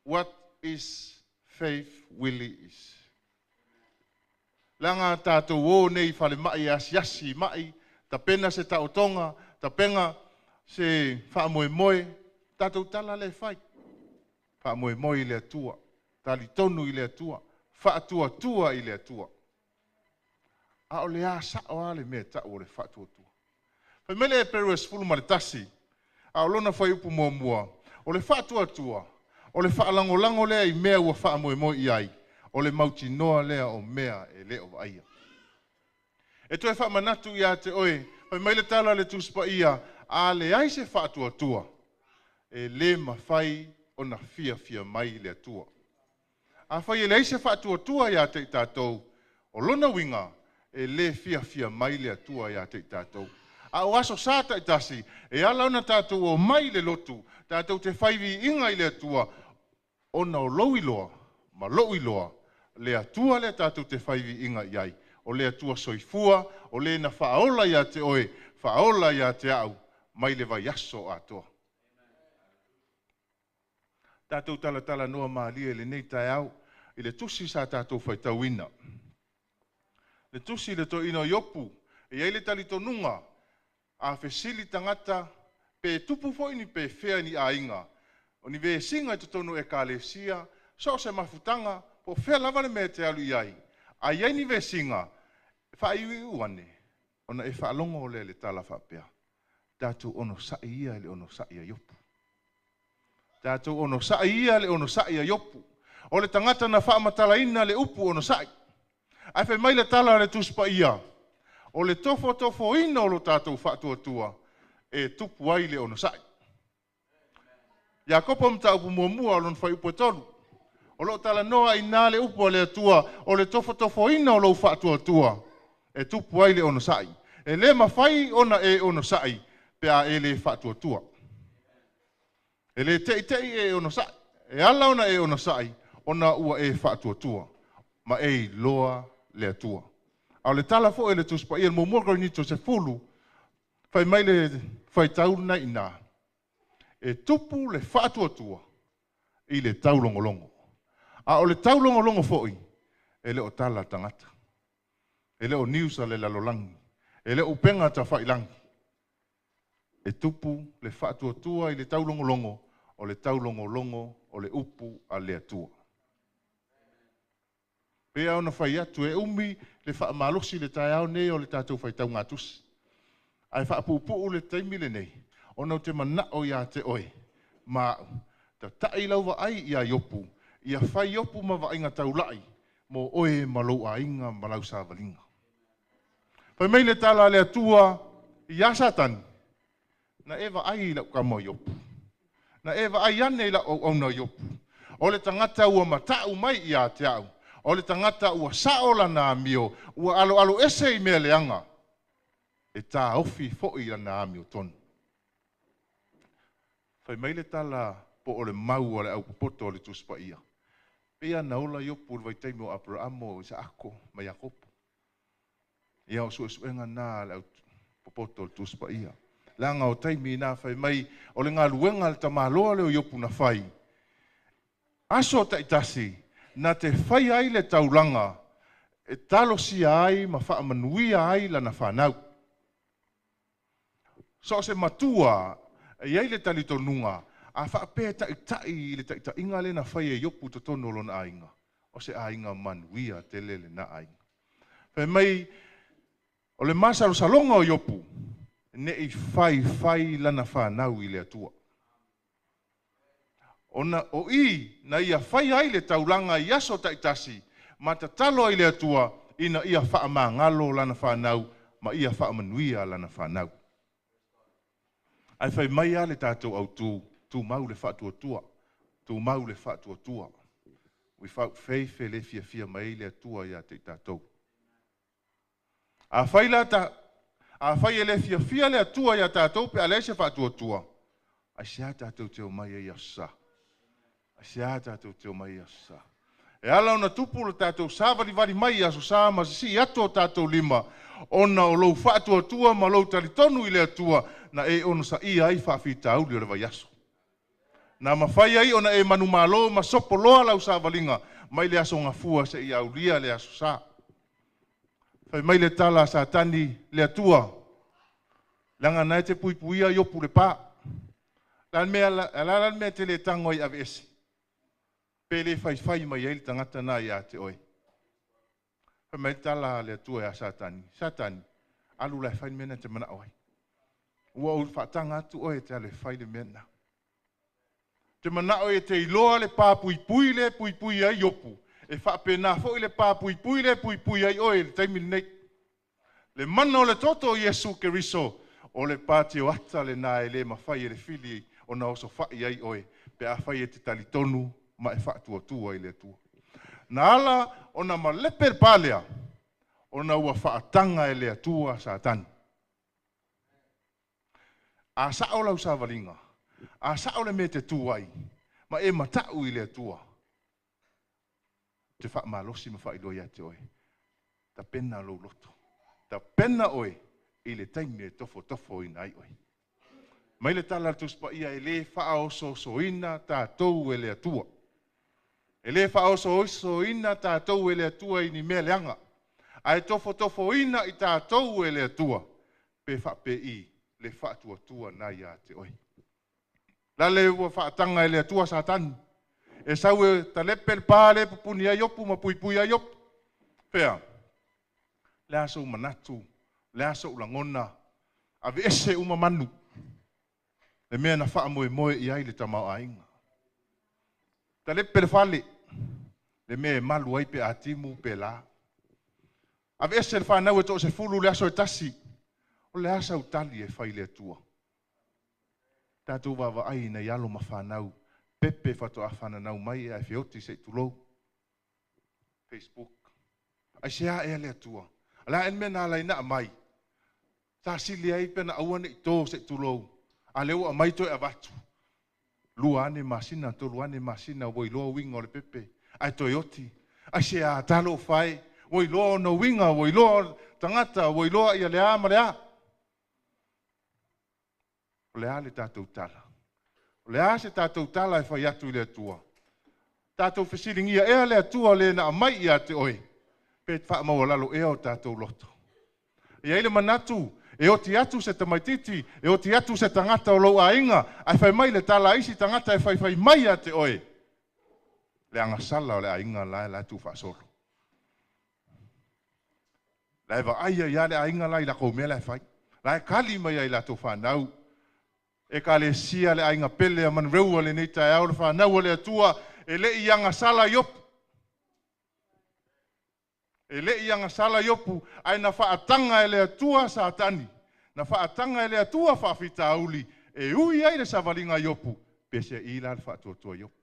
What is faith really is? Langa tātou o nei whale mai asiasi mai, tapena se tautonga, tapenga se whaamoemoe, tātou tala le whai. Whaamoemoe i le atua, talitonu i le atua, whaatuatua i le atua. A o le a sao a le mea tau o le whaatuatua. Whai mele e peru e sefulu ma le tasi, a o lona whai upu mua mua, o le whaatuatua, o le whaalangolango lea i mea ua whaamoemoe i ai, o le mautinoa lea o mea e leo vaia. E toe whaamanatu ia te oe, whai mai le tala le tuspa ia, a le ai se whaatuatua, e le mawhai o na fia fia mai le atua. A whai e le ai se whaatuatua ia te i tātou, o lona winga, e le fia fia mai le atua ia te i tātou. A o aso sa taitasi, e ala ona tātou o mai le lotu, tātou te whaivi inga i le atua, ona o lou iloa, ma lou iloa, le atua le tātou te whaivi inga i ai. O le atua soifua, o le na whaola ia te oe, whaola ia te au, mai le vai aso atoa. Tātou talatala noa maalia le nei taeao, i le tusi sa tātou whaitauina. Le tusi le toina iopu, e ai le talitonunga, a fesili tangata, pe tupu foi ni pe fea ni ainga. O ni vesinga i totonu e kalesia, So o se mafutaga, po o fea lava le mea e te alu i ai, a i ai ni vesiga, faaiuiu ane, ona e faalogo lea i le tala faapea, tatou onosai ia i le onosai a Iopu. Tatou onosai ia i le onosai a Iopu. O le tagata na faamatalaina le upu onosai. Ae fai mai le tala a le Tusi Paia, o le tofotofoina o lo tatou faatuatua e tupu ai le onosai. Iakopo mataupu muamua o lona fuaiupu e 3. O loo talanoa i ina le upu a le Atua, o le tofotofoina o lou faatuatua e tupu ai le onosai. E le mafai ona e onosai pe a e le faatuatua. E le teitei e onosai. E ala ona e onosai ona ua e faatuatua ma e iloa le Atua. A o le tala foi le Tusi Paia, 1 Korinito 10, fai mai le faitau lena i ina, e tupu le faatuatua i le taulogologo. A o le taulogologo foi, e le o tala tagata. E le o news a le lalolagi. E le o upega tafailangi. E tupu le faatuatua i le taulogologo, o le taulogologo o le upu a le Atua. Pea ona fai atu e umi le faamalosi le taeao nei o le tatou faitauga tusi. Ae faapuupuu le taimi lenei, ona o te manao ia te oe, ma au, tatai lau vaai ia Iopu, ia fai Iopu ma vaaiga taulai, mo oe ma lou aiga ma lau savaliga. Fai mai le tala a le Atua ia Satani, na e vaai i lau tama o Iopu, na e vaai ane i lau auauna o Iopu, o le tagata ua matau mai ia te au, o le tagata ua sao lana amio, ua aloalo ese i mea leaga, e taofi foi lana amio tonu. Fai mai le tala po o le mau a le aupopoto o le Tusi Paia, pei na ola Iopu i le vaitaimi o Aperamo, o Isaako ma Iakopo. Ia o suesuega na a le aupopoto o le Tusi Paia. Leaga o taimi na fai mai o le galuega le tamaloa lea o Iopu na fai. Aso taitasi na te fai ai le taulaga e talosia ai ma faamanuia ai lana whanau. So se matua e iai le talitonuga a faapea taitai i le taitaiga lea na fai e Iopu totonu o lona aiga, o se aiga manuia tele lena aiga. Fai mai o le masalosaloga o Iopu ne i fai fai lana whanau i le Atua. Ona o i na ia fai ai le taulaga i aso taitasi ma tatalo ai le Atua ina ia faamagalo lana whanau ma ia faamanuia lana whanau. Ai fai mai a le tatou autu, tumau le faatuatua, tumau le faatuatua. Without faith e le fiafia mai le Atua ia te i tatou. A fai la ta, a fai e le fiafia le Atua ia tatou pe a leai se faatuatua, ai se a tatou te o mai ai aso sa. Ai se a tatou te o mai ai aso sa. E ala ona tupu le tatou savalivali mai i aso sa ma sisii atu o tatou lima, ona o lou faatuatua ma lou talitonu i le Atua, na e onosaia ai faafitauli o le vaiaso. Na mafai ai ona e manumalo ma sopoloa lau savaliga mai le aso gafua seia aulia le aso sa. Fai mai le tala a Satani le Atua, leaga na e te puipuia Iopu le pa. La mea la la mea te le tango ai ave ese. Pe le fai fai mai ai le tagata na ia te oe. Fai mai le tala a le Atua ia Satani, Satani, alu la e fai le mea na te manao ai. Ua ou faataga atu oe te alu e fai le mea na. Te manao e te iloa le pā puipui le puipui ai Iopu. E faapena foi le pā puipui le puipui ai oe i le taimi lenei. Le mana o le toto o Iesu Keriso, o le pā tioata le na e le mafai e le fili o na oso fai ai oe, pe a fai e te talitonu ma e faatuatua i le Atua. Na ala ona malepe le pā lea, ona ua faataga e le Atua Satani. A sao lau savaliga, a sao le mea te tu ai, ma e matau i le Atua, te faamalosi ma faailoa ia te oe. Tapena lou loto. Tapena oe i le taimi e tofotofo ina ai oe. Mai le tala a le Tusi Paia e le faaosoosoina tatou e le Atua. E le faaosoosoina tatou e le Atua i ni mea leaga. Ae tofotofoina i tatou e le Atua, pe faapei le faatuatua na ia te oe. La le ua faataga e le Atua Satani. E sau e talepe le pa lea e pupuni ai Iopu ma puipui ai Iopu. Fea? Le a sou manatu, le a sou lagona, aveese uma manu, le mea na faamoemoe i ai le tamaoaiga. Talepe le fale, le mea e malu ai pe a timu pe la. Aveese le fanau e toasefulu le aso e tasi, o le a sau tali e fai i le Atua? Tatou vaavaai i nai alo ma fanau pepe faatoa fananau mai ae feoti se i tulou. Facebook. Aisea ea le Atua? O le a ea le mea na ala ai na aumai? Sa sili ai pe na aua ne i to se i tulou, a lea ua aumai toe avatu. Lua ane masina, tolu ane masina ua iloa uiga o le pepe, ae toe oti. Aisea talofa e, ua iloa ona uiga, ua iloa tagata, ua iloa ia le a ma le a. O le a le tatou tala? O le a se tatou tala e fai atu i le Atua? Tatou fesiligia ea le Atua le na aumai ia te oe, pe faamaualalo ea o tatou loto? E i ai le manatu, e oti atu se tamaitiiti, e oti atu se tagata o lou aiga, ae fai mai le tala a isi tagata e faifai mai ia te oe, le agasala o le aiga la e la e tuufaasolo. La e vaai ai lava le aiga la i lakou mea la e fai. La e kali mai ai i latou fanau. Ekalesia le aiga pele a Manureua lenei taeao le fanau a le Atua e le i agasala Iopu. E le i agasala Iopu ae na faataga e le Atua Satani. Na faataga e le Atua faafitauli e ui ai le savaliga a Iopu, peiseai la le faatuatua Iopu.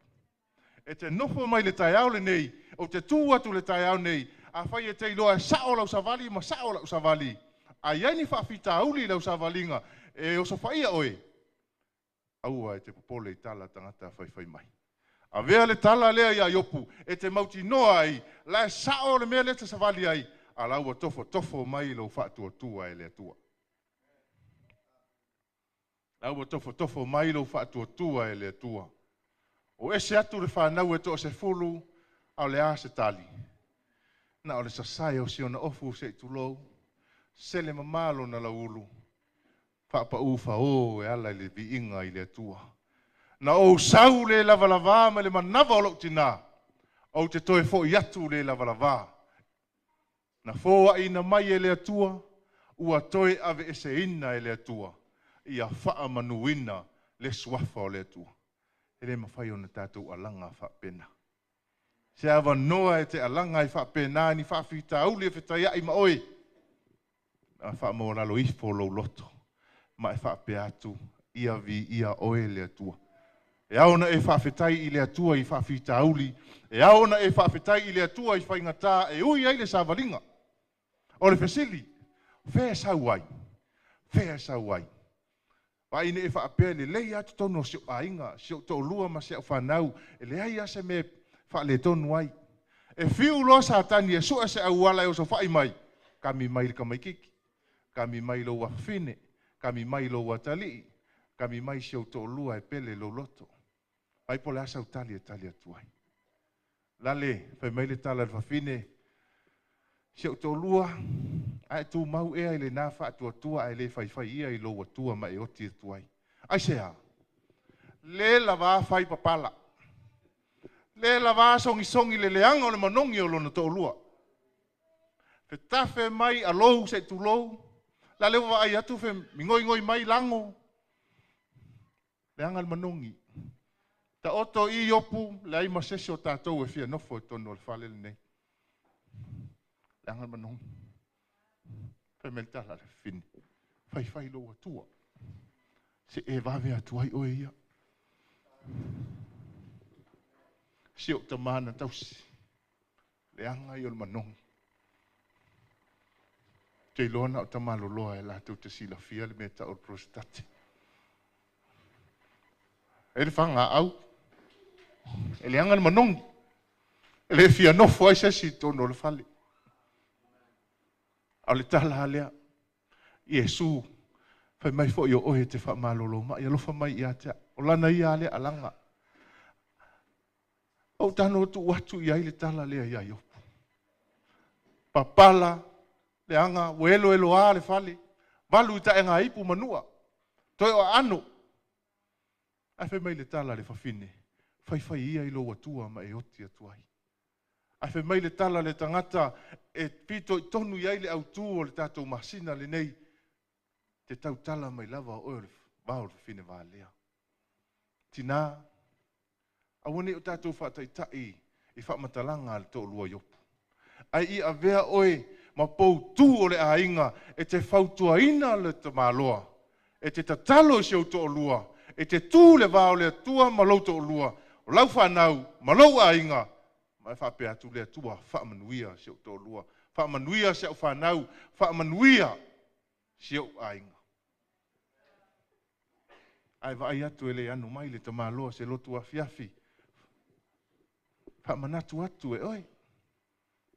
E te nofo mai le taeao lenei, ou te tu atu le taeao nei, afai e te iloa e sao lau savali ma sao lau savali, a i ai ni faafitauli i lau savaliga e osofaia oe, aua e te popole i tala tagata faifai mai. Avea le tala lea iā Iopu e te mautinoa ai la e sao le mea lea e te savali ai, a la ua tofotofo mai lou faatuatua e le Atua. La ua tofotofo mai lou faatuatua e le Atua. O ese atu le fanau e toasefulu, a o le a se tali? Na o le sasae o si ona ofu se i tulou, sele mamā lona lauulu, faapaū faō e ala i le viiga i le Atua. Na ou sau le lavalavā mai le manava o lou tinā, ou te toe foʻi atu le lavalavā. Na foaʻiina mai e le Atua, ua toe aveeseina e le Atua, ia faamanuina le suafa o le Atua. E le mafai ona tatou alaga faapena. Se avanoa e te alaga ai faapena i ni faafitauli e fetaiaʻi ma oe, na faamaualalo ifo lou loto, ma e faapea atu, Ia viia oe le Atua. E ao ona e faafetai i le Atua i faafitauli, e ao ona e faafetai i le Atua i faigatā e ui ai le savaliga. O le fesili, fea e sau ai? Fea e sau ai? Vaai ne i faapea e lelei lava totonu o si ou aiga, si ou toalua ma si au fanau, e leai lava se mea e faaletonu ai. E fiu loa Satani e sue se auala e osofai mai, kami mai i le tamaitiiti, kami mai i lou afafine, kami mai i lou atalii, kami mai i si ou toalua e pele i lou loto. Vaai po o le a sau tali e tali atu ai. Lale, fai mai le tala a le fafine, Si ou toalua, a e tumau ea i lena faatuatua ae le faifai ia i lou atua ma e oti atu ai. Aisea? Le lava fai papala. Le lava sogisogi le leaga o le manogi o lona toalua. Fetafe mai alou se i tulou, la lea ua vaai atu fe migoigoi mai lago. Leaga le manogi. Taoto i Iopu, leai ma se isi o tatou e fia nofo i totonu o le fale lenei. Leaga le manogi. Fai mai le tala a le fafine, faifai lou Atua, se e vave atu ai oe ia. Si ou tamā na tausi, leaga ia o le manogi. Ou te iloa na o tamaloloa e latou te silafia le mea e tau o le prosetate. E le fagaau, e leaga le manogi, e le fia nofo ai se isi i totonu o le fale. A o le tala lava lea, Iesu, fai mai foi o oe e te faamalolo mai, alofa mai ia te au. O lana ia lava lea alaga. Ou tago tuu atu i ai le tala lea iā Iopu. Papala, leaga, ua eloeloa le fale, valu i taega ipu ma nua, toe o aano. Ae fai mai le tala a le fafine, Faifai ia i lou Atua ma e oti atu ai. Ae fai mai le tala a le tagata e fitoitonu i ai le autū o le tatou masina lenei, te tautala mai lava o oe o le vao o le fafine valea. Tinā, aua ne i o tatou faataitai i faamatalaga a le toalua o Iopu. Ae ia avea oe ma poutū o le aiga e te fautuaina le tamaloa, e te tatalo i si ou toalua, e te tū le va o le Atua ma lou toalua, o lau fanau ma lou aiga, ma e faapea atu le Atua, faamanuia si ou toalua, faamanuia si au fanau, faamanuia si ou aiga. Ae vaai atu e le anu mai le tamaloa se lotu afiafi, faamanatu atu e oe.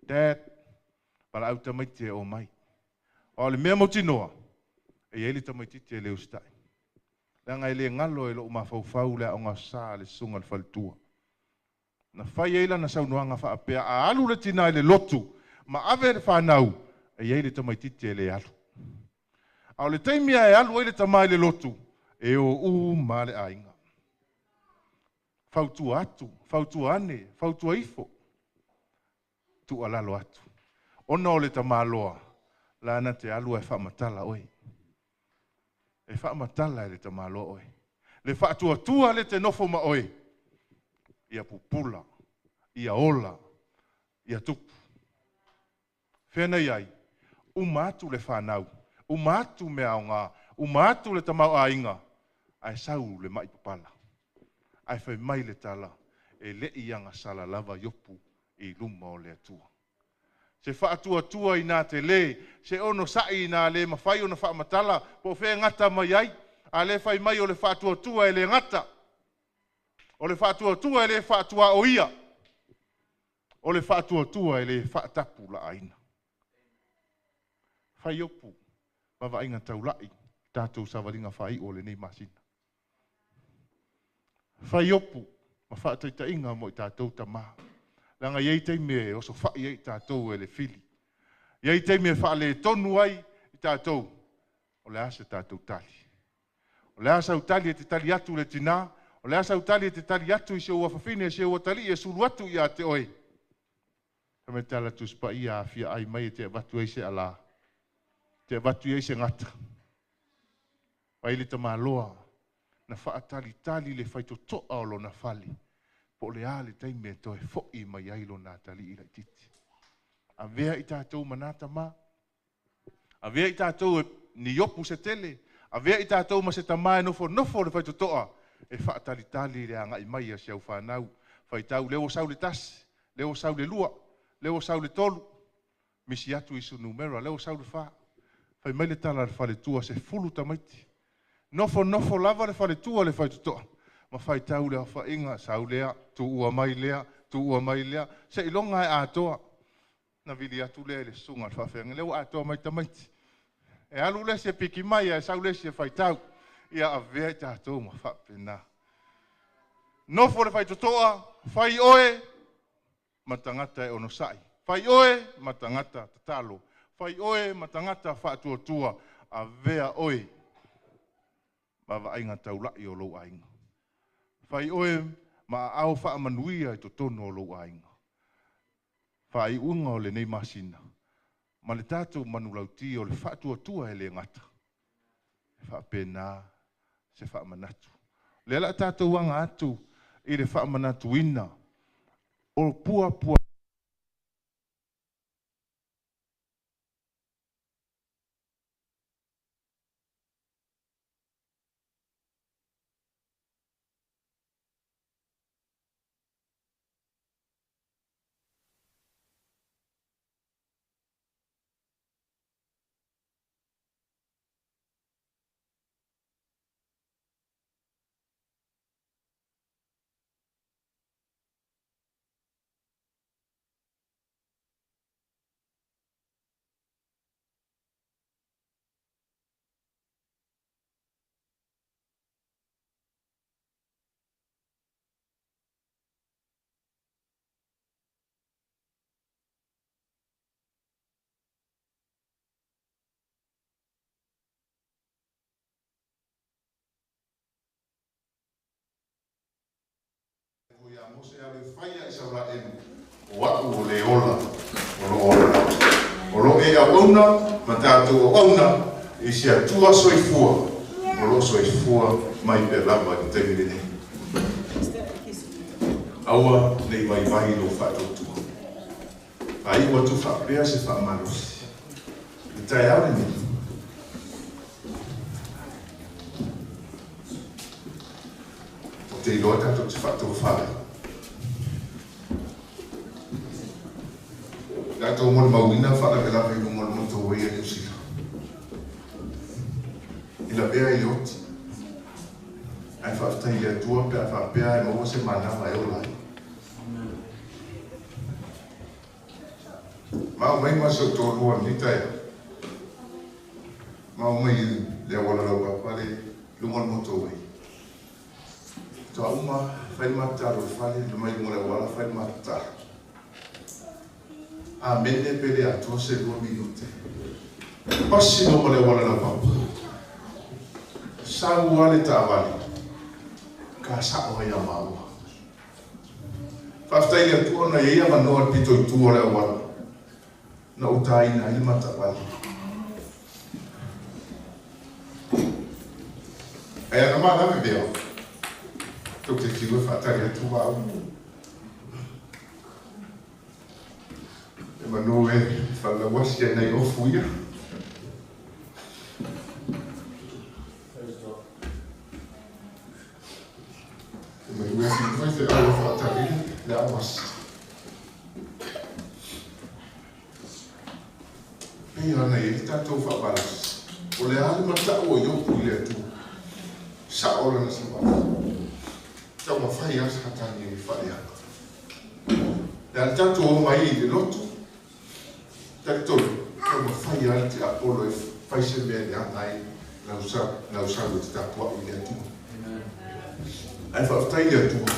Dad, valaau tamaiti e omai. Aua o le mea mautinoa, e i ai le tamaitiiti e le usitai. Leaga e le galo e lou mafaufau le aoga sa a le susuga i le faletua. Na fai ai lana saunoaga faapea, a alu le tina i le lotu ma ave le fanau, e i ai le tamaitiiti e le alu. A o le taimi lava e alu ai le tama i le lotu, e o uma lava le aiga. Fautua atu, fautua ane, fautua ifo, tuualalo atu. Ona o le tamaloa, la na te alu ae faamatala oe. E faamatala e le tamaloa oe. Le faatuatua le te nofo ma oe, ia pupula, ia ola, ia tupu. Fea na i ai? Uma atu le fanau, uma atu mea aoga, uma atu le tamaoaiga, ae sau le mai papala. Ae fai mai le tala, e le i agasala lava Iopu i luma o le Atua. Se faatuatua inā tele, se onosai inā le mafai ona faamatala po o fea e gata mai ai, a le fai mai o le faatuatua e le gata, o le faatuatua e le faatuaoia, o le faatuatua e le faatapulaaina. Fai upu ma vaaiga taulai tatou savaliga faaiu o lenei masina. Fai upu ma faataitaiga mo i tatou tama. Leaga e i ai taimi e osofai ai i tatou e le fili. E i ai taimi e faaletonu ai i tatou. O le a se tatou tali? O le a sau tali e te tali atu i le tinā? O le a sau tali e te tali atu i si ou afafine, si ou atalii e sulu atu ia te oe? Fai mai le tala Tusi Paia, a fia ai mai e te avatu ai se alā, te avatu ai se gata. Vai le tamaloa na faatalitali le faitotoa o lona fale, po o le a le taimi e toe foi mai ai lona atalii laitiiti. Avea i tatou ma nā tama. Avea i tatou e ni Iopu se tele. Avea i tatou ma se tama e nofonofo le faitotoa e faatalitali le agai mai a si au fanau. Faitau, lea ua sau le tasi, lea ua sau le lua, lea ua sau le tolu, misi atu i su numera, lea ua sau le fa. Fai mai le tala a le faletua, 10 tamaiti. Nofonofo lava le faletua le faitotoa, ma faitau le aofaiga, sau lea, tuua mai lea, tuua mai lea, seiloga e atoa. Na vili atu lea i le susuga a le faafeagaiga, lea ua atoa mai tamaiti. E alu le isi e piki mai, ae sau le isi e faitau. Ia avea i tatou ma faapena. Nofo le faitotoa, fai oe ma tagata e onosai. Fai oe ma tagata tatalo. Fai oe ma tagata faatuatua. Avea oe ma vaaiga taulai o lou aiga. Fai oe ma aao faamanuia i totonu o lou aiga. Faaiuga o lenei masina, ma le tatou manulauti o le faatuatua e le gata, e faapena se faamanatu. O lea la tatou aga atu i le faamanatuina o puapua. Mose alu e fai ia Isaraelu, o a'u o le ola o loo ola lava. O loo e auauna ma tatou auauna i se Atua soifua o loo soifua mai pea lava i le taimi lenei. Aua ne i vaivai lou faatuatua. Faaiu atu faapea se faamalosi i le taeao lenei. Ou te iloa tatou te faatofa ai. Tatou molimauina faalavelave i luga o le motorway a Niu Sila. I lavea ai le oti. Ae faafetai i le Atua pe a faapea e maua se manava e ola ai. Ma aumai ma si ou toalua i lenei taeao. Ma aumai i le auala laupapa le luga o le motorway. Faatoa uma fai le matatalo i le fale, mai luga o le auala fai le matatalo. Amene pe le atoa se 2 minute. Pasi loma le auala laupapa. Sau lava le taavale, ka sa'o ai ia maua. Faafetai i le Atua ona e i ai avanoa i le pito i tua o le auala na ou taina ai le matavale. Ae ana malave mea, tou te fiu e faatali atu au. E manu e falelauasi ai nai ofu ia. E manu e fiu fai feau e faatali le auasi. Pei ona i ai le tatou faamalasi, o le a le matau o Iopu i le Atua? Sao lana savali. Taumafai lava Satani e faaleaga. Le a le tatou omai i le lotu, talitonu, taumafai lava le tiapolo e fai se mea e leaga ai lau sau e te tapuai i le Atua. Ae faafetai i le Atua,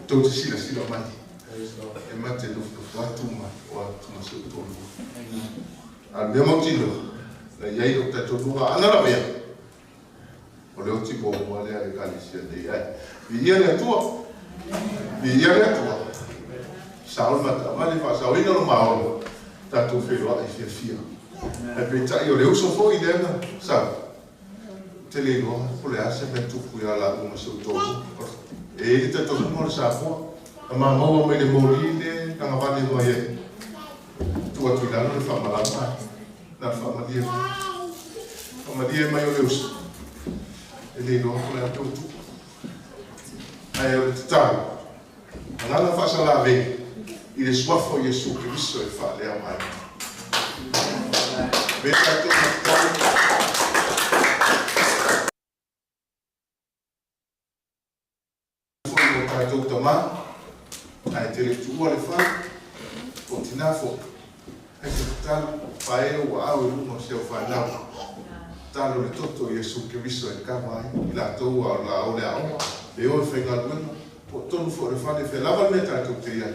tou te silasila mai. E ma te nofonofo atu ma o atu ma si ou toalua. A o le mea mautinoa, na i ai lou talitonuga ana lavea, o le oti muamua lea a le Ekalesia nei. Ae viia le Atua! Viia le Atua! Sao le mataavale, faasaoina lo maolo, tatou feiloai fiafia. Ae peitai o le uso foi lea na sau, ou te le iloa po o le a se mea tupu ia laua ma si ou toalua. E i ai le talitonuga o le Samoa, na ma maua mai le moli le tagavale mai ai, tuu atu i lalo le faamalama ae na le faamalie mai. Faamalie mai o le uso, e le iloa po o le a le mea ua tupu. Ae o le tatalo, agaga faasalavei i le suafa o Iesu Keriso e faalea mai. Me tatou tatalo. Foi o tatou tama, ae te le tuua le fale, o tina foi. Ae te tatalo, pae ou aao i luga o si au fanau. Tatalo le toto o Iesu Keriso e kava ai i latou a o la o le aoga, e o e faigaluega, po o tonu foi o le fale, fea lava le mea tatou te i ai,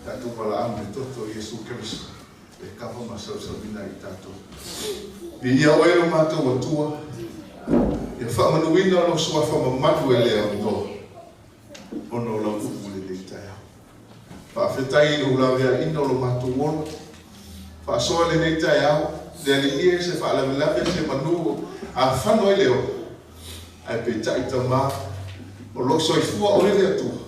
tatou valaau i le toto o Iesu Keriso e kava ma sausauina ai i tatou. Viia oe lo matou Atua, ia faamanuina lou suafa mamalu e le aunoa ona o lau upu i lenei taeao. Faafetai i lou laveaiina o lo matou ola. Faasoa i lenei taeao, le Alii e, se faalavelave, se manu a fano ai le ola. Ae peitai Tama, o lou soifua oe le Atua,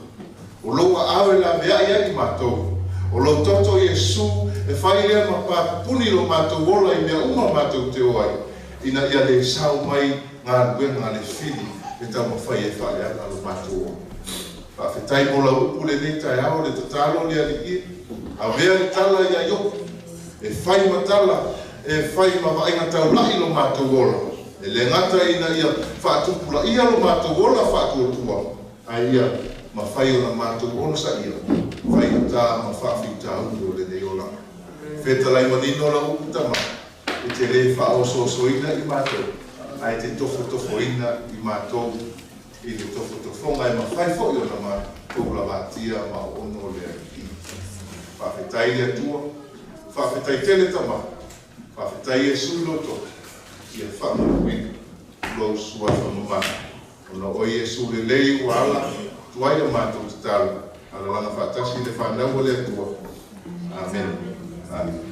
o lou aao e laveai ai i matou, o lou toto Iesu e fai lea ma papuni lo matou ola i mea uma matou te o ai, ina ia le sao mai galuega a le fili e taumafai e faaleaga lo matou ola. Faafetai mo lau upu lenei taeao, le tatalo le Alii e, avea le tala ia Iopu, e fai ma tala, e fai ma vaaiga taulai lo matou ola, e le gata ina ia faatupulaia lo matou ola faatuatua, ae ia mafai ona matou onosaia faigata ma faafitauli o lenei olaga. Fetalai manino lau upu tama, e te le faaosoosoina i matou, ae te tofotofoina i matou i le tofotofoga e mafai foi ona matou lavatia ma ono le Alii. Faafetai le Atua, faafetai tele Tama, faafetai Iesu i lou toto, ia faamanuina lou suafa mamalu, ona o Iesu lelei ua ala tuai la matou. tatalo. Alalaga faatasi le fanau o le Atua. Amene. Amene.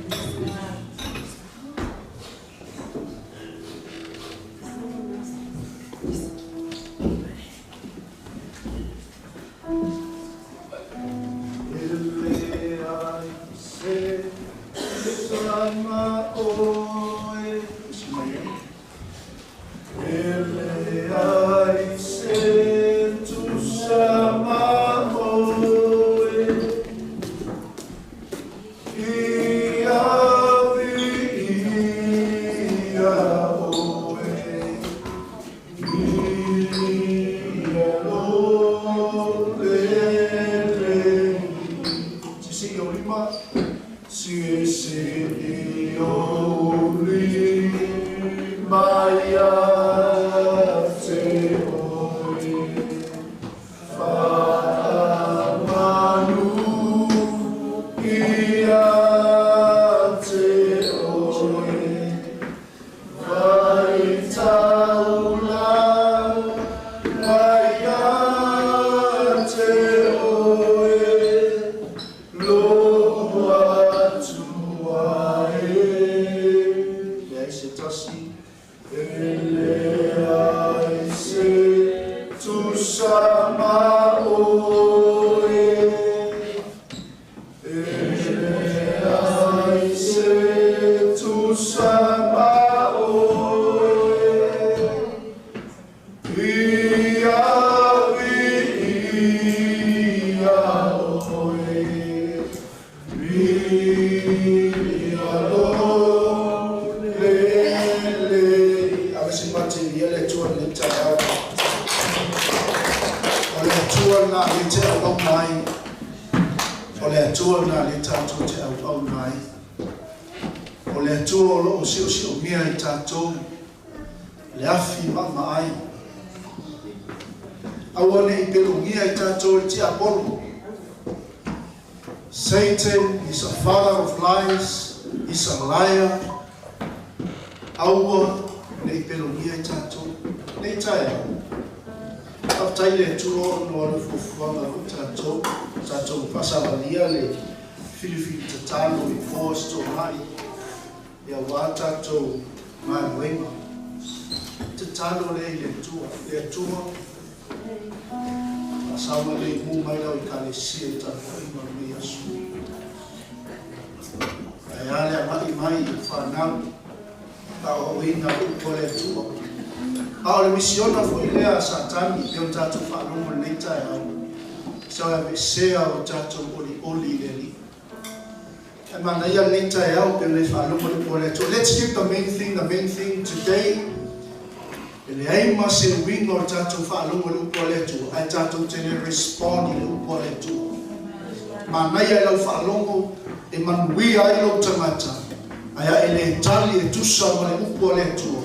Satan is a father of lies, is a liar. Aua nei pelogia i tātou, nei tae. Whaftai le atua no alu fuafuaga o tātou, tātou whasavalia le filifili tatalo i pō se tō mai, ia wā tātou ngā uenga. Tatalo le i le atua, le atua, Sawa le mu mai lau i ka le sia i tātou i ma me asu. Ai ale a mai mai i whanau, a o ina upo le atua. A o le misiona fo i lea Satani, pe o tātou whaalongo nei tae au. Sau e sea o tātou oli oli le li. E mana ia nei tae au, pe o le whaalongo le upo le atua. Let's keep the main thing today. E le aima se uiga o le tatou faalogo i le upu a le Atua, ae tatou te le respond i le upu a le Atua. Manaia i lau faalogo e manuia ai lou tagata, ae ae le tali e tusa ma le upu a le Atua.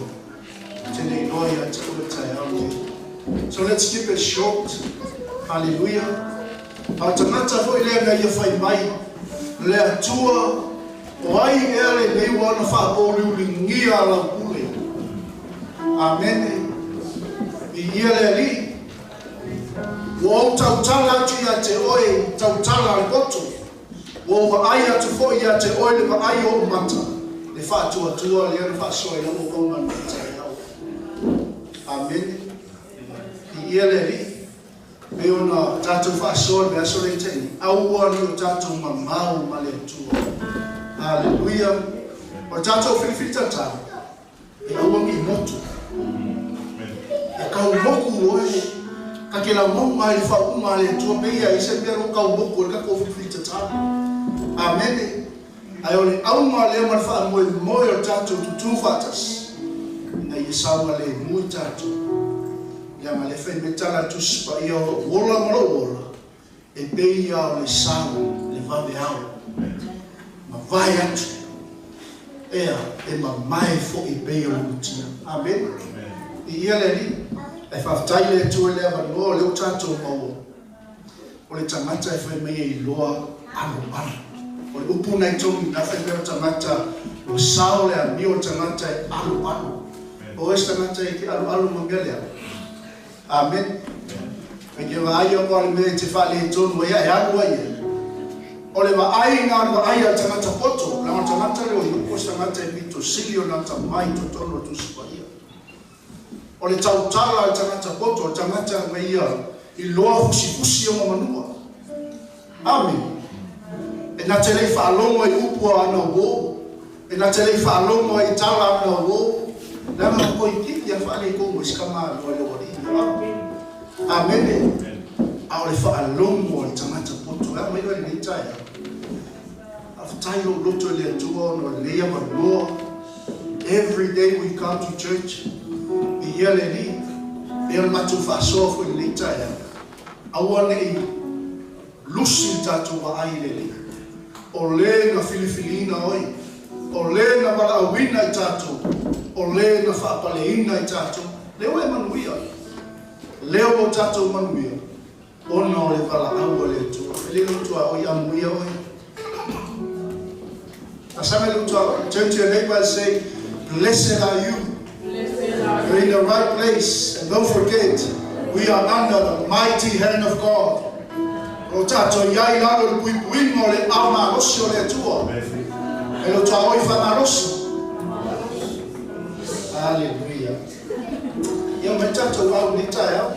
Te le iloa ia te oe taeao nei. So let's keep it short. Hallelujah. A o tagata foi lea na ia fai mai, le Atua, o ai ea lenei ua ona faapouliuligia a lau pule. Amene. I ia le alii. Ua ou tautala atu ia te oe, tautala a le poto. Ua ou vaai atu foi ia te oe le vaai o ou mata. Le faatuatua lea na faasoa i lau auauna lenei taeao. Amene. I ia le alii. Pei ona tatou faasoa i le vaiaso lea i taimi, aua nei o tatou mamao ma le Atua. Haleluia. O le tatou filifili tatalo, e aua nei motu. E kau moku oe, ka ke lau mau mai le whaunga le Atua pe ia i se mea ro kau moku o le kako filifili tatalo. Amene. Ai o le aunga lea ma le whaamoe moe o tatou tutu whaatasi. Ina ia saunga le mui tatou. Ia ma le whai me tala tusi pa ia o ola ma lo ola. E pe ia o le sau, le vave ao. Ma vai atu. Ea, e mamae foi pe ia o le mutia. Amen. I ia le alii, e whaftai le Atua le avanoa o le o tatou maua. O le tagata e whai mai e iloa alo alo. O le upu nei tongi, na whai mea o tagata, o sao le amio o tagata e alo alo. O e tagata e te alo alo ma mea lea. Amen. Ai ke vaai o le mea te faaletonu ai e alu ai e. O le vaaiga o le vaai a le tagata poto, leaga o le tagata lea o Iopo o se tagata e pito sili ona atamai i totonu o le Tusi Paia. O le tautala a le tagata poto, o le tagata na ia iloa fusifusi ona manua. Amene. E na te le i faalogo i upu a ana uō, e na te le i faalogo ai i tala a ana uō, leaga ua toeitiiti lava faaletonu ai si tamāloa i le aualii lea. Amene. A o le faalogo a le tagata poto, e a mai oe i lenei taeao? Faafetai lou loto i le Atua ona o lenei avanoa. Every day we come to church, viia le Alii, pei ona matou faasoa foi i lenei taeao. Aua ne i lusi le tatou vaai i le Alii. O le na filifiliina oe, o le na valaauina i tatou, o le na faapaleina i tatou. Lea ua e manuia. Lea ua tatou manuia ona o le valaau a le Atua. E le lou tuaoi amuia oe. Asaga i lou tuaoi. Turn to your neighbor and say, Blessed are you. You're in the right place. And don't forget, we are under the mighty hand of God. O lo tatou i ai i lalo i le puipuiga o le ao malosi o le Atua. E lou tuaoi faamalosi. Hallelujah. Ia omai tatou au i lenei taeao.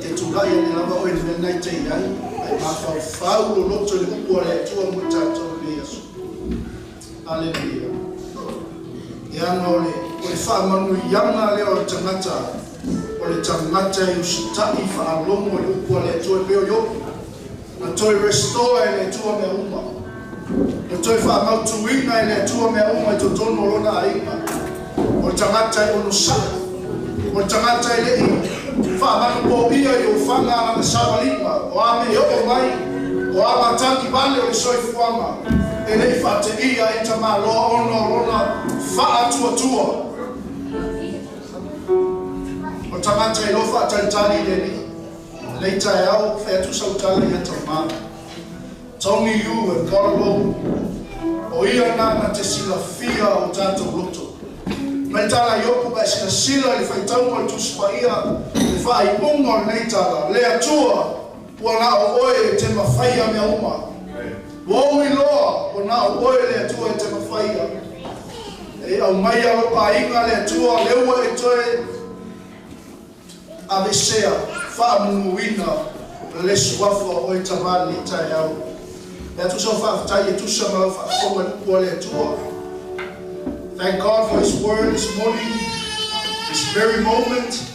E tulai ane lava oe i le mea lena e te i ai, ae mafaufau loloto i le upu a le Atua mo i tatou i lenei aso. Aleluia. Leaga o le, o le faamanuiaga lea o le tagata, o le tagata e usitai faalogo i le upu a le Atua e pei o Iopu. Na toe restore e le Atua mea uma. Na toe faamautuina e le Atua mea uma i totonu o lona aiga. O le tagata e onosai. O le tagata e le i faamanupoia i ofaga a lana savaliga, o a mea e oo mai, o a matagi vale o le soifuaga, e le i faateia ai tamaloa ona o lona faatuatua. O le tagata e iloa faatalitali i le Alii. Lenei taeao, fai atu sau tala ia Tama. It's only you and God alone. O Ia na na te silafia o tatou loto. Mai tala Iopu ka e silasila i le faitauga o le Tusi Paia, le faaiuga o lenei tala, Le Atua, ua na o Oe e te mafaia mea uma. Ua ou iloa, ua na o Oe le Atua e te mafaia. E aumaia lou aiga le Atua, lea ua e toe Aveesea, faamanuina le suafa o oe tama lenei taeao. E atu sau faafetai e tusa ma lau faafofoga i le upu a le Atua. Thank God for His word this morning, this very moment.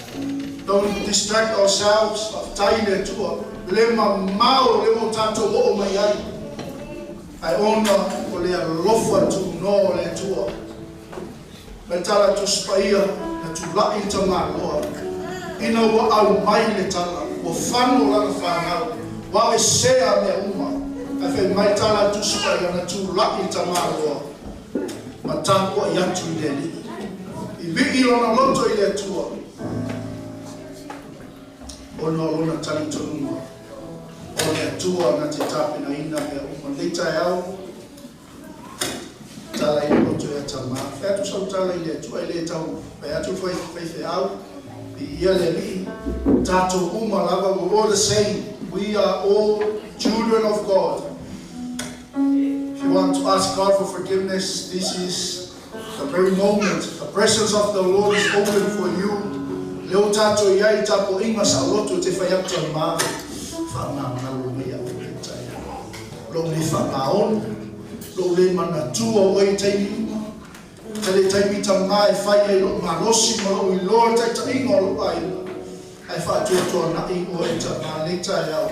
Don't distract ourselves. Faafetai i le Atua le mamao lea ua tatou oo mai ai. Ae ona o le alofa tunoa o le Atua. Mai tala Tusi Paia na tulai le tamaloa ina ua aumai le tala, ua fano lana fanau, ua avesea mea uma. Ae fai mai tala Tusi Paia na tulai le tamaloa ma tapuai atu i le Alii. I vii lona loto i le Atua ona o lona talitonuga o le Atua na te tapenaina mea uma. Lenei taeao, Tala i le loto ia Tama. Fai atu sau tala i le Atua e le tau fai atu le faifeau. Viia le Alii. Tatou uma lava, we're all the same. We are all children of God. If you want to ask God for forgiveness, this is the very moment. The presence of the Lord is open for you. Lea ua tatou i ai i tapuaiga saoloto te fai atu Tama, faamagalo mai au i lenei taeao. Lou le faamaoni. Lou le manatua o oe i taimi uma, ka le taimi tama e fai ai lou malosi ma lou iloa le taitaiga o lou aiga, ae faatuatuanai oe tama nei taeao,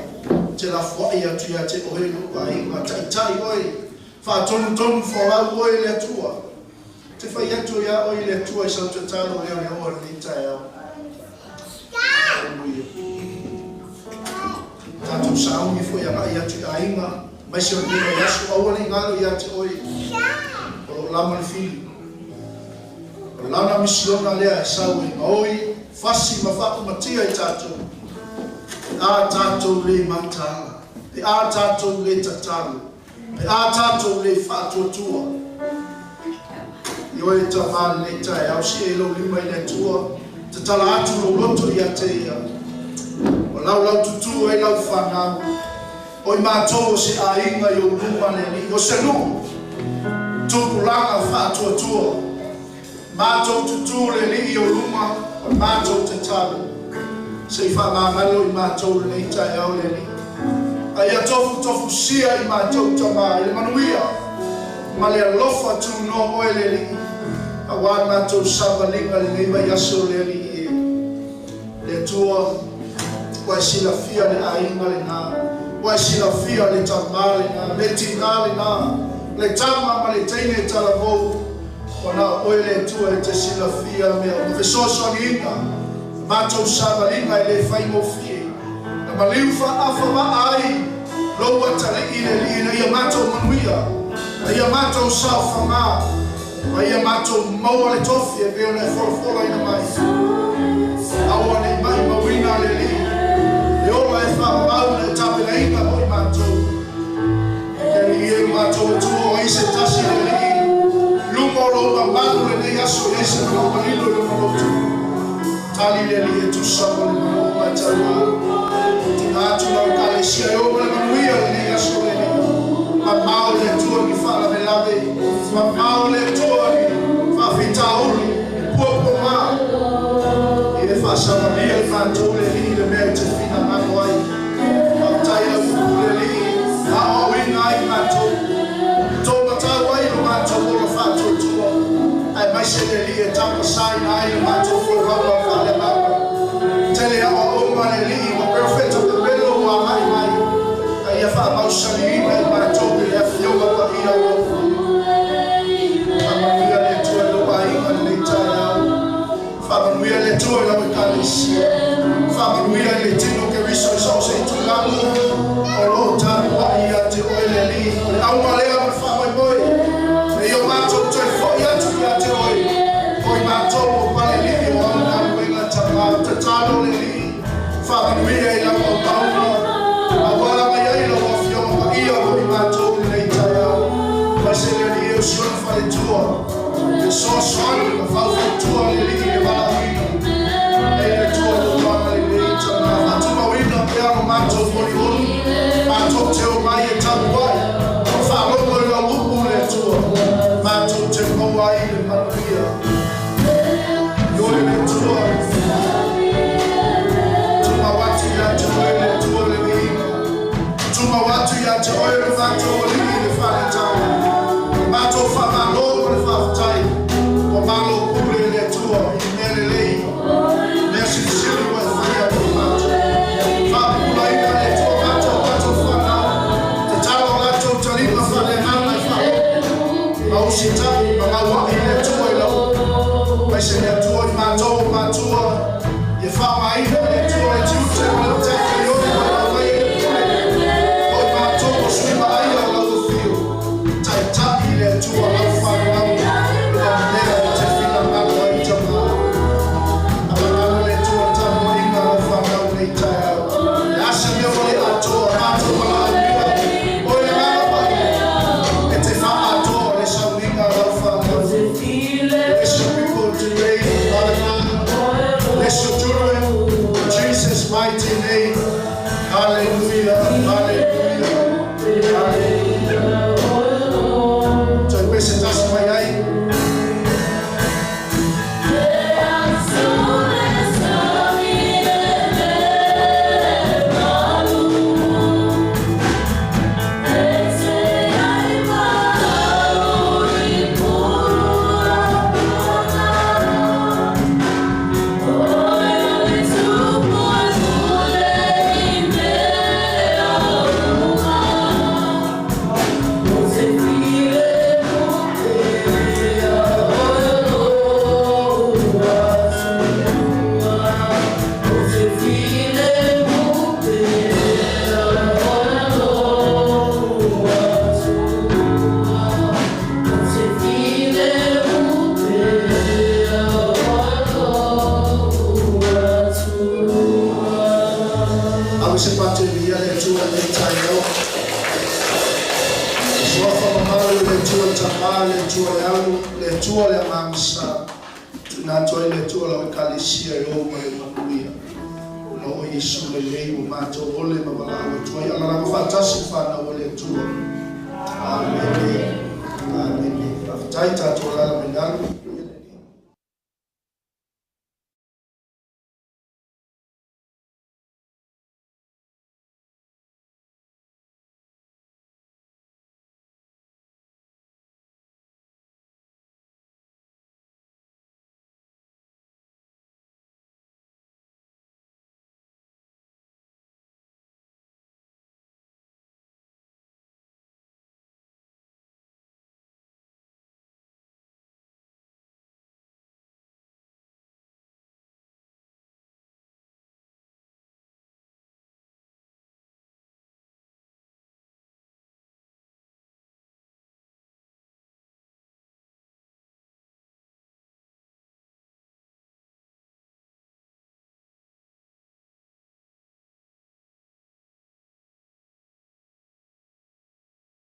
te lafoai atu ia te oe lou aiga, taitai oe, faatonutonu folau oe le Atua. Te fai atu ia oe le Atua i sau tatalo lea o le oa lenei taeao. Hallelujah. Tatou sauni foi agai atu i aiga, aemaise o lenei vaiaso, aua ne i galo ia te oe, o lo o lama le fili. O lana misiona lea e sau e gaoi, fasi ma faaumatia i tatou, pe a tatou le mataala, pe a tatou le tatalo, pe a tatou le faatuatua. Ioe e tama lenei taeao, sie i lou lima i le Atua, tatala atu lou loto ia te Ia. Ua laulaututu ai lau fanau. O i matou o se aiga i ou luma le Alii, o se nuu, tupulaga faatuatua. Matou tutu le Alii i ou luma, o le matou tatalo. Se i faamagalo i matou lenei taeao le Alii. A ia tofutofusia i matou tama i le manuia ma le alofa tunoa oe le Alii, aua le matou savaliga lenei vaiaso le Alii e. Le Atua, ua e silafia le aiga lena, ua e silafia le tamā lena, le tinā lena, le tama ma le teine talavou, ua na o oe le Atua e te silafia mea uma. Fesoasoaniina matou savaliga e le faigofie, na maliu faafava'a ai lou atalii le Alii ina ia matou manuia, ma ia matou saofagā, ma ia matou maua le tofi e pei ona e folafolaina mai. Aua ne i maʻimauina le Alii le ola e faamau na e tapenaina mo i matou. Le Alii e, lo matou Atua, o ai se tasi le Alii luma o lou mamalu lenei aso i ai se manao malilo i lona loto. Tali le Alii e tusa ma le manaoga e taua. Tuuina atu lau Ekalesia e oo ma le manuia lenei aso le Alii. Mamao le Atua ni faalavelave, mamao le Atua ni faafitauli, ni puapuagā. Ia e faasavalia i matou le Alii i le mea e te finagalo ai. Faafetai lau upu le Alii, aoaoina ai i matou, e taumatau ai lo matou ola faatuatua, aemaise le Alii e tapasaina ai le matou folauga faaleagaga. Tele aoaoga le Alii ma perofeta pepelo ua agai mai, a ia faamausaliina i matou i le Afioga Paia o lau Afio. Faamanuia le Atua i lou aiga lenei taeao. Faamanuia le Atua i lau Ekalesia. Faamanuia i le tino Keriso i so o se itulagi o lo o tapuai ia te oe le Alii. O le auga lea ma le faamoemoe, ina ia o matou toe foi atu ia te oe, o i matou o Palelii o au galuega tamā. Tatalo le Alii, faamanuia i lau auauna, auala mai ai lau Afioga Paia mo i matou lenei taeao. Aemaise le Alii e o si ona faletua, fesoasoani ma faufautua le Alii i le valaauina. E le Atua lou agalelei tama, faatumauina pea lo matou olioli, matou te omai e tapuai, ma faalogo i lau upu le Atua, matou te maua ai le manuia. Ioe le Atua, tumau atu ia te oe le Atua le viiga. Tumau atu ia te oe le matou Alii le faletala. Le matou faamalo ma le faafetai, ua malo pule le Atua i mea lelei, mea silisili ua e faia mo i matou. Faapupulaina le Atua matou matou fanau, tatalo latou taliga faaleagaga e faalogo, ma usitai ma gaua'i le Atua i lau upu. Aemaise le Atua i matou o matua, ia faaaogaina le Atua le tiute ma le matafaioi ua e aumaia i le pule, o i matou o sui vaaia o lau afio. Taitai le Atua lau fanau i le mea e te finagalo ai tama. Amagalo le Atua le tapuaiga a lau fanau lenei taeao. Le a se mea ua le atoa, matou valaaulia, o le Agaga Paia, e te faaatoa le sauniga a lau fanau. Bless your people today, Father God. Bless your children. In Jesus' mighty name. Hallelujah. Hallelujah. Hallelujah. Toe pese tasi mai ai. Ave se pate via le Atua lenei taeao. Suafa mamalu le Atua le Tamā, le Atua le Alo, le Atua le Agaga Sa. Tuuina atu ai le Atua lau Ekalesia e ou ma le manuia. Ona oe Iesu lelei ua matou ole ma valaau atu ai. Alalaga faatasi le fanau a le Atua. Amene. Amene. Faafetai tatou alaala mai lalo.